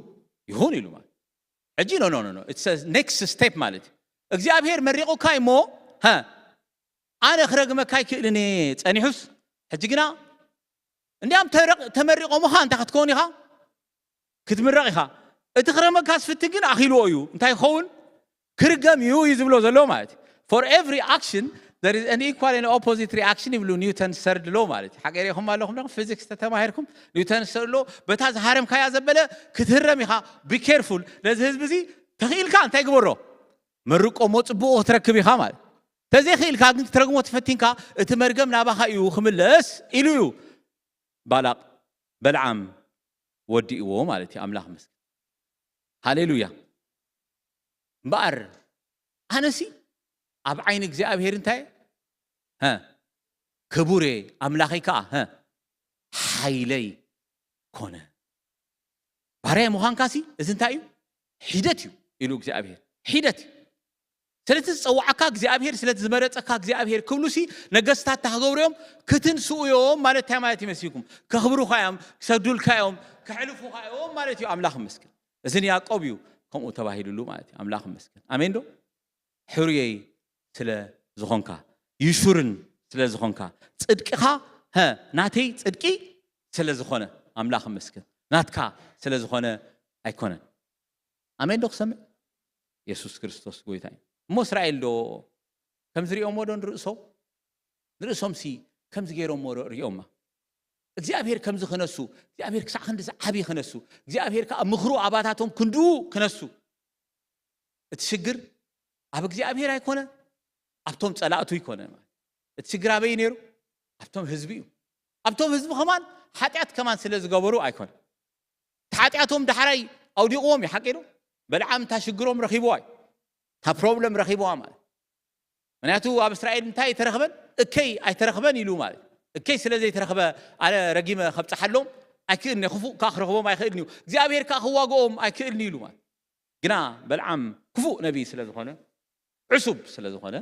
ይኹን ኢሉ ማለት። ሕጂ ኖ ኖ ኖ ኖ፣ it's a next step ማለት እዩ። እግዚኣብሔር መሪቑካ እሞ፣ ሀ፣ ኣነ ክረግመካ ኣይክእልን እየ ጸኒሑስ፣ ሕጂ ግና እንዲያም ተረቕ-፣ ተመሪቖምኻ እንታይ ክትከውን ኢኻ? ክትምረቕ ኢኻ። እቲ ክረግመካ ዝፍትን ግን ኣኺልዎ እዩ። እንታይ ይኸውን? ክርገም እዩ እዩ ዝብሎ ዘሎ ማለት እዩ። For every action there is an equal and opposite reaction ይብሉ ኒውተን ሰርድ ሎ ማለት እዩ። ሓቂ ርኢኹም ኣለኹም ዶ? ፊዚክስ ተተማሂርኩም፣ ኒውተን ሰርድ ሎ፣ በታ ዝሃረምካያ ዘበለ ክትህረም ኢኻ። Be careful። ነዚ ህዝቢ እዚ ተኽኢልካ እንታይ ግበሮ? መርቆ እሞ ጽቡቕ ክትረክብ ኢኻ ማለት። ተዘይኽኢልካ ግን ክትረግሞ ተፈቲንካ፣ እቲ መርገም ናባኻ እዩ ክምለስ ኢሉ እዩ ባላቅ በልዓም ወዲእዎ ማለት እዩ። ኣምላኽ ይመስገን። ሃሌሉያ። እምበኣር ኣነሲ ኣብ ዓይኒ እግዚኣብሔር እንታይ፣ ሀ፣ ክቡር እየ፣ ኣምላኸይ ከዓ፣ ሀ፣ ሓይለይ ኮነ። ባርያ ምዃንካሲ እዚ እንታይ እዩ? ሒደት እዩ ኢሉ እግዚኣብሔር። ሒደት እዩ። ስለቲ ዝጸውዓካ እግዚኣብሔር፣ ስለቲ ዝመረጸካ እግዚኣብሔር ክብሉሲ ነገስታት እንታይ ክገብሩ እዮም? ክትንስኡ እዮም ማለት እንታይ ማለት ይመስልኩም? ከኽብሩኻ እዮም፣ ክሰግዱልካ እዮም፣ ከሕልፉኻ እዮም ማለት እዩ። ኣምላኽ ይመስገን። እዚ ንያዕቆብ እዩ ከምኡ ተባሂሉሉ ማለት እዩ። ኣምላኽ ይመስገን። ኣሜን ዶ? ሕሩየይ ስለ ዝኾንካ፣ ይሹርን ስለ ዝኾንካ፣ ጽድቅኻ፣ ሀ፣ ናተይ ጽድቂ ስለ ዝኾነ፣ ኣምላኽ ይመስገን። ናትካ ስለ ዝኾነ ኣይኮነን። ኣሜን ዶ ክሰምዕ? የሱስ ክርስቶስ ጎይታ እዩ። እሞ እስራኤል ዶ ከምዚ ሪኦሞ ዶ ንርእሶም? ንርእሶምሲ ከምዚ ገይሮሞ ዶ ሪኦማ? እግዚኣብሔር ከምዚ ክነሱ፣ እግዚኣብሔር ክሳዕ ክንዲ ዝዓቢ ክነሱ፣ እግዚኣብሔር ከዓ ምኽሩ ኣባታቶም ክንድኡ ክነሱ። እቲ ሽግር ኣብ እግዚኣብሔር ኣይኮነ፣ ኣብቶም ጸላእቱ ኣይኮነ። እቲ ሽግር ኣበይ ነይሩ? ኣብቶም ህዝቢ እዩ። ኣብቶም ህዝቢ ከማን ሓጢኣት ከማን ስለ ዝገበሩ ኣይኮነ። እቲ ሓጢኣቶም ዳሕራይ ኣውዲቕዎም እዩ፣ ሓቂ ዶ? በልዓም እታ ሽግሮም ረኺብዋ እዩ። እታ ፕሮብለም ረኺብዋ ማለት። ምክንያቱ ኣብ እስራኤል እንታይ ኣይተረኽበን? እከይ ኣይተረኽበን ኢሉ ማለት። እከይ ስለ ዘይተረኽበ ኣነ ረጊመ ከብጽሓሎም ኣይክእልን እየ፣ ክፉእ ከዓ ክረኽቦም ኣይክእልን እዩ፣ እግዚኣብሔር ከዓ ክዋግኦም ኣይክእልን እዩ ኢሉ ማለት። ግና በልዓም ክፉእ ነቢይ ስለ ዝኾነ፣ ዕሱብ ስለ ዝኾነ፣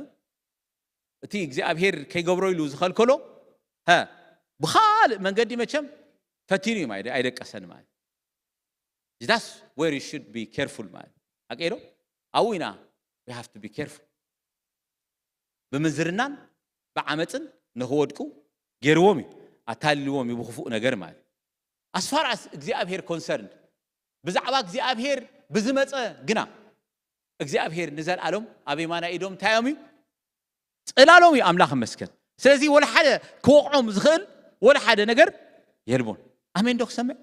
እቲ እግዚኣብሔር ከይገብሮ ኢሉ ዝኸልከሎ፣ ሀ፣ ብኻልእ መንገዲ መቸም ፈቲኑ እዩ ማለት፣ ኣይደቀሰን ማለት። That's where you should be careful ማለት። ሓቀይ ዶ? ኣብኡ ኢና we have to be careful። ብምንዝርናን ብዓመፅን ንኽወድቁ ገይርዎም እዩ፣ ኣታሊልዎም እዩ ብክፉእ ነገር ማለት። As far as እግዚኣብሔር concerned፣ ብዛዕባ እግዚኣብሔር ብዝመፀ ግና እግዚኣብሔር ንዘለኣሎም ኣብ የማናይ ኢዶም እንታይ እዮም እዩ? ፅላሎም እዩ። ኣምላኽ ይመስገን። ስለዚ ወላ ሓደ ክወቕዖም ዝኽእል ወላ ሓደ ነገር የልቦን። ኣሜን ዶ ክሰምዕ?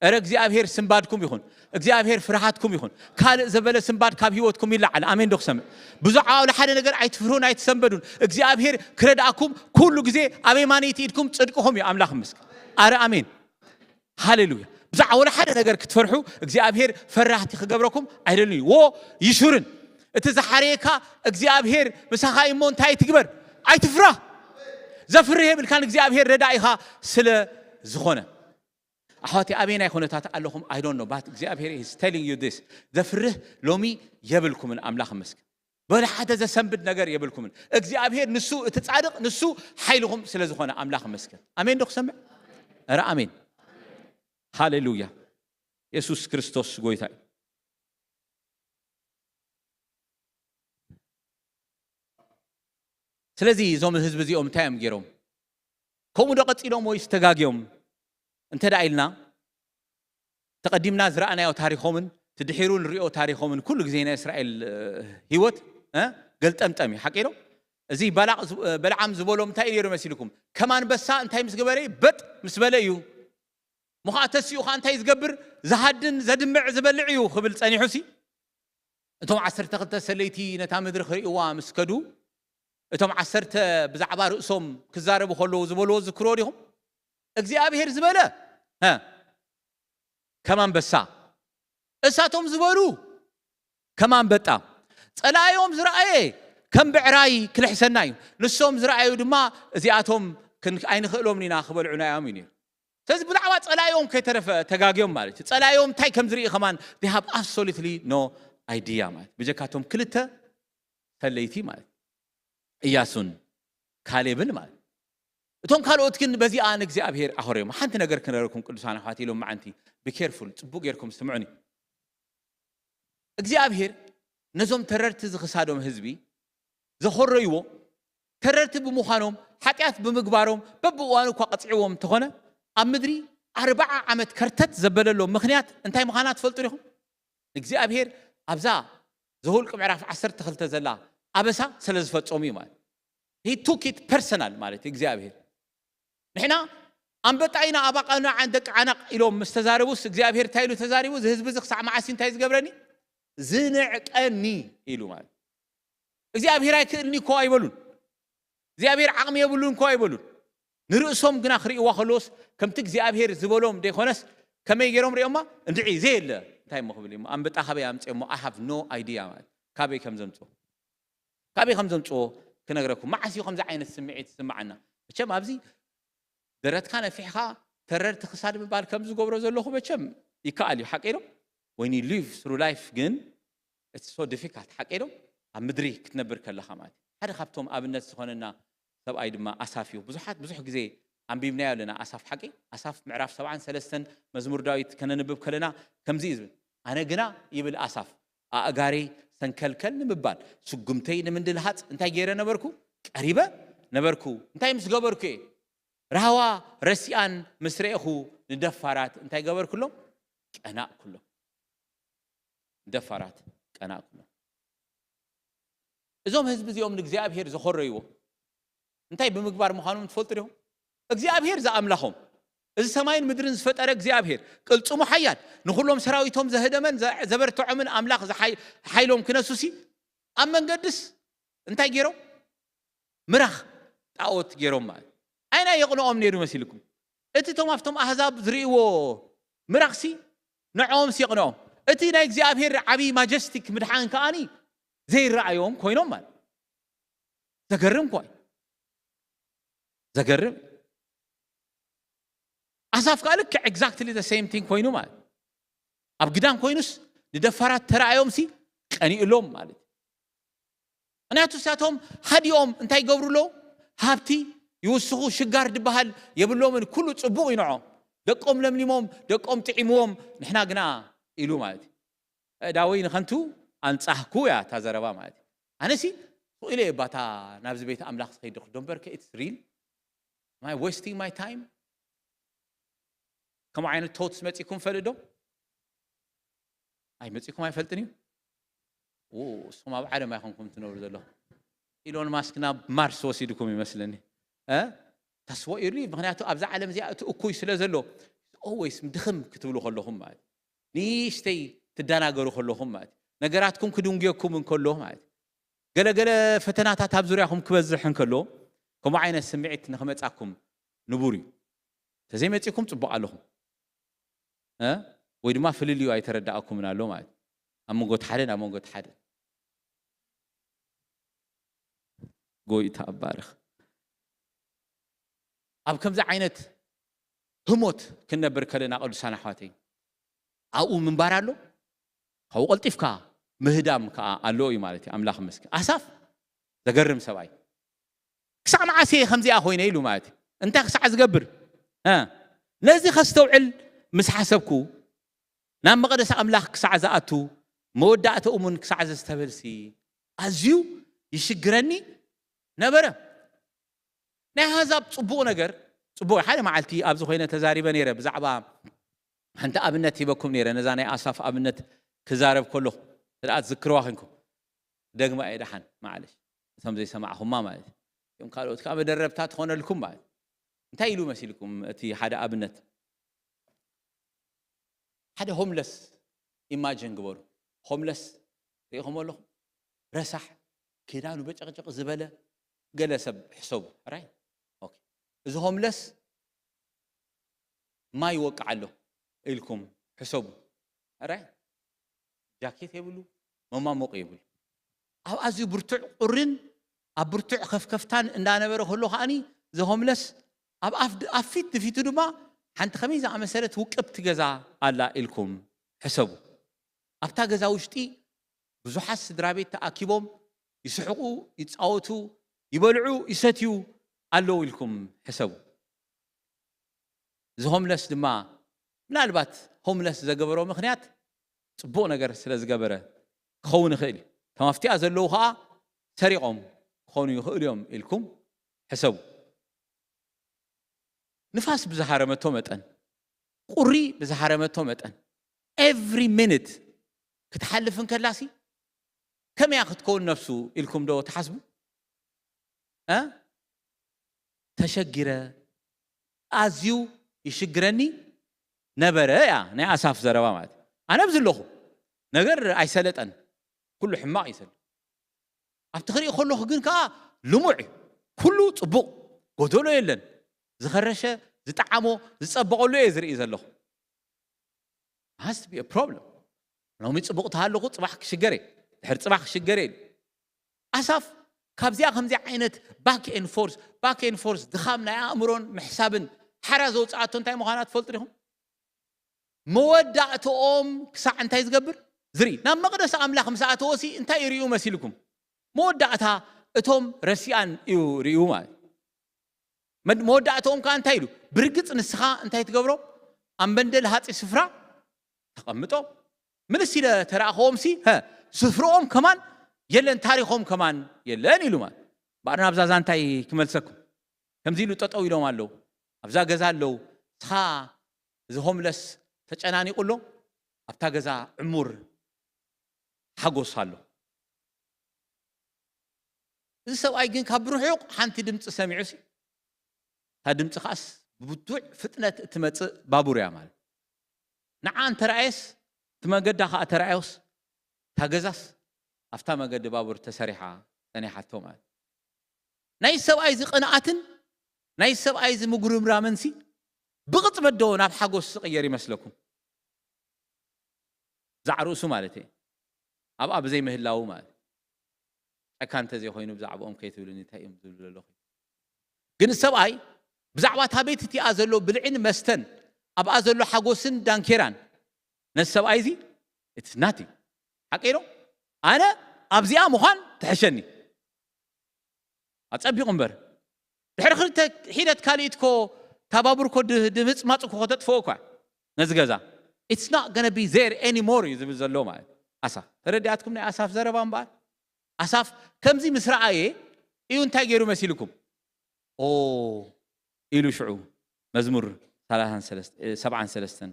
እረ እግዚኣብሔር ስንባድኩም ይኹን፣ እግዚኣብሔር ፍርሃትኩም ይኹን። ካልእ ዘበለ ስንባድ ካብ ህይወትኩም ይለዓል። ኣሜን ዶ ክሰምዕ? ብዙዓ ወላ ሓደ ነገር ኣይትፍርሁን ኣይትሰንበዱን። እግዚኣብሔር ክረድኣኩም ኩሉ ግዜ ኣብ የማነይቲ ኢድኩም ጽድቅኹም እዩ። ኣምላኽ ይመስገን። ኣረ ኣሜን። ሃሌሉያ። ብዛዕባ ወላ ሓደ ነገር ክትፈርሑ እግዚኣብሔር ፈራህቲ ክገብረኩም ኣይደልን እዩ። ዎ ይሹርን። እቲ ዝሓረየካ እግዚኣብሔር ምሳኻ እዩ እሞ እንታይ ትግበር? ኣይትፍራህ። ዘፍርህ የብልካን፣ እግዚኣብሔር ረዳኢኻ ስለ ዝኾነ። ኣሕዋተይ፣ ኣበየናይ ኩነታት ኣለኹም? I don't know, but እግዚኣብሔር is telling you this። ዘፍርህ ሎሚ የብልኩምን። ኣምላኽ ይመስገን። በለ ሓደ ዘሰንብድ ነገር የብልኩምን። እግዚኣብሔር ንሱ እቲ ጻድቕ፣ ንሱ ሓይልኹም ስለ ዝኾነ ኣምላኽ ይመስገን። ኣሜን ዶ ክሰምዕ? ኧረ ኣሜን። ሃሌሉያ። የሱስ ክርስቶስ ጎይታ እዩ። ስለዚ እዞም ህዝቢ እዚኦም እንታይ እዮም ገይሮም? ከምኡ ዶ ቀጺሎም ወይስ ተጋግዮም እንተ ደኣ ኢልና፣ ተቐዲምና ዝረኣናዮ ታሪኾምን እቲ ድሒሩ ንሪኦ ታሪኾምን ኩሉ ግዜ ናይ እስራኤል፣ እ፣ ህይወት፣ እ፣ ገልጠምጠም እዩ። ሓቂ ዶ? እዚ ባላቕ ዝ-፣ እ፣ በለዓም ዝበሎ እንታይ እዩ ነይሩ መሲልኩም? ከም ኣንበሳ እንታይ ምስ ገበረ? በጥ ምስ በለ እዩ። ምዃ ተሲኡ ኸዓ እንታይ ዝገብር? ዝሃድን ዘድምዕ ዝበልዕ እዩ ክብል ጸኒሑሲ። እቶም ዓሰርተ ክልተ ሰለይቲ ነታ ምድሪ ክርእይዋ ምስ ከዱ፣ እቶም ዓሰርተ ብዛዕባ ርእሶም ክዛረቡ ከለዉ ዝበልዎ ዝክርዎ ዲኹም? እግዚኣብሔር ዝበለ፣ ሀ፣ ከም ኣንበሳ፣ እሳቶም ዝበሉ ከም ኣንበጣ፣ ጸላእዮም ዝረኣየ ከም ብዕራይ ክልሕሰና እዩ፣ ንሶም ዝረኣዩ ድማ እዚኣቶም ክን-፣ ኣይንኽእሎምን ኢና ክበልዑና እዮም እዩ ነይሩ። ስለዚ ብዛዕባ ጸላእዮም ከይተረፈ ተጋግዮም ማለት እዩ። ጸላእዮም እንታይ ከም ዝርኢ ከማን they have absolutely no idea ማለት፣ ብጀካቶም ክልተ ሰለይቲ ማለት፣ እያሱን ካሌብን ማለት። እቶም ካልኦት ግን በዚኣ ንእግዚኣብሔር ኣኾርዮም። ሓንቲ ነገር ክነገረኩም ቅዱሳን ኣሕዋት ኢሎም መዓንቲ፣ be careful፣ ጽቡቕ ጌርኩም ስምዑኒ። እግዚኣብሔር ነዞም ተረርቲ ዝኽሳዶም ህዝቢ ዘኾረይዎ፣ ተረርቲ ብምዃኖም፣ ሓጢኣት ብምግባሮም፣ በብእዋኑ እኳ ቀጽዕዎም እንተኾነ፣ ኣብ ምድሪ ኣርብዓ ዓመት ከርተት ዘበለሎም ምኽንያት እንታይ ምዃና ትፈልጡ ዲኹም? እግዚኣብሔር ኣብዛ ዘሁልቅ ምዕራፍ ዓሰርተ ክልተ ዘላ ኣበሳ ስለ ዝፈጸሙ እዩ ማለት። He took it personal ማለት እዩ እግዚኣብሔር። ንሕና ኣንበጣ ኢና፣ ኣባቃና ዓን ደቂ ዓናቕ ኢሎም ምስ ተዛረቡስ እግዚኣብሔር እንታይ ኢሉ ተዛሪቡ? እዚ ህዝቢ እዚ ክሳዕ መዓስ እንታይ ዝገብረኒ? ዝንዕቀኒ ኢሉ ማለት። እግዚኣብሔር ኣይክእልኒ እኮ ኣይበሉን። እግዚኣብሔር ዓቕሚ የብሉን እኮ ኣይበሉን። ንርእሶም ግና ክርእይዋ ከለዎስ ከምቲ እግዚኣብሔር ዝበሎም ዘይኮነስ ከመይ ገይሮም ርእዮማ? እንድዒ ዘየለ እንታይ እሞ ክብል እሞ ኣንበጣ ካበይ ኣምፅኦሞ? I have no idea ማለት ካበይ ከም ዘምፅኦ፣ ካበይ ከም ዘምፅኦ ክነግረኩም። መዓስ እዩ ከምዚ ዓይነት ስምዒት ዝስምዓና? መቸም ኣብዚ ደረትካ ነፊሕካ ተረርቲ ክሳድ ምባል ከም ዝገብሮ ዘለኹ መቸም ይከኣል እዩ፣ ሓቀይ ዶ? When you live through life ግን it's so difficult፣ ሓቀይ ዶ? ኣብ ምድሪ ክትነብር ከለኻ ማለት እዩ። ሓደ ካብቶም ኣብነት ዝኾነና ሰብኣይ ድማ ኣሳፍ እዩ። ብዙሓት፣ ብዙሕ ግዜ ኣንቢብናዮ ኣለና ኣሳፍ፣ ሓቂ? ኣሳፍ ምዕራፍ ሰብዓን ሰለስተን መዝሙር ዳዊት ከነንብብ ከለና ከምዚ እዩ ዝብል፣ ኣነ ግና ይብል ኣሳፍ፣ ኣእጋረይ ሰንከልከል ንምባል፣ ስጉምተይ ንምንድልሃጽ እንታይ ገይረ ነበርኩ? ቀሪበ ነበርኩ። እንታይ ምስ ገበርኩ እየ? ራህዋ ረሲኣን ምስ ረኤኹ ንደፋራት እንታይ ገበርኩሎም? ቀናእኩሎም። ንደፋራት ቀናእኩሎም። እዞም ህዝቢ እዚኦም ንእግዚኣብሔር ዘኾረይዎ እንታይ ብምግባር ምዃኖም ትፈልጡ ዲኹም? እግዚኣብሔር ዝኣምላኾም፣ እዚ ሰማይን ምድርን ዝፈጠረ እግዚኣብሔር፣ ቅልጽሙ ሓያል፣ ንኹሎም ሰራዊቶም ዘህደመን ዘ-፣ ዘበርትዖምን ኣምላኽ ዝሓይ-፣ ሓይሎም ክነሱሲ፣ ኣብ መንገድስ እንታይ ገይሮም? ምራኽ ጣዖት ገይሮም ማለት። ኣይና የቕንኦም ነይሩ መሲልኩም? እቲ እቶም ኣብቶም ኣህዛብ ዝርእይዎ ምራኽሲ ንዕኦምስ የቕንኦም። እቲ ናይ እግዚኣብሔር ዓብዪ ማጀስቲክ ምድሓን ከኣኒ ዘይረኣዮም ኮይኖም ማለት። ዘገርም እኮ እዩ። ዘገርም። ኣሳፍ ከዓ ልክዕ exactly the same thing ኮይኑ ማለት። ኣብ ግዳም ኮይኑስ ንደፋራት ተረኣዮም ሲ ቀኒእሎም ማለት እዩ። ምክንያቱ ንሳቶም ሃዲኦም እንታይ ይገብሩ ኣለዉ? ሃብቲ ይውስኹ፣ ሽጋር ዝበሃል የብሎምን፣ ኩሉ ጽቡቕ እዩ ንዖም። ደቆም ለምሊሞም፣ ደቆም ጥዒምዎም፣ ንሕና ግና ኢሉ ማለት እዩ። ኣእዳወይ ንኸንቱ ኣንጻህኩ እያ እታ ዘረባ ማለት እዩ። ኣነሲ ሱቕ ኢለ እየ ባታ ናብዚ ቤት ኣምላኽ ዝኸይድ ደኹ፣ ዶ እምበርከ it's real? Am I wasting my time? ከምኡ ዓይነት ቶትስ መጺኩም ፈልጥ ዶ? ኣይ መጺኩም ኣይፈልጥን እዩ። ኡ፣ እሱም ኣብ ዓለም ኣይኮንኩም ትነብሩ ዘለኹም። ኢሎን ማስክ ናብ ማርስ ወሲድኩም ይመስለኒ። እ? ተስፎ ኢሉ፣ ምክንያቱ ኣብዛ ዓለም እዚኣ እቲ እኩይ ስለ ዘሎ፣ ኦወይስ ድኽም ክትብሉ ከለኹም ማለት እዩ። ንእሽተይ ትደናገሩ ከለኹም ማለት እዩ። ነገራትኩም ክድንጉየኩም እንከሎ ማለት እዩ። ገለገለ ፈተናታት ኣብ ዙርያኹም ክበዝሕ እንከሎ፣ ከምኡ ዓይነት ስምዒት ንኽመጻኩም ንቡር እዩ። ተዘይመጺኩም ጽቡቕ ኣለኹም። እ? ወይ ድማ ፍልልዩ ኣይተረዳእኩምን ኣሎ ማለት እዩ። ኣብ መንጎ እቲ ሓደን ኣብ መንጎ እቲ ሓደን። ጎይታ ኣባርኽ። ኣብ ከምዚ ዓይነት ህሞት ክንነብር ከለና ቅዱሳን ኣሕዋተይ፣ ኣብኡ ምንባር ኣሎ፣ ካብኡ ቀልጢፍካ ምህዳም ከዓ ኣሎ እዩ ማለት እዩ። ኣምላኽ ይመስገን። ኣሳፍ ዘገርም ሰብኣይ። ክሳዕ መዓስ እየ ከምዚኣ ኮይነ ኢሉ ማለት እዩ። እንታይ ክሳዕ ዝገብር? እ፣ ነዚ ከስተውዕል ምስ ሓሰብኩ፣ ናብ መቕደስ ኣምላኽ ክሳዕ ዝኣቱ፣ መወዳእትኡ እውን ክሳዕ ዘስተብህልሲ ኣዝዩ ይሽግረኒ ነበረ። ናይ ኣህዛብ ጽቡቕ ነገር፣ ጽቡቕ፣ ሓደ መዓልቲ ኣብዚ ኮይነ ተዛሪበ ነይረ፣ ብዛዕባ ሓንቲ ኣብነት ሂበኩም ነይረ፣ ነዛ ናይ ኣሳፍ ኣብነት ክዛረብ ከለኹ፣ ስለ ትዝክርዋ ኮንኩም፣ ደግማ እየ ደሓን፣ ማዕለሽ፣ እቶም ዘይሰማዕኹማ ማለት እዩ። እቶም ካልኦት ከኣ መደረብታ ትኾነልኩም ማለት እዩ። እንታይ ኢሉ መሲልኩም እቲ ሓደ ኣብነት? ሓደ ሆምለስ ኢማጅን ግበሩ። ሆምለስ ርኢኹም ኣለኹም? ረሳሕ፣ ክዳኑ በጨቕጨቕ ዝበለ ገለ ሰብ ሕሰቡ። ራይት? ኦኬ። እዚ ሆምለስ ማይ ይወቅዕ ኣሎ ኢልኩም ሕሰቡ። ራይት? ጃኬት የብሉ፣ መማሞቂ የብሉ። ኣብ ኣዝዩ ብርቱዕ ቁርን ኣብ ብርቱዕ ከፍከፍታን እንዳነበረ ከሎ ከኣኒ፣ እዚ ሆምለስ ኣብ ኣፍ-፣ ኣብ ፊት ንፊቱ ድማ ሓንቲ ከመይ ዝኣመሰለት ውቅብቲ ገዛ ኣላ ኢልኩም ሕሰቡ። ኣብታ ገዛ ውሽጢ ብዙሓት ስድራ ቤት ተኣኪቦም ይስሕቁ፣ ይጻወቱ፣ ይበልዑ፣ ይሰትዩ ኣለዉ ኢልኩም ሕሰቡ። እዚ ሆምለስ ድማ ምናልባት ሆምለስ ዘገበሮ ምኽንያት ጽቡቕ ነገር ስለ ዝገበረ ክኸውን ይኽእል እዩ። እቶም ኣብቲኣ ዘለዉ ኸኣ ሰሪቖም ክኾኑ ይኽእሉ እዮም ኢልኩም ሕሰቡ። ንፋስ ብዝሃረመቶ መጠን፣ ቁሪ ብዝሃረመቶ መጠን፣ ኤቭሪ ሚኒት ክትሓልፍ እንከላሲ ከመይ እያ ክትከውን ነፍሱ ኢልኩም ዶ ትሓስቡ? እ? ተሸጊረ፣ ኣዝዩ ይሽግረኒ ነበረ እያ ናይ ኣሳፍ ዘረባ ማለት እዩ። ኣነ ኣብዚ ኣለኹ፣ ነገር ኣይሰለጠን፣ ኩሉ ሕማቕ እዩ ዘሎ። ኣብቲ ክርኢ ከለኹ ግን ከኣ ልሙዕ እዩ፣ ኩሉ ጽቡቕ፣ ጎደሎ የለን፣ ዝኸረሸ፣ ዝጠዓሞ፣ ዝጸበቐሉ እየ ዝርኢ ዘለኹ። Has to be a problem። ሎሚ ጽቡቕ ተሃለኹ፣ ጽባሕ ክሽገር እየ፣ ድሕሪ ጽባሕ ክሽገር እየ ኢሉ። ኣሳፍ ካብዚኣ ከምዚኣ ዓይነት ባክ ኤን ፎርስ፣ ባክ ኤን ፎርስ ድኻም ናይ ኣእምሮን ምሕሳብን ሓራ ዘውጽኣቶ እንታይ ምዃና ትፈልጡ ዲኹም? መወዳእትኦም ክሳዕ እንታይ ዝገብር? ዝርኢ። ናብ መቕደስ ኣምላኽ ምስ ኣተወሲ እንታይ ይርእዩ መሲልኩም? መወዳእታ እቶም ረሲኣን እዩ ርእዩ ማለት። መድ-፣ መወዳእትኦም ከኣ እንታይ ኢሉ? ብርግጽ ንስኻ እንታይ ትገብሮ? ኣብ መንደል ሃጺ ስፍራ ተቐምጦ። ምልስ ኢለ ተራእኸዎም ሲ፣ ሀ፣ ስፍርኦም ከማን የለን፣ ታሪኾም ከማን የለን ኢሉ ማለት። እምበኣር ናብዛ ዛንታይ ክመልሰኩም። ከምዚ ኢሉ ጠጠው ኢሎም ኣለዉ። ኣብዛ ገዛ ኣለዉ። ንስኻ እዚ ሆምለስ ተጨናኒቑ ኣሎ። ኣብታ ገዛ ዕሙር ሓጎስ ኣሎ። እዚ ሰብኣይ ግን ካብ ርሑቕ ሓንቲ ድምፂ ሰሚዑ ሲ፣ እታ ድምፂ ከኣስ ብብርቱዕ ፍጥነት እትመፅእ ባቡር እያ ማለት። ንዓ እንተረኣየስ፣ እቲ መገዳ ከኣ ተረኣዮስ፣ እታ ገዛስ ኣብታ መገዲ ባቡር ተሰሪሓ ጸኒሓቶ ማለት። ናይ ሰብኣይ እዚ ቅንኣትን ናይ ሰብኣይ እዚ ምጉርምራምን ሲ ብቕጽበት ዶ ናብ ሓጎስ ዝቕየር ይመስለኩም? ዛዕ ርእሱ ማለት እየ። ኣብኣ ብዘይ ምህላዉ ማለት። ጨካን እንተዘይኮይኑ ብዛዕባኦም ከይትብልኒ እንታይ እዮም ዝብሉ ዘለኹ? ግን ሰብኣይ ብዛዕባ እታ ቤት እቲኣ ዘሎ ብልዕን መስተን ኣብኣ ዘሎ ሓጎስን ዳንኬራን ነዚ ሰብኣይ እዚ it's nothing። ሓቀይ ዶ? ኣነ ኣብዚኣ ምዃን ትሕሸኒ። ኣጸቢቑ እምበር ድሕሪ ክልተ ሒደት ካልኢት ኮ ታባቡር ኮ ድ- ድምጽማጽ ኮ ከተጥፍኦ እኳ ነዚ ገዛ it's not gonna be there anymore እዩ ዝብል ዘሎ ማለት ኣሳፍ። ተረዲኣትኩም ናይ ኣሳፍ ዘረባ እምበኣር ኣሳፍ ከምዚ ምስ ረኣየ እዩ እንታይ ገይሩ መሲልኩም? ኦ ኢሉ ሽዑ መዝሙር ሰብዓን ሰለስተን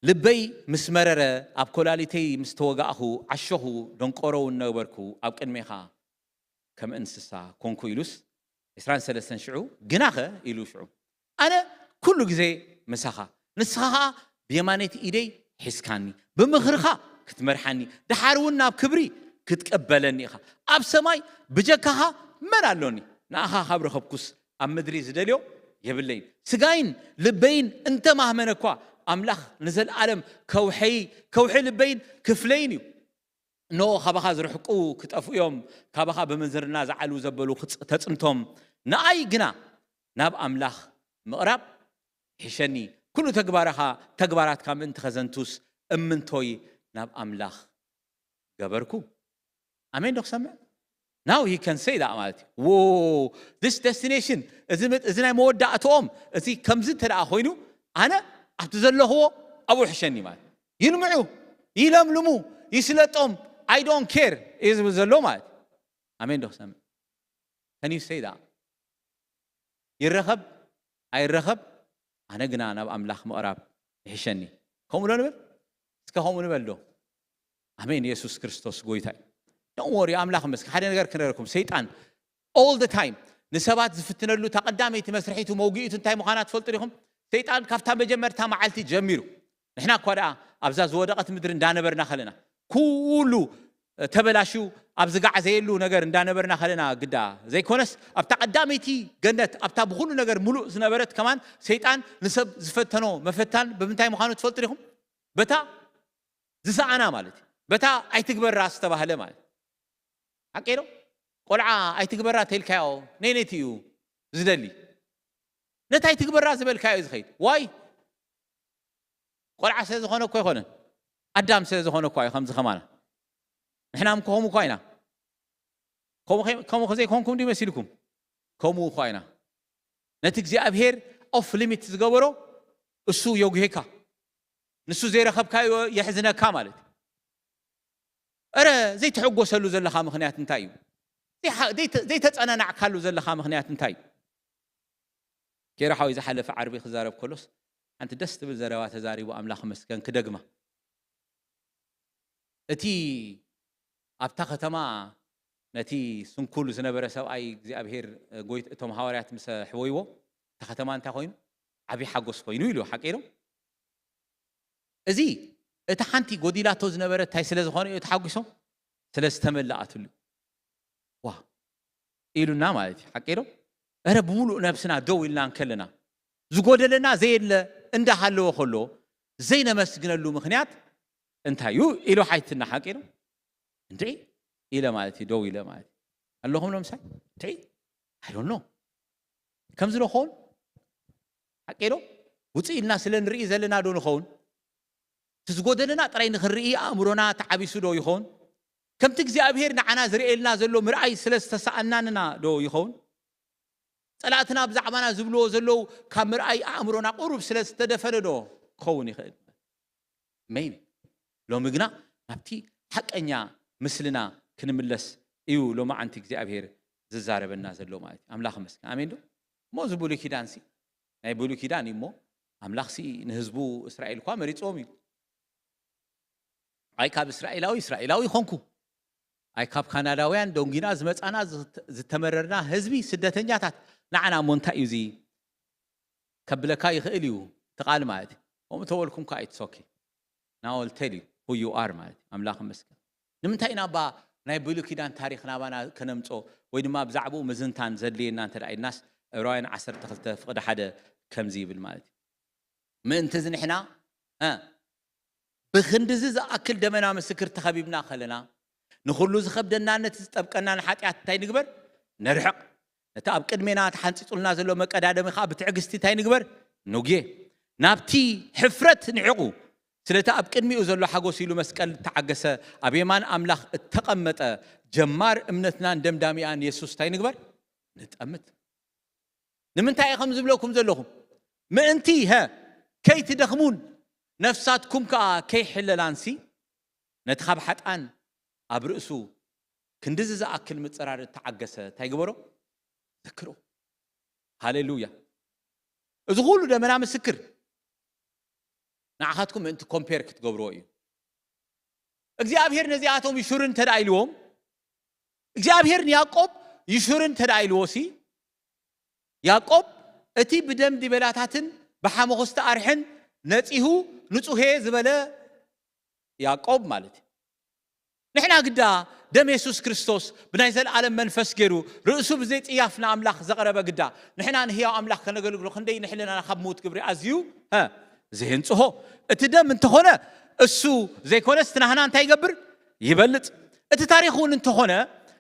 ልበይ ምስ መረረ ኣብ ኮላሊተይ ምስ ተወጋእኹ ዓሸኹ ደንቆሮ እውን ነበርኩ ኣብ ቅድሜኻ ከም እንስሳ ኮንኩ ኢሉስ ዕስራን ሰለስተን ሽዑ ግናኸ ኢሉ ሽዑ ኣነ ኩሉ ግዜ ምሳኻ ንስኻ ኸዓ ብየማነይቲ ኢደይ ሒዝካኒ ብምኽርኻ ክትመርሓኒ ደሓር እውን ናብ ክብሪ ክትቀበለኒ ኢኻ ኣብ ሰማይ ብጀካኻ መን ኣሎኒ ንኣኻ ካብ ረኸብኩስ ኣብ ምድሪ ዝደልዮ የብለይን ስጋይን ልበይን እንተማህመነ እኳ ኣምላኽ ንዘለኣለም ከውሐይ ከውሒ ልበይን ክፍለይን እዩ እነሆ ካባኻ ዝርሕቁ ክጠፍኡ እዮም ካባኻ ብምንዝርና ዝዓልዉ ዘበሉ ተፅንቶም ንኣይ ግና ናብ ኣምላኽ ምቕራብ ይሕሸኒ ኩሉ ተግባራኻ ተግባራትካ ምእንቲ ከዘንቱስ እምንቶይ ናብ ኣምላኽ ገበርኩ ኣሜን ዶ ክሰምዕ now he can say that ማለት እዩ this destination እዚ ናይ መወዳእትኦም እዚ ከምዚ እንተ ደኣ ኮይኑ ኣነ ኣብቲ ዘለኽዎ ኣብኡ ሕሸኒ ማለት ይልምዑ ይለምልሙ ይስለጦም I don't care እዩ ዝብል ዘሎ ማለት ኣሜን ዶ ክሰምዕ can you say that ይረኸብ ኣይረኸብ ኣነ ግና ናብ ኣምላኽ ምቕራብ ይሕሸኒ ከምኡ ዶ ንብል እስከ ከምኡ ንበል ዶ ኣሜን የሱስ ክርስቶስ ጎይታ እዩ don't worry ኣምላኽ መስክ ሓደ ነገር ክነገርኩም ሰይጣን all the time ንሰባት ዝፍትነሉ እታ ቀዳመይቲ መስርሒቱ መውጊኢቱ እንታይ ምዃና ትፈልጡ ዲኹም ሰይጣን ካብታ መጀመርታ መዓልቲ ጀሚሩ ንሕና እኳ ደኣ ኣብዛ ዝወደቐት ምድሪ እንዳነበርና ከለና ኩሉ ተበላሽዩ ኣብ ዝጋዓዘየሉ ነገር እንዳነበርና ከለና ግዳ ዘይኮነስ ኣብታ ቀዳመይቲ ገነት ኣብታ ብኩሉ ነገር ሙሉእ ዝነበረት ከማን ሰይጣን ንሰብ ዝፈተኖ መፈታን ብምንታይ ምዃኑ ትፈልጡ ዲኹም በታ ዝሰኣና ማለት እዩ በታ ኣይትግበራ ዝተባህለ ማለት ሓቂ ዶ ቆልዓ ኣይትግበራ ተልካዮ ነይነይቲ እዩ ዝደሊ ነታ ኣይትግበራ ዝበልካዮ እዩ ዝኸይድ ዋይ ቆልዓ ስለ ዝኾነ እኮ ኣይኮነን ኣዳም ስለ ዝኾነ እኳ እዩ ከምዚ ከማና ንሕና ምኮ ከምኡ እኳ ኢና ከምኡ ከዘይኮንኩም ድዩ መሲልኩም ከምኡ እኳ ኢና ነቲ እግዚኣብሄር ኦፍ ሊሚት ዝገበሮ እሱ የጉሄካ ንሱ ዘይረኸብካዮ የሕዝነካ ማለት እዩ እረ ዘይትሕጎሰሉ ዘለኻ ምኽንያት እንታይ እዩ ዘይተጸናናዕካሉ ዘለኻ ምኽንያት እንታይ እዩ ኬራ ሓወይ ዝሓለፈ ዓርቢ ክዛረብ ከሎስ ሓንቲ ደስ ትብል ዘረባ ተዛሪቡ ኣምላኽ መስገን ክደግማ እቲ ኣብታ ከተማ ነቲ ስንኩል ዝነበረ ሰብኣይ እግዚኣብሄር ጎይት እቶም ሃዋርያት ምስ ሕወይዎ እታ ከተማ እንታይ ኮይኑ ዓብዪ ሓጎስ ኮይኑ ኢሉ ሓቂ ኢሎም እዚ እቲ ሓንቲ ጎዲላቶ ዝነበረ እንታይ ስለ ዝኾነ እዩ ተሓጒሶም ስለ ዝተመላኣትሉ ዋ ኢሉና ማለት እዩ ሓቂ ኢሎም እረ ብምሉእ ነብስና ደው ኢልና እንከለና ዝጎደለና ዘየለ እንዳሃለወ ከሎ ዘይነመስግነሉ ምኽንያት እንታይ እዩ ኢሉ ሓይትና ሓቂ ኢሎም እንድዒ ኢለ ማለት እዩ ደው ኢለ ማለት ኣለኹም ሎምሳይ እንድዒ ኣይዶኖ ከምዚ ዶ ኸውን ሓቂ ዶ ውፅእ ኢልና ስለ ንርኢ ዘለና ዶ ንኸውን እቲ ዝጎደለና ጥራይ ንኽንርኢ ኣእምሮና ተዓቢሱ ዶ ይኸውን ከምቲ እግዚኣብሄር ንዓና ዝርእየልና ዘሎ ምርኣይ ስለ ዝተሰኣናንና ዶ ይኸውን ጸላእትና ብዛዕባና ዝብልዎ ዘለዉ ካብ ምርኣይ ኣእምሮና ቁሩብ ስለ ዝተደፈነ ዶ ክኸውን ይኽእል ሜይቢ ሎሚ ግና ናብቲ ሓቀኛ ምስልና ክንምለስ እዩ ሎማዓንቲ እግዚኣብሄር ዝዛረበና ዘሎ ማለት እዩ ኣምላኽ መስገን ኣሜን ዶ እሞ እዚ ብሉይ ኪዳን ሲ ናይ ብሉይ ኪዳን እዩ እሞ ኣምላኽ ሲ ንህዝቡ እስራኤል እኳ መሪፅዎም እዩ ኣይ ካብ እስራኤላዊ እስራኤላዊ ይኾንኩ ኣይ ካብ ካናዳውያን ደንጊና ዝመፃና ዝተመረርና ህዝቢ ስደተኛታት ንዓና እሞ እንታይ እዩ እዚ ከብለካ ይኽእል እዩ እቲ ቃል ማለት እዩ ከምኡ ተበልኩም ከዓ it's okay now I'll tell you who you are ማለት እዩ ኣምላኽ መስገን ንምንታይ ኢና እባ ናይ ብሉይ ኪዳን ታሪኽ ናባና ከነምጾ ወይ ድማ ብዛዕባኡ ምዝንታን ዘድልየና እንተ ኢልናስ ዕብራውያን ዓሰርተ ክልተ ፍቕዲ ሓደ ከምዚ ይብል ማለት እዩ ምእንቲ እዚ ንሕና ብኽንድዚ ዝኣክል ደመና ምስክር ተኸቢብና ከለና ንኹሉ ዝኸብደና ነቲ ዝጠብቀና ንሓጢኣት እንታይ ንግበር ነርሕቕ ነቲ ኣብ ቅድሜና ተሓንጺጹልና ዘሎ መቀዳደሚ ከኣ ብትዕግስቲ እንታይ ንግበር? ንጉየ። ናብቲ ሕፍረት ንዕቑ። ስለቲ ኣብ ቅድሚኡ ዘሎ ሓጎስ ኢሉ መስቀል ተዓገሰ። ኣብ የማን ኣምላኽ እተቐመጠ። ጀማር እምነትናን ደምዳሚኣን የሱስ እንታይ ንግበር? ንጠምት። ንምንታይ እየ ከም ዝብለኩም ዘለኹም? ምእንቲ፣ ሀ፣ ከይትደኽሙን ነፍሳትኩም ከኣ ከይሕለላንሲ፣ ነቲ ካብ ሓጣን ኣብ ርእሱ ክንድዚ ዝኣክል ምጽራር እተዓገሰ እንታይ ግበሮ? ዘክሮ። ሃሌሉያ። እዚ ኩሉ ደመና ምስክር ንዓኻትኩም ምእንቲ ኮምፔር ክትገብርዎ እዩ። እግዚኣብሔር ነዚኣቶም ይሹርን እንተ ደኣ ኢልዎም፣ እግዚኣብሔር ንያዕቆብ ይሹርን እንተ ደኣ ኢልዎ ሲ፣ ያዕቆብ እቲ ብደም ዲበላታትን ብሓመኹስቲ ኣርሕን ነጺሁ ንጹሄ ዝበለ ያዕቆብ ማለት እዩ። ንሕና ግዳ ደም የሱስ ክርስቶስ ብናይ ዘለኣለም መንፈስ ገይሩ ርእሱ ብዘይ ጽያፍ ንኣምላኽ ዘቕረበ ግዳ ንሕና ንህያው ኣምላኽ ከነገልግሎ ክንደይ ንሕልናና ካብ ምዉት ግብሪ ኣዝዩ፣ ሀ፣ ዘየንጽሆ። እቲ ደም እንተኾነ እሱ ዘይኮነስ እቲ ናህና እንታይ ይገብር? ይበልጽ። እቲ ታሪኽ እውን እንተኾነ፣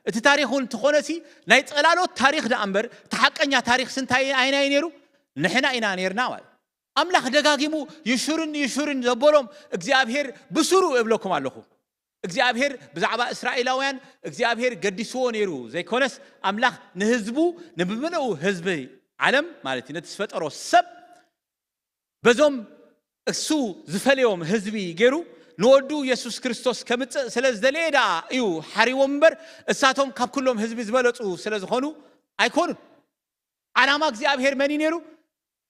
እቲ ታሪኽ እውን እንተኾነ ሲ ናይ ጸላሎት ታሪኽ ደኣ እምበር እቲ ሓቀኛ ታሪኽ ስንታይ ኣይናይ ነይሩ? ንሕና ኢና ነይርና ማለት። ኣምላኽ ደጋጊሙ ይሹርን ይሹርን ዘበሎም እግዚኣብሔር ብሱሩ እብለኩም ኣለኹ። እግዚኣብሔር ብዛዕባ እስራኤላውያን እግዚኣብሔር ገዲስዎ ነይሩ ዘይኮነስ ኣምላኽ ንህዝቡ፣ ንብምልኡ ህዝቢ ዓለም ማለት እዩ፣ ነቲ ዝፈጠሮ ሰብ በዞም እሱ ዝፈለዮም ህዝቢ ገይሩ ንወዱ የሱስ ክርስቶስ ከምጽእ ስለ ዝደለየ ደኣ እዩ ሓሪዎም እምበር እሳቶም ካብ ኩሎም ህዝቢ ዝበለጹ ስለ ዝኾኑ ኣይኮኑን። ዓላማ እግዚኣብሔር መን እዩ ነይሩ?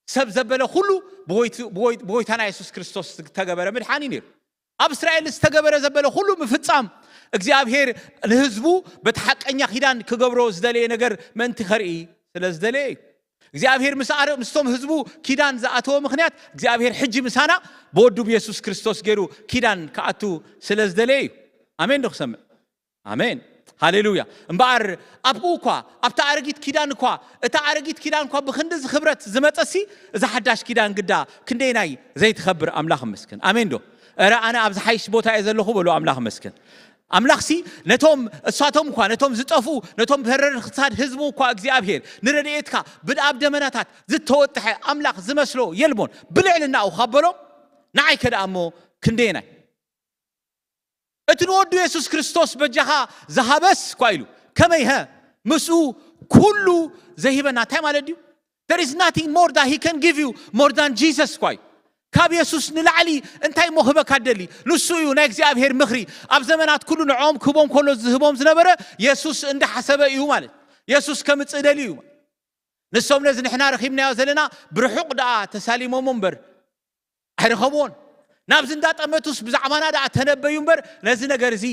ሰብ ዘበለ ኩሉ ብጎይቱ-፣ ብጎይ-፣ ብጎይታና የሱስ ክርስቶስ ዝተገበረ ምድሓን እዩ ነይሩ። ኣብ እስራኤል ዝተገበረ ዘበለ ኩሉ ምፍጻም እግዚኣብሔር ንህዝቡ በቲ ሓቀኛ ኪዳን ክገብሮ ዝደለየ ነገር ምእንቲ ከርኢ ስለ ዝደለየ እዩ። እግዚኣብሔር ምስ ኣረ-፣ ምስቶም ህዝቡ ኪዳን ዝኣተወ ምኽንያት እግዚኣብሔር ሕጂ ምሳና ብወዱ ብየሱስ ክርስቶስ ገይሩ ኪዳን ክኣቱ ስለ ዝደለየ እዩ። ኣሜን ዶ ክሰምዕ? ኣሜን። ሃሌሉያ። እምበኣር ኣብኡ እኳ ኣብታ ኣረጊት ኪዳን እኳ እታ ኣረጊት ኪዳን እኳ ብክንዲ ዝኽብረት ዝመጸሲ እዛ ሓዳሽ ኪዳን ግዳ ክንደይናይ ዘይትኸብር ኣምላኽ መስክን። ኣሜን ዶ? እረ ኣነ ኣብ ዝሓይሽ ቦታ እየ ዘለኹ በሉ ኣምላኽ መስክን። ኣምላኽሲ ነቶም እሳቶም እኳ ነቶም ዝጠፉ ነቶም በረር ክሳድ ህዝቡ እኳ እግዚኣብሔር ንረድኤትካ ብድኣብ ደመናታት ዝተወጥሐ ኣምላኽ ዝመስሎ የልቦን ብልዕልናኡ ካብ በሎም ንዓይ ከደኣ እሞ ክንደየናይ እቲ ንወዱ የሱስ ክርስቶስ በጃኻ ዝሃበስ እኳ ኢሉ ከመይ ሀ ምስኡ ኩሉ ዘይህበና እንታይ ማለት ድዩ? There is nothing more that he can give you more than Jesus እኳ እዩ። ካብ የሱስ ንላዕሊ እንታይ ሞ ክህበካ ደሊ? ንሱ እዩ ናይ እግዚኣብሔር ምኽሪ ኣብ ዘመናት ኩሉ ንዕኦም ክህቦም ከሎ ዝህቦም ዝነበረ የሱስ እንዳሓሰበ እዩ ማለት የሱስ ከምጽእ ደልዩ እዩ። ንሶም ነዚ ንሕና ረኺብናዮ ዘለና ብርሑቕ ደኣ ተሳሊሞሞ እምበር ኣይረኸብዎን። ናብዚ እንዳጠመቱስ ብዛዕባና ደኣ ተነበዩ እምበር ነዚ ነገር እዚ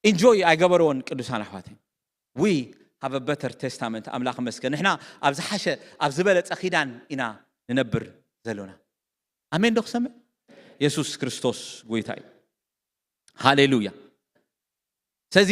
ኢንጆይ ኣይገበርዎን። ቅዱሳን ኣሕዋተይ we have a better testament። ኣምላኽ መስገን ንሕና ኣብ ዝሓሸ ኣብ ዝበለጸ ኪዳን ኢና ንነብር ዘሎና። ኣሜን ዶ ክሰምዕ? የሱስ ክርስቶስ ጎይታ እዩ። ሃሌሉያ። ስለዚ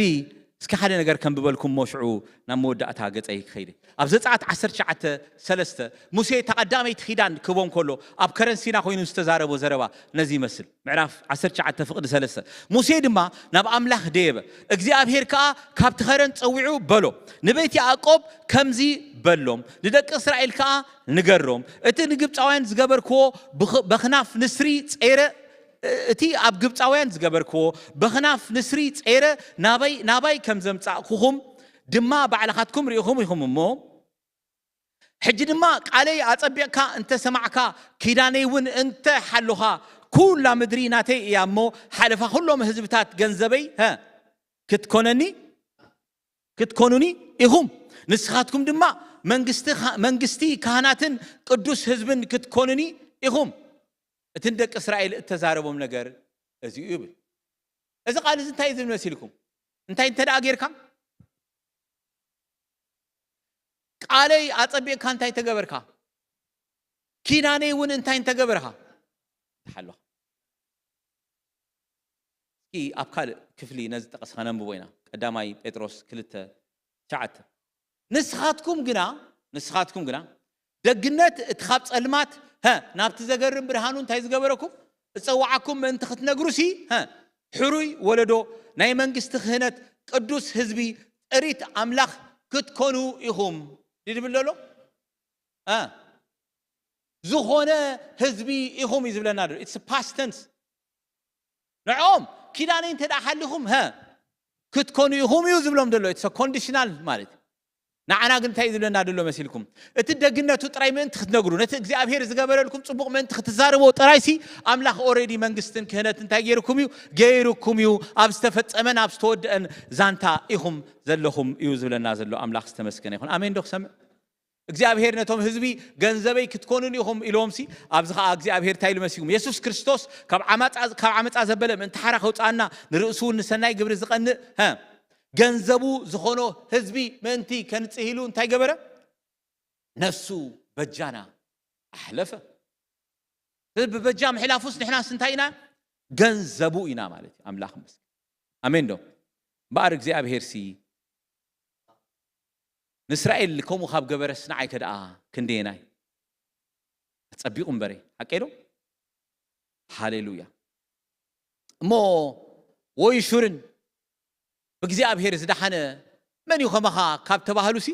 እስኪ ሓደ ነገር ከንብበልኩም ሞ ሽዑ ናብ መወዳእታ ገጸይ ክኸይደ ኣብ ዘጻት ዓሰርተ ትሽዓተ ሰለስተ ሙሴ ተቐዳመይቲ ኪዳን ክቦም ከሎ ኣብ ከረን ሲና ኮይኑ ዝተዛረቦ ዘረባ ነዚ ይመስል። ምዕራፍ ዓሰርተ ትሽዓተ ፍቕዲ ሰለስተ ሙሴ ድማ ናብ ኣምላኽ ደየበ እግዚኣብሔር ከኣ ካብቲ ኸረን ጸዊዑ በሎ ንቤት ያዕቆብ ከምዚ በሎም ንደቂ እስራኤል ከኣ ንገሮም እቲ ንግብፃውያን ዝገበርክዎ በኽናፍ ንስሪ ፀይረ እቲ ኣብ ግብፃውያን ዝገበርክዎ በኽናፍ ንስሪ ፀይረ ናባይ ከም ዘምፃእኩኹም ድማ ባዕልኻትኩም ርኢኹም ኢኹም እሞ ሕጂ ድማ ቃለይ ኣፀቢቕካ እንተ ሰማዕካ ኪዳነይ እውን እንተ ሓሉኻ ኩላ ምድሪ ናተይ እያ እሞ ሓለፋ ኩሎም ህዝብታት ገንዘበይ ክትኮነኒ ክትኮኑኒ ኢኹም ንስኻትኩም ድማ መንግስቲ ካህናትን ቅዱስ ህዝብን ክትኮኑኒ ኢኹም። እቲ ንደቂ እስራኤል እተዛረቦም ነገር እዚ እዩ ይብል። እዚ ቃል እዚ እንታይ ዝብል መሲልኩም? እንታይ እንተ ደኣ ጌርካ ቃለይ ኣጸቢቕካ እንታይ ተገበርካ? ኪዳነይ እውን እንታይ እንተገበርካ? ትሓለኻ። እስኪ ኣብ ካልእ ክፍሊ ነዚ ጥቕሲ ከነንብቦ ኢና። ቀዳማይ ጴጥሮስ ክልተ ትሽዓተ ንስኻትኩም ግና ንስኻትኩም ግና ደግነት እቲ ካብ ጸልማት ሀ ናብቲ ዘገርም ብርሃኑ እንታይ ዝገበረኩም ዝጸዋዓኩም ምእንቲ ክትነግሩ ሲ ሀ ሕሩይ ወለዶ ናይ መንግስቲ ክህነት ቅዱስ ህዝቢ ጥሪት ኣምላኽ ክትኮኑ ኢኹም። ድብል ዘሎ እ ዝኾነ ህዝቢ ኢኹም እዩ ዝብለና ዘሎ። It's past tense። ንዕኦም ኪዳነይ እንተ ደኣ ሓሊኹም ሀ ክትኮኑ ኢኹም እዩ ዝብሎም ዘሎ። It's conditional ማለት እዩ። ንዓና ግን እንታይ እዩ ዝብለና ዘሎ መሲልኩም? እቲ ደግነቱ ጥራይ ምእንቲ ክትነግሩ፣ ነቲ እግዚኣብሔር ዝገበረልኩም ጽቡቕ ምእንቲ ክትዛረቦ ጥራይሲ ኣምላኽ ኦሬዲ መንግስትን ክህነት እንታይ ገይርኩም እዩ? ገይርኩም እዩ። ኣብ ዝተፈጸመን ኣብ ዝተወደአን ዛንታ ኢኹም ዘለኹም እዩ ዝብለና ዘሎ። ኣምላኽ ዝተመስገነ ይኹን። ኣሜን ዶ ክሰምዕ? እግዚኣብሔር ነቶም ህዝቢ ገንዘበይ ክትኮኑን ኢኹም ኢሎምሲ፣ ኣብዚ ኸዓ እግዚኣብሔር እንታይ ኢሉ መሲልኩም? የሱስ ክርስቶስ ካብ ዓመፃ ካብ ዓመፃ ዘበለ ምእንቲ ሓራ ከውፅኣና ንርእሱ እውን ንሰናይ ግብሪ ዝቐንእ ሀ ገንዘቡ ዝኾኖ ህዝቢ ምእንቲ ከንፅህ ኢሉ እንታይ ገበረ? ነፍሱ በጃና ኣሕለፈ። ስለዚ ብበጃ ምሕላፉስ ንሕናስ እንታይ ኢና? ገንዘቡ ኢና ማለት እዩ። ኣምላኽ ይመስገን። ኣሜን ዶ? እምበኣር እግዚኣብሔር ሲ ንእስራኤል ከምኡ ካብ ገበረስ ንዓይከ ደኣ ክንደየናይ? ኣጸቢቑ እምበረ ሓቀይ ዶ? ሃሌሉያ። እሞ ወይሹርን ብእግዚኣብሔር ዝደሓነ መን እዩ ከማኻ ካብ ተባህሉሲ፣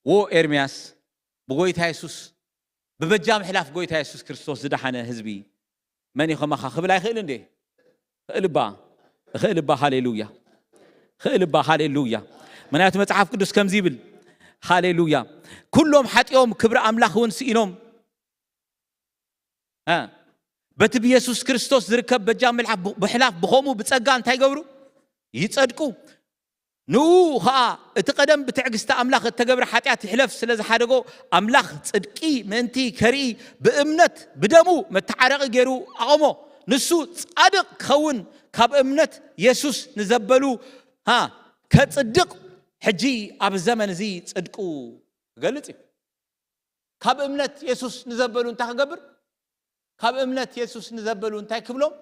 ወ ኤርምያስ ብጎይታ የሱስ ብበጃ ምሕላፍ ጎይታ የሱስ ክርስቶስ ዝደሓነ ህዝቢ መን እዩ ከማኻ ክብል ኣይኽእል እንዴ? ክእል እባ፣ ክእል እባ፣ ሃሌሉያ፣ ክእል እባ፣ ሃሌሉያ። ምክንያቱ መጽሓፍ ቅዱስ ከምዚ ይብል፣ ሃሌሉያ፣ ኩሎም ሓጢኦም ክብሪ ኣምላኽ እውን ስኢኖም እ፣ በቲ ብየሱስ ክርስቶስ ዝርከብ በጃ ምልሓፍ ብ-፣ ብሕላፍ ብኸምኡ ብጸጋ እንታይ ይገብሩ? ይጸድቁ። ንኡ ኸኣ እቲ ቀደም ብትዕግስቲ ኣምላኽ እተገብረ ሓጢኣት ይሕለፍ ስለ ዝሓደጎ፣ ኣምላኽ ጽድቂ ምእንቲ ከርኢ ብእምነት ብደሙ መተዓረቒ ገይሩ ኣቐሞ። ንሱ ጻድቕ ክኸውን ካብ እምነት የሱስ ንዘበሉ፣ ሃ፣ ከጽድቕ ሕጂ ኣብ ዘመን እዚ ጽድቁ ክገልጽ እዩ። ካብ እምነት የሱስ ንዘበሉ እንታይ ክገብር? ካብ እምነት የሱስ ንዘበሉ እንታይ ክብሎም?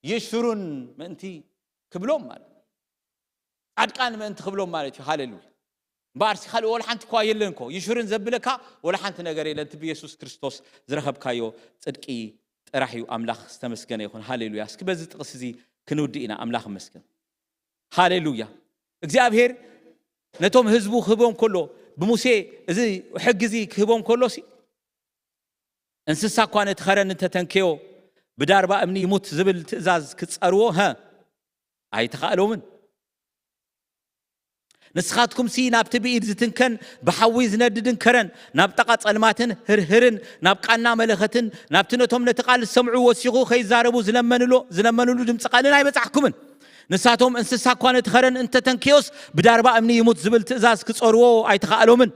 ይሽሩን ምእንቲ ክብሎም ማለት እዩ። ጻድቃን ምእንቲ ክብሎም ማለት እዩ። ሃሌሉያ። እምበኣርሲ ካልእ ወላ ሓንቲ እኳ የለን እኮ። ይሽሩን ዘብለካ ወላ ሓንቲ ነገር የለን። እቲ ብየሱስ ክርስቶስ ዝረኸብካዮ ጽድቂ ጥራሕ እዩ። ኣምላኽ ዝተመስገነ ይኹን። ሃሌሉያ። እስኪ በዚ ጥቕሲ እዚ ክንውድእ ኢና። ኣምላኽ ይመስገን። ሃሌሉያ። እግዚኣብሔር ነቶም ህዝቡ ክህቦም ከሎ፣ ብሙሴ እዚ ሕጊ እዚ ክህቦም ከሎሲ፣ እንስሳ እኳ ነቲ ኸረን እንተተንከዮ፣ ብዳርባ እምኒ ይሙት ዝብል ትእዛዝ ክጸርዎ፣ ሀ፣ ኣይተኻእሎምን። ንስኻትኩምሲ ናብቲ ብኢድ ዝትንከን ብሓዊ ዝነድድን ከረን፣ ናብ ጠቓ ጸልማትን ህርህርን፣ ናብ ቃና መለኸትን፣ ናብቲ ነቶም ነቲ ቃል ዝሰምዑ ወሲኹ ከይዛረቡ ዝለመንሎ-፣ ዝለመንሉ ድምጺ ቃልን ኣይበጻሕኩምን። ንሳቶም እንስሳ እኳ ነቲ ኸረን እንተተንክዮስ ብዳርባ እምኒ ይሙት ዝብል ትእዛዝ ክጾርዎ ኣይተኻእሎምን።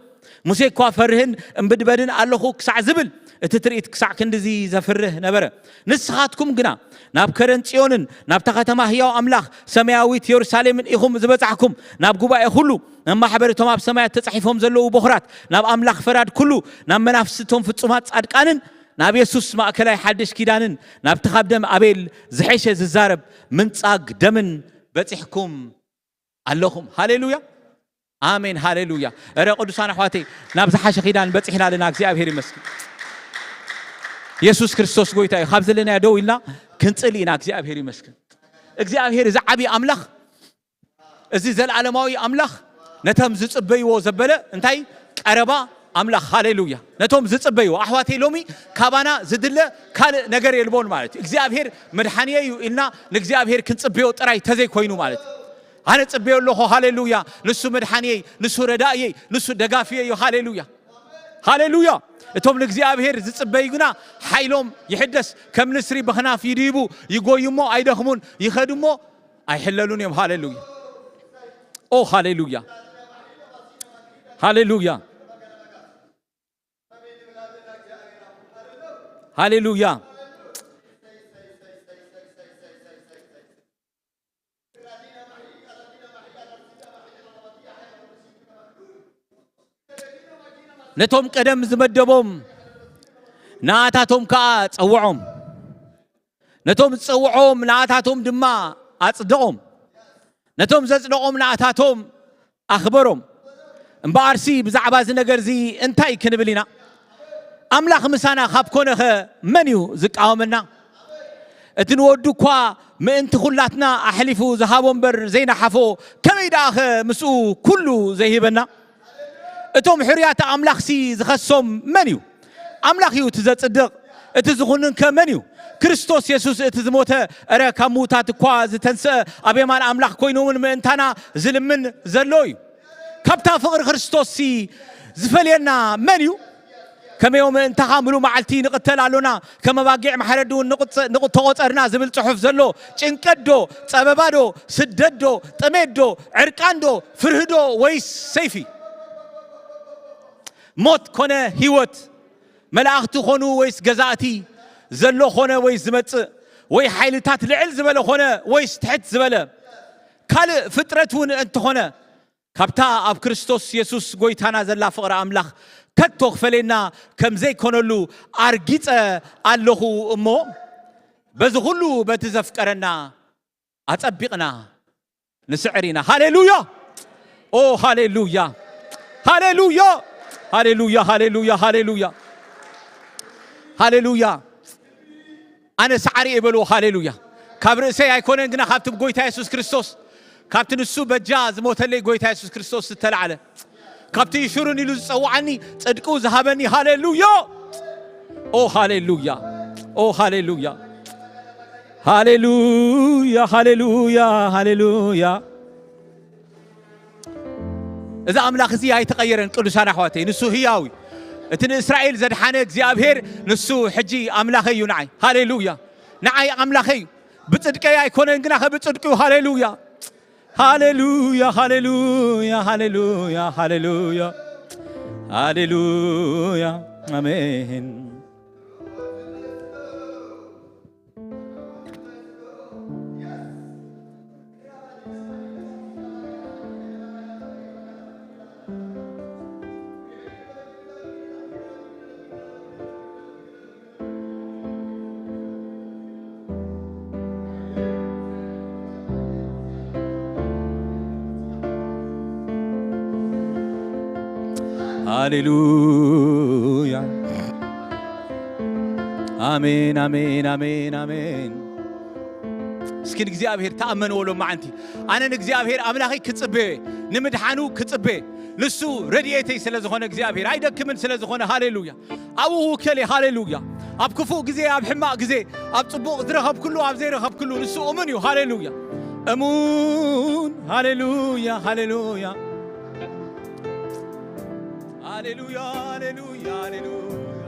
ሙሴ እኳ ፈርህን እምብድበድን ኣለኹ ክሳዕ ዝብል እቲ ትርኢት ክሳዕ ክንድዚ ዘፍርህ ነበረ። ንስኻትኩም ግና ናብ ከረን ጽዮንን ናብታ ከተማ ህያው ኣምላኽ ሰማያዊት የሩሳሌምን ኢኹም ዝበጻሕኩም፣ ናብ ጉባኤ ኩሉ፣ ናብ ማሕበር እቶም ኣብ ሰማያት ተጻሒፎም ዘለዉ በኹራት፣ ናብ ኣምላኽ ፈራድ ኩሉ፣ ናብ መናፍስቶም ፍጹማት ጻድቃንን ናብ የሱስ ማእከላይ ሓድሽ ኪዳንን ናብቲ ካብ ደም ኣቤል ዝሐሸ ዝዛረብ ምንጻግ ደምን በጺሕኩም ኣለኹም። ሃሌሉያ። ኣሜን። ሃሌሉያ። እረ ቅዱሳን ኣሕዋተይ፣ ናብ ዝሓሸ ኪዳን በጺሕና ኣለና። እግዚኣብሔር ይመስገን። የሱስ ክርስቶስ ጎይታ እዩ። ካብ ዘለናዮ ደው ኢልና ክንጽሊ ኢና። እግዚኣብሔር ይመስገን። እግዚኣብሔር እዚ ዓብዪ ኣምላኽ፣ እዚ ዘለዓለማዊ ኣምላኽ ነቶም ዝጽበይዎ ዘበለ እንታይ ቀረባ ኣምላኽ። ሃሌሉያ። ነቶም ዝጽበይዎ ኣሕዋተይ፣ ሎሚ ካባና ዝድለ ካልእ ነገር የልቦን ማለት እዩ። እግዚኣብሔር መድሓንየ እዩ ኢልና ንእግዚኣብሔር ክንጽበዮ ጥራይ ተዘይኮይኑ ማለት እዩ። ኣነ ጽበዮ ኣለኹ። ሃሌሉያ። ንሱ መድሓንየይ፣ ንሱ ረዳእየይ፣ ንሱ ደጋፍየ እዩ። ሃሌሉያ። ሃሌሉያ። እቶም ንእግዚኣብሔር ዝጽበዩ ግና ሓይሎም ይሕደስ፣ ከም ንስሪ ብኽናፍ ይድይቡ፣ ይጎዩ እሞ ኣይደኽሙን፣ ይኸዱ እሞ ኣይሕለሉን እዮም። ሃሌሉያ። ኦ ሃሌሉያ። ሃሌሉያ። ሃሌሉያ። ነቶም ቀደም ዝመደቦም ንኣታቶም ከኣ ጸውዖም። ነቶም ዝጸውዖም ንኣታቶም ድማ ኣጽደቖም። ነቶም ዘጽደቖም ንኣታቶም ኣኽበሮም። እምበኣርሲ ብዛዕባ እዚ ነገር እዚ እንታይ ክንብል ኢና? ኣምላኽ ምሳና ካብ ኮነኸ መን እዩ ዝቃወመና? እቲ ንወዱ እኳ ምእንቲ ኹላትና ኣሕሊፉ ዝሃቦ እምበር ዘይነሓፎ፣ ከመይ ደኣኸ ምስኡ ኩሉ ዘይህበና? እቶም ሕሩያት ኣምላኽሲ ዝኸሶም መን እዩ? ኣምላኽ እዩ እቲ ዘጽድቕ፣ እቲ ዝኹንን ከ መን እዩ? ክርስቶስ የሱስ እቲ ዝሞተ፣ እረ ካብ ምዉታት እኳ ዝተንስአ፣ ኣብ የማን ኣምላኽ ኮይኑ እውን ምእንታና ዝልምን ዘሎ እዩ። ካብታ ፍቕሪ ክርስቶስሲ ዝፈልየና መን እዩ? ከመዮ ምእንታኻ ምሉእ መዓልቲ ንቕተል ኣሎና፣ ከም ኣባጊዕ ማሕረዲ እውን ንቕጸ-፣ ንቕ-፣ ተቖጸርና ዝብል ጽሑፍ ዘሎ ጭንቀት ዶ፣ ጸበባ ዶ፣ ስደት ዶ፣ ጥሜት ዶ፣ ዕርቃን ዶ፣ ፍርሂ ዶ ወይስ ሰይፊ? ሞት ኮነ ህይወት፣ መላእኽቲ ኾኑ ወይስ ገዛእቲ፣ ዘሎ ኾነ ወይስ ዝመጽእ፣ ወይ ሓይልታት ልዕል ዝበለ ኾነ ወይስ ትሕት ዝበለ፣ ካልእ ፍጥረት እውን እንተኾነ፣ ካብታ ኣብ ክርስቶስ የሱስ ጐይታና ዘላ ፍቕሪ ኣምላኽ ከቶ ክፈለየና ከም ዘይኮነሉ ኣርጊጸ ኣለኹ እሞ፣ በዚ ኹሉ በቲ ዘፍቀረና ኣጸቢቕና ንስዕር ኢና። ሃሌሉያ! ኦ ሃሌሉያ! ሃሌሉያ! ሃሌሉያ! ሃሌሉያ! ሃሌሉያ! ሃሌሉያ! ኣነ ሰዓሪ እየ በልዎ። ሃሌሉያ! ካብ ርእሰይ ኣይኮነን ግና ካብቲ ብጎይታ የሱስ ክርስቶስ፣ ካብቲ ንሱ በጃ ዝሞተለይ ጎይታ የሱስ ክርስቶስ ዝተላዕለ፣ ካብቲ ይሹርን ኢሉ ዝጸውዓኒ ጽድቁ ዝሃበኒ። ሃሌሉያ! ኦ ሃሌሉያ! ኦ ሃሌሉያ! ሃሌሉያ! ሃሌሉያ! ሃሌሉያ! እዚ ኣምላኽ እዚ ኣይተቐየረን ቅዱሳን ኣሕዋተይ፣ ንሱ ህያው እዩ። እቲ ንእስራኤል ዘድሓነ እግዚኣብሔር ንሱ ሕጂ ኣምላኸይ እዩ ንዓይ። ሃሌሉያ! ንዓይ ኣምላኸይ እዩ። ብጽድቀይ ኣይኮነን ግና ከብጽድቁ እዩ። ሃሌሉያ! ሃሌሉያ! ሃሌሉያ! ሃሌሉያ! ሃሌሉያ! ሃሌሉያ! ኣሜን። ሃሌሉያ። ኣሜን፣ ኣሜን፣ ኣሜን፣ ኣሜን። እስኪ ንእግዚኣብሔር ተኣመንዎ ሎማዓንቲ። ኣነ ንእግዚኣብሔር ኣምላኸይ ክጽበዮ፣ ንምድሓኑ ክጽበዮ። ንሱ ረድኤተይ ስለ ዝኾነ እግዚኣብሔር፣ ኣይደክምን ስለ ዝኾነ፣ ሃሌሉያ። ኣብኡ ውከል እየ፣ ሃሌሉያ። ኣብ ክፉእ ግዜ፣ ኣብ ሕማቕ ግዜ፣ ኣብ ጽቡቕ ዝረኸብክሉ፣ ኣብ ዘይረኸብክሉ፣ ንሱ እሙን እዩ፣ ሃሌሉያ። እሙን፣ ሃሌሉያ፣ ሃሌሉያ። ሃሌሉያ፣ ሃሌሉያ፣ ሃሌሉያ።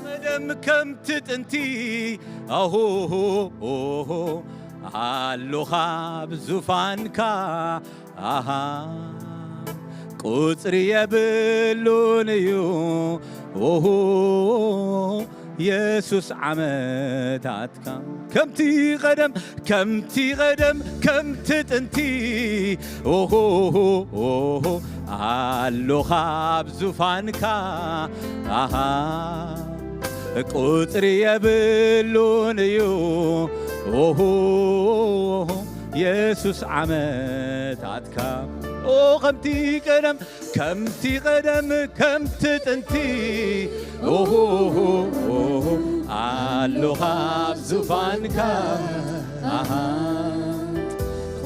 ቀደም ከምቲ ጥንቲ፣ ኣሆ፣ ኣሎኻ ኣብ ዙፋንካ፣ ኣሃ፣ ቁጽሪ የብሉን እዩ፣ ኦሆ፣ የሱስ ዓመታትካ። ከምቲ ቀደም፣ ከምቲ ቀደም፣ ከምቲ ጥንቲ፣ ኦሆ፣ ኣሎኻ ኣብ ዙፋንካ፣ ኣሃ፣ ቁጽሪ የብሉን እዩ፣ ኦሆ፣ የሱስ ዓመታትካ። ኦ፣ ከምቲ ቀደም፣ ከምቲ ቀደም፣ ከምቲ ጥንቲ፣ ኦሆ፣ ኣሎኻ ኣብ ዙፋንካ፣ ኣሃ፣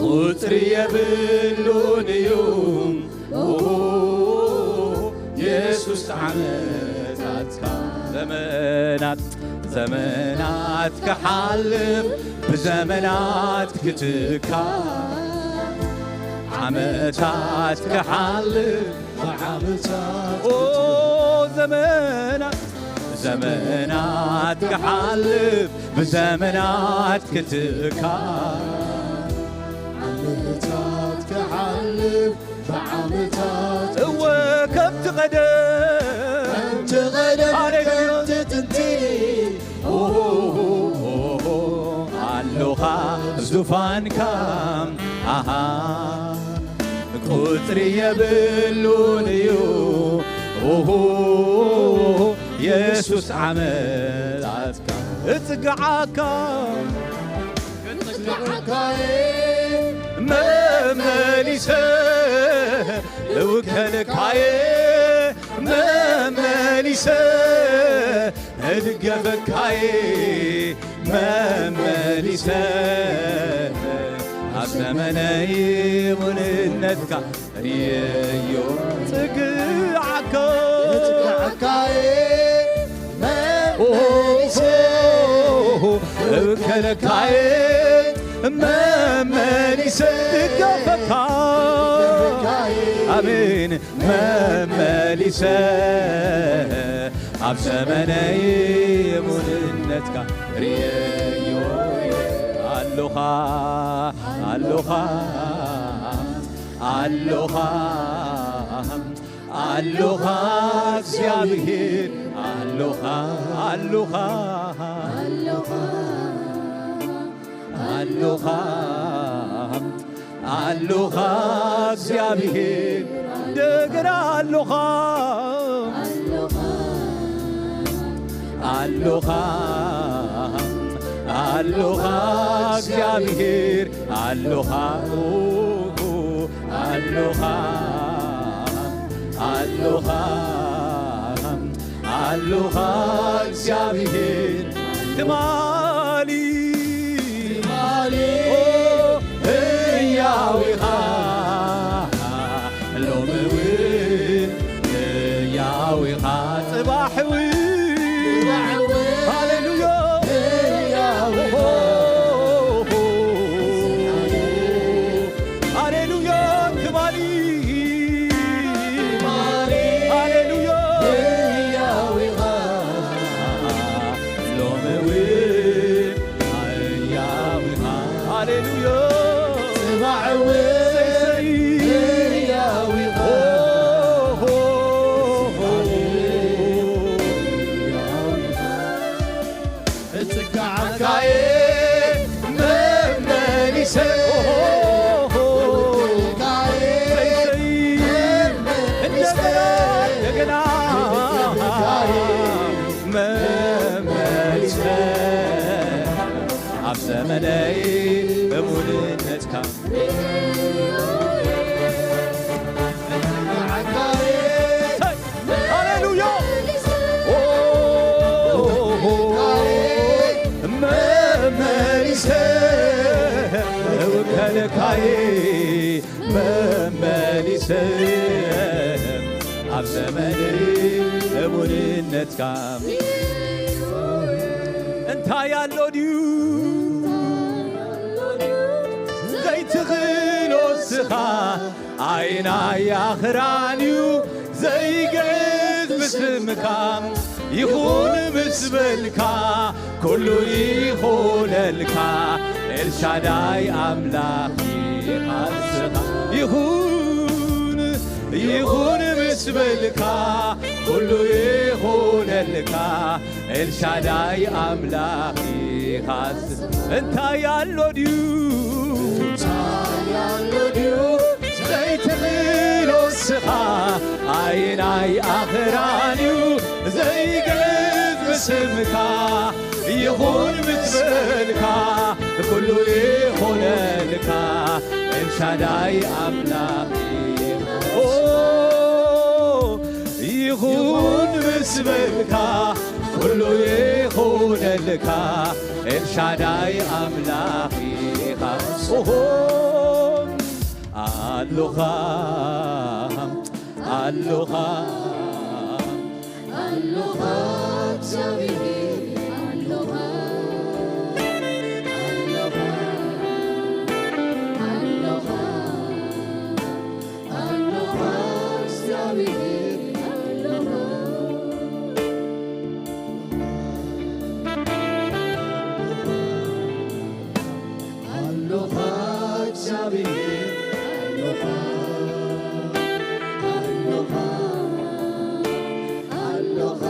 ቁጽሪ የብሉን እዩ፣ ኦሆ፣ የሱስ ዓመታትካ። ዘመናት፣ ዘመናት ክሓልፍ፣ ብዘመናት ክትካ፣ ዓመታት ክሓልፍ፣ ብዓመታት ኦ፣ ዘመናት፣ ዘመናት ክሓልፍ፣ ብዘመናት ክትካ፣ ዓመታት ክሓልፍ፣ ብዓመታት እወ፣ ከምቲ ቀደም፣ ከምቲ ቀደም፣ ሃሌሉያ። ከምቲ ጥንቲ፣ ኦሆ፣ ኣሎኻ ዙፋንካ፣ ኣሃ፣ ቁጽሪ የብሉን እዩ፣ ኦሆ፣ የሱስ ዓመታትካ። እጽግዓካ፣ እጽግዓካየ፣ መመሊሰ እውከለካየ፣ መመሊሰ እድገፈካየ፣ መመሊሰ ኣብ ዘመነይ ሙሉእነትካ ርእየዮ ጽግዓካ። ጽግዓካ'የ መመሊሰ እብከለካ'የ መመሊሰ እገፈካ። ኣሜን። መመሊሰ ኣብ ዘመነይ ሙሉእነትካ ርእየዮ ኣለኻ፣ ኣለኻ፣ ኣለኻ፣ ኣለኻ እግዚኣብሔር፣ ኣለኻ፣ ኣለኻ፣ ኣለኻ፣ ኣለኻ እግዚኣብሔር፣ እንደገና ኣለኻ፣ ኣለኻ፣ ኣለኻ እግዚኣብሔር፣ ኣለኻ፣ ኣለኻ፣ ኣለኻ፣ ኣለኻ እግዚኣብሔር። ትማሊ፣ ትማሊ ኦ፣ ህያው ኢኻ፣ ሎሚ እውን ህያው ኢኻ፣ ጽባሕ እውን፣ ጽባሕ እውን ሃሌሉያ ህያው ኢኻ። ሃሌሉያ ትማሊ፣ ሃሌሉያ ህያው ኢኻ፣ ሎሚ እውን ህያው ኢኻ። ሃሌሉያ ጽባሕ እውን ህያው ኢኻ። ጽግዓካ'የ መመሊሰ እንደገና፣ እንደገና መመሊሰ ኣብ ዘመነይ እሙንነትካ። ሃሌሉያ። ኦ፣ መመሊሰ እውከልካይ፣ መመሊሰ ኣብ ዘመን እሙንነትካ። እንታይ ኣሎ ድዩ ዘይትኽእሎ እስኻ? ኣይናይ ኣኽራን እዩ ዘይግዕዝ ብስምካ። ይኹን ምስ በልካ ኩሉ ይኹነልካ። ኤልሻዳይ ኣምላኽ ኢኻ ንስኻ። ይኹን፣ ይኹን ምስ በልካ ኩሉ ይኹነልካ። ኤልሻዳይ ኣምላኽ ኢኻስ እንታይ ኣሎ ድዩ? እንታይ ኣሎ ድዩ ዘይትኽእሎ እስኻ? ኣይናይ ኣኽራን እዩ ዘይግዕዝ ብስምካ። ይኹን ምስ በልካ ኩሉ ይኹነልካ። ኤልሻዳይ ኣምላኽ ኢኻ። ኦ፣ ይኹን ምስ በልካ ኩሉ ይኹነልካ። ኤልሻዳይ ኣምላኽ ኢኻ። ኦሆ፣ ኣሎኻ፣ ኣሎኻ፣ ኣሎኻ እግዚኣብሔር፣ ኣሎኻ፣ ኣሎኻ፣ ኣሎኻ፣ ኣሎኻ እግዚኣብሔር፣ ኣሎኻ። ኣሎኻ እግዚኣብሔር፣ ኣሎኻ፣ ኣሎኻ፣ ኣሎኻ፣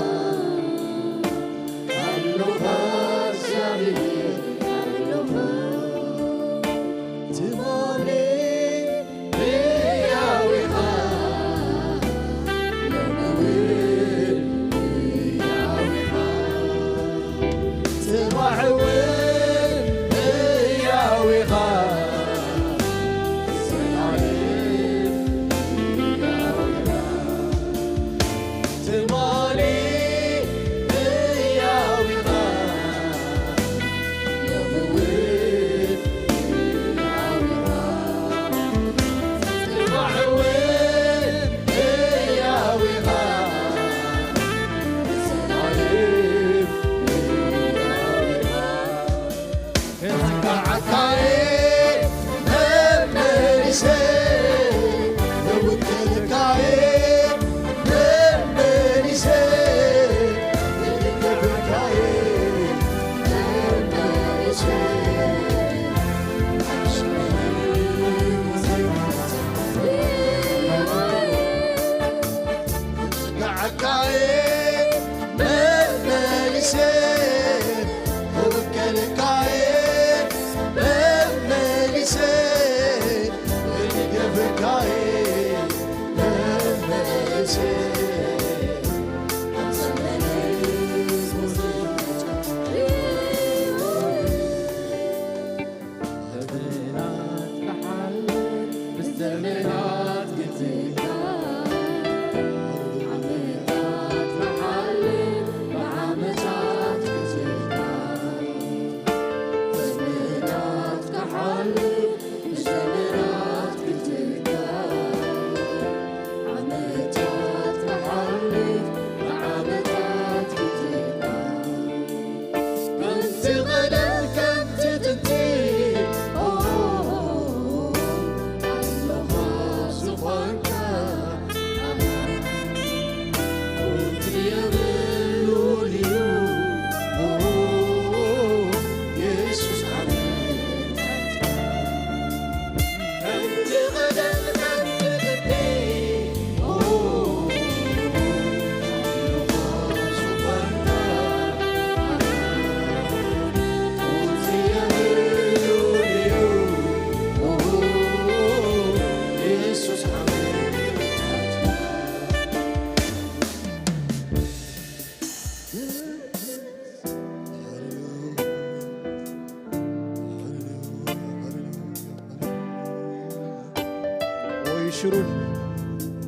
ወይ ሽሩን፣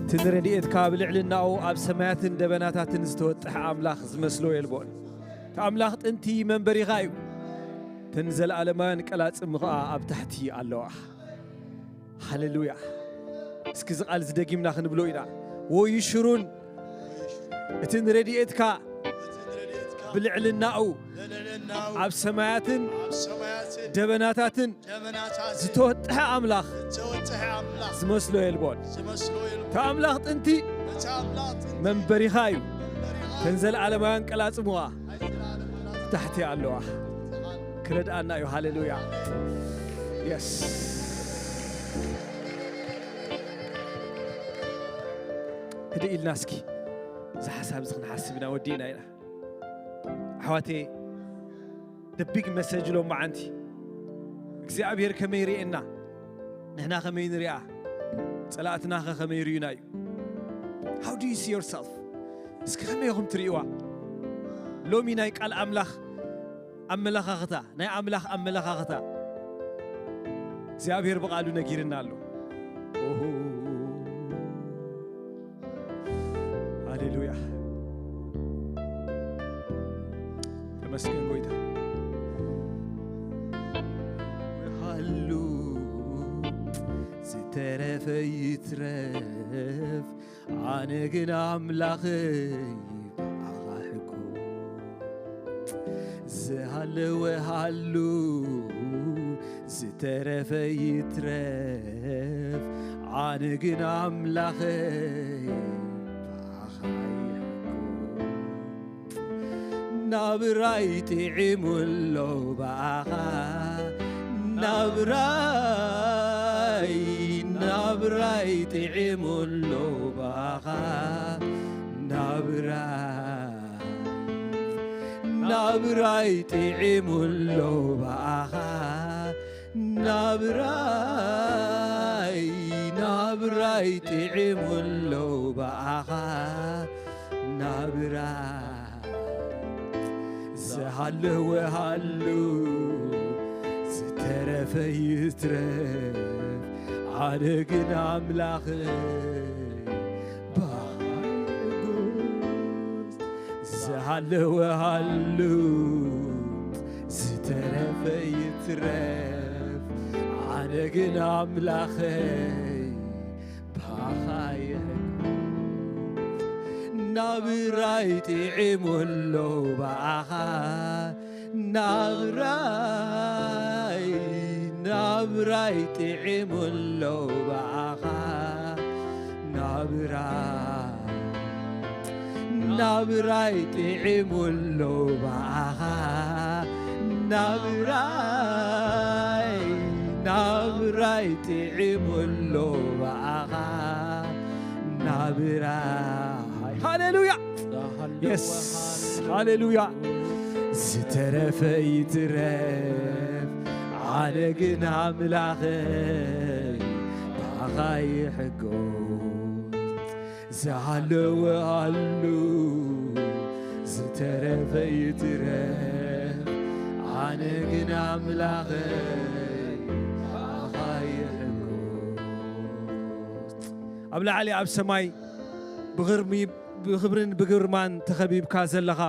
እቲ ንረድኤትካ ብልዕልናኡ ኣብ ሰማያትን ደበናታትን ዝተወጥሐ ኣምላኽ ዝመስሎ የልቦን። እቲ ኣምላኽ ጥንቲ መንበሪኻ እዩ። እተን ዘለኣለማውያን ቀላጽሙ ኸኣ ኣብ ታሕቲ ኣለዋ። ሃሌሉያ። እስኪ እዚ ቃል እዚ ደጊምና ክንብሎ ኢና። ወይ ሽሩን፣ እቲ ንረድኤትካ ብልዕልናኡ ኣብ ሰማያትን ደበናታትን ዝተወጥሐ ኣምላኽ ዝመስሎ የልቦን። እቲ ኣምላኽ ጥንቲ መንበሪኻ እዩ። እተን ዘለኣለማውያን ቀላጽምዋ ታሕቲ ኣለዋ። ክረድኣና እዩ። ሃሌሉያ። የስ። ህድእ ኢልና እስኪ እዚ ሓሳብ እዚ ክንሓስብ ኢና። ወዲእና ኢና። ኣሕዋተይ፣ the big message ሎም መዓንቲ እግዚኣብሔር ከመይ ርእየና፣ ንሕና ከመይ ንሪኣ፣ ጸላእትናኸ ከመይ ርእዩና እዩ? How do you see yourself? እስኪ ከመይ ኢኹም ትርእይዋ? ሎሚ ናይ ቃል ኣምላኽ ኣመለኻኽታ፣ ናይ ኣምላኽ ኣመለኻኽታ እግዚኣብሔር ብቓሉ ነጊርና ኣሎ። ኦሆ። ሃሌሉያ። ተመስገን ጎይታ። ሃሉ ዝተረፈ ይትረፍ፣ ኣነ ግን ኣምላኸይ ብኣኻ ሕጎ። ዝሃለወ ሃሉ ዝተረፈ ይትረፍ፣ ኣነ ግን ኣምላኸይ ብኣኻ ይሕጎ። ናብራይ ጥዒሙ ኣሎ ብኣኻ፣ ናብራይ፣ ናብራይ ጥዒሙ ኣሎ ብኣኻ፣ ናብራይ፣ ናብራይ ጥዒሙ ኣሎ ብኣኻ፣ ናብራይ፣ ናብራይ ጥዒሙ ኣሎ ብኣኻ፣ ናብራይ ዝሃለወ ሃሉ ዝተረፈ ይትረፍ፣ ኣነ ግን ኣምላኸይ ብኣኻ ይሕጎስ። ዝሃለወ ሃሉ ዝተረፈ ይትረፍ፣ ኣነ ግን ኣምላኸይ ብኣኻ ይሕጎስ። ናብራይ ጥዒሙ ኣሎ ብኣኻ፣ ናብራይ፣ ናብራይ ጥዒሙ ኣሎ ብኣኻ፣ ናብራይ፣ ናብራይ ጥዒሙ ኣሎ ብኣኻ፣ ናብራይ፣ ናብራይ ጥዒሙ ኣሎ ብኣኻ፣ ናብራይ። ሃሌሉያ። የስ፣ ሃሌሉያ። ዝተረፈ ይትረፍ፣ ኣነ ግን ኣምላኸይ ብኣኻ ይሕጎስ። ዝሃለወ ኣሉ ዝተረፈ ይትረፍ፣ ኣነ ግን ኣምላኸይ ብኣኻ ይሕጎስ። ኣብ ላዕሊ ኣብ ሰማይ ብግርሚ-፣ ብኽብርን ብግርማን ተኸቢብካ ዘለኻ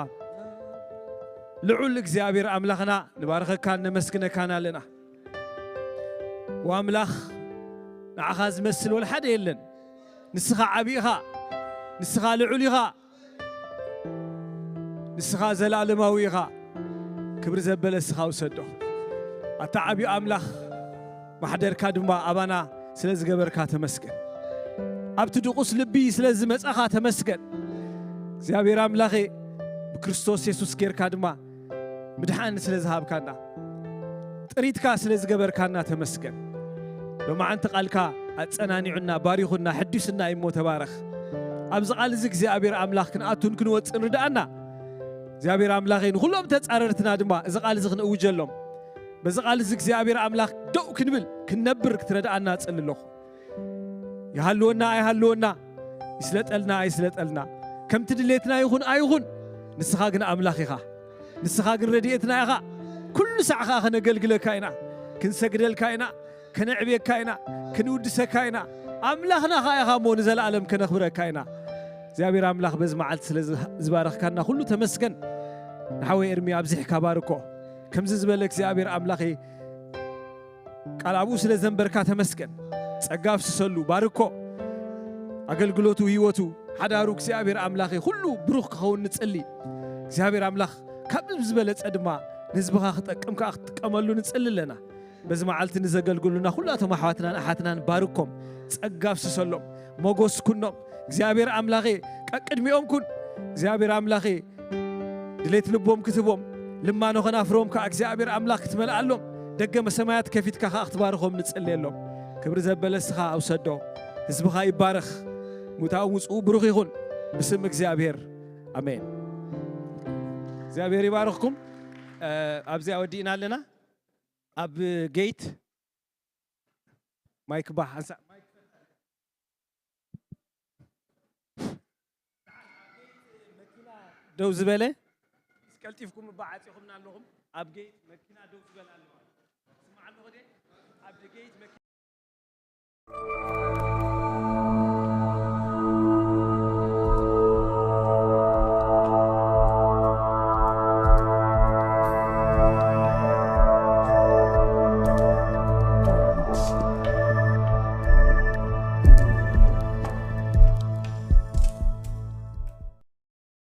ልዑል እግዚኣብሔር ኣምላኽና ንባርኸካን ነመስግነካን ኣለና። ወኣምላኽ ንዓኻ ዝመስል ወላ ሓደ የለን። ንስኻ ዓቢ ኢኻ፣ ንስኻ ልዑል ኢኻ፣ ንስኻ ዘለኣለማዊ ኢኻ። ክብሪ ዘበለ ንስኻ ውሰዶ። ኣታ ዓቢ ኣምላኽ ማሕደርካ ድማ ኣባና ስለ ዝገበርካ ተመስገን። ኣብቲ ድቑስ ልቢ ስለ ዝመጻኻ ተመስገን። እግዚኣብሔር ኣምላኸ ብክርስቶስ የሱስ ጌርካ ድማ ምድሓን ስለ ዝሃብካና፣ ጥሪትካ ስለ ዝገበርካና ተመስገን። ሎማዓንቲ ቃልካ ኣጸናኒዑና፣ ባሪኹና፣ ሕዲሱና እዩ እሞ ተባረኽ። ኣብዚ ቃል እዚ እግዚኣብሔር ኣምላኽ ክንኣቱን ክንወጽእን ርድኣና። እግዚኣብሔር ኣምላኸ ንኹሎም ተጻረርትና ድማ እዚ ቃል እዚ ክንእውጀሎም፣ በዚ ቃል እዚ እግዚኣብሔር ኣምላኽ ደው ክንብል ክንነብር ክትረድኣና እጽሊ ኣለኹ። ይሃልወና ኣይሃልወና፣ ይስለጠልና ኣይስለጠልና፣ ከምቲ ድሌትና ይኹን ኣይኹን፣ ንስኻ ግን ኣምላኽ ኢኻ። ንስኻ ግን ረድኤትና ኢኻ። ኩሉ ሳዕ ኸኣ ከነገልግለካ ኢና፣ ክንሰግደልካ ኢና፣ ከነዕብየካ ኢና፣ ክንውድሰካ ኢና። ኣምላኽና ኸኣ ኢኻ እሞ ንዘለኣለም ከነኽብረካ ኢና። እግዚኣብሔር ኣምላኽ በዚ መዓልቲ ስለ ዝባረኽካና ኩሉ ተመስገን። ንሓወይ ኤርሚ ኣብዚሕካ ባርኮ። ከምዚ ዝበለ እግዚኣብሔር ኣምላኸይ ቃል ኣብኡ ስለ ዘንበርካ ተመስገን። ጸጋ ኣፍስሰሉ፣ ባርኮ። ኣገልግሎቱ፣ ህይወቱ፣ ሓዳሩ እግዚኣብሔር ኣምላኸይ ኩሉ ብሩኽ ክኸውን ንጽሊ። እግዚኣብሔር ኣምላኽ ካብ ዝበለጸ ድማ ንህዝብኻ ክጠቅም ከኣ ክትጥቀመሉ ንጽሊ ኣለና። በዚ መዓልቲ ንዘገልግሉና ኩላቶም ኣሕዋትናን ኣሓትናን ባርኮም፣ ጸጋ ኣፍስሰሎም፣ ሞጎስ ኩኖም። እግዚኣብሔር ኣምላኸ ቀቅድሚኦም ኩን። እግዚኣብሔር ኣምላኸ ድሌት ልቦም ክትህቦም፣ ልማኖ ኸናፍሮም ከኣ እግዚኣብሔር ኣምላኽ ክትመልኣሎም፣ ደገ መሰማያት ከፊትካ ኸኣ ክትባርኾም ንጽልየሎም። ክብሪ ዘበለ እስኻ ኣውሰዶ። ህዝብኻ ይባረኽ። ሙታኡ ውጽኡ ብሩኽ ይኹን። ብስም እግዚኣብሔር። ኣሜን። እግዚኣብሔር ይባርኽኩም። እ፣ ኣብዚኣ ወዲእና ኣለና። ኣብ ጌት ማይክ ባህ፣ ኣንሳ-፣ ደው ዝበለ፣ ቀልጢፍኩም እባ ዓጺኹምና ኣለኹም። ኣብ ጌት መኪና ደው ዝበል ኣለዋ። ስማዕ ኣለኹ ደ? ኣብ ጌት መኪና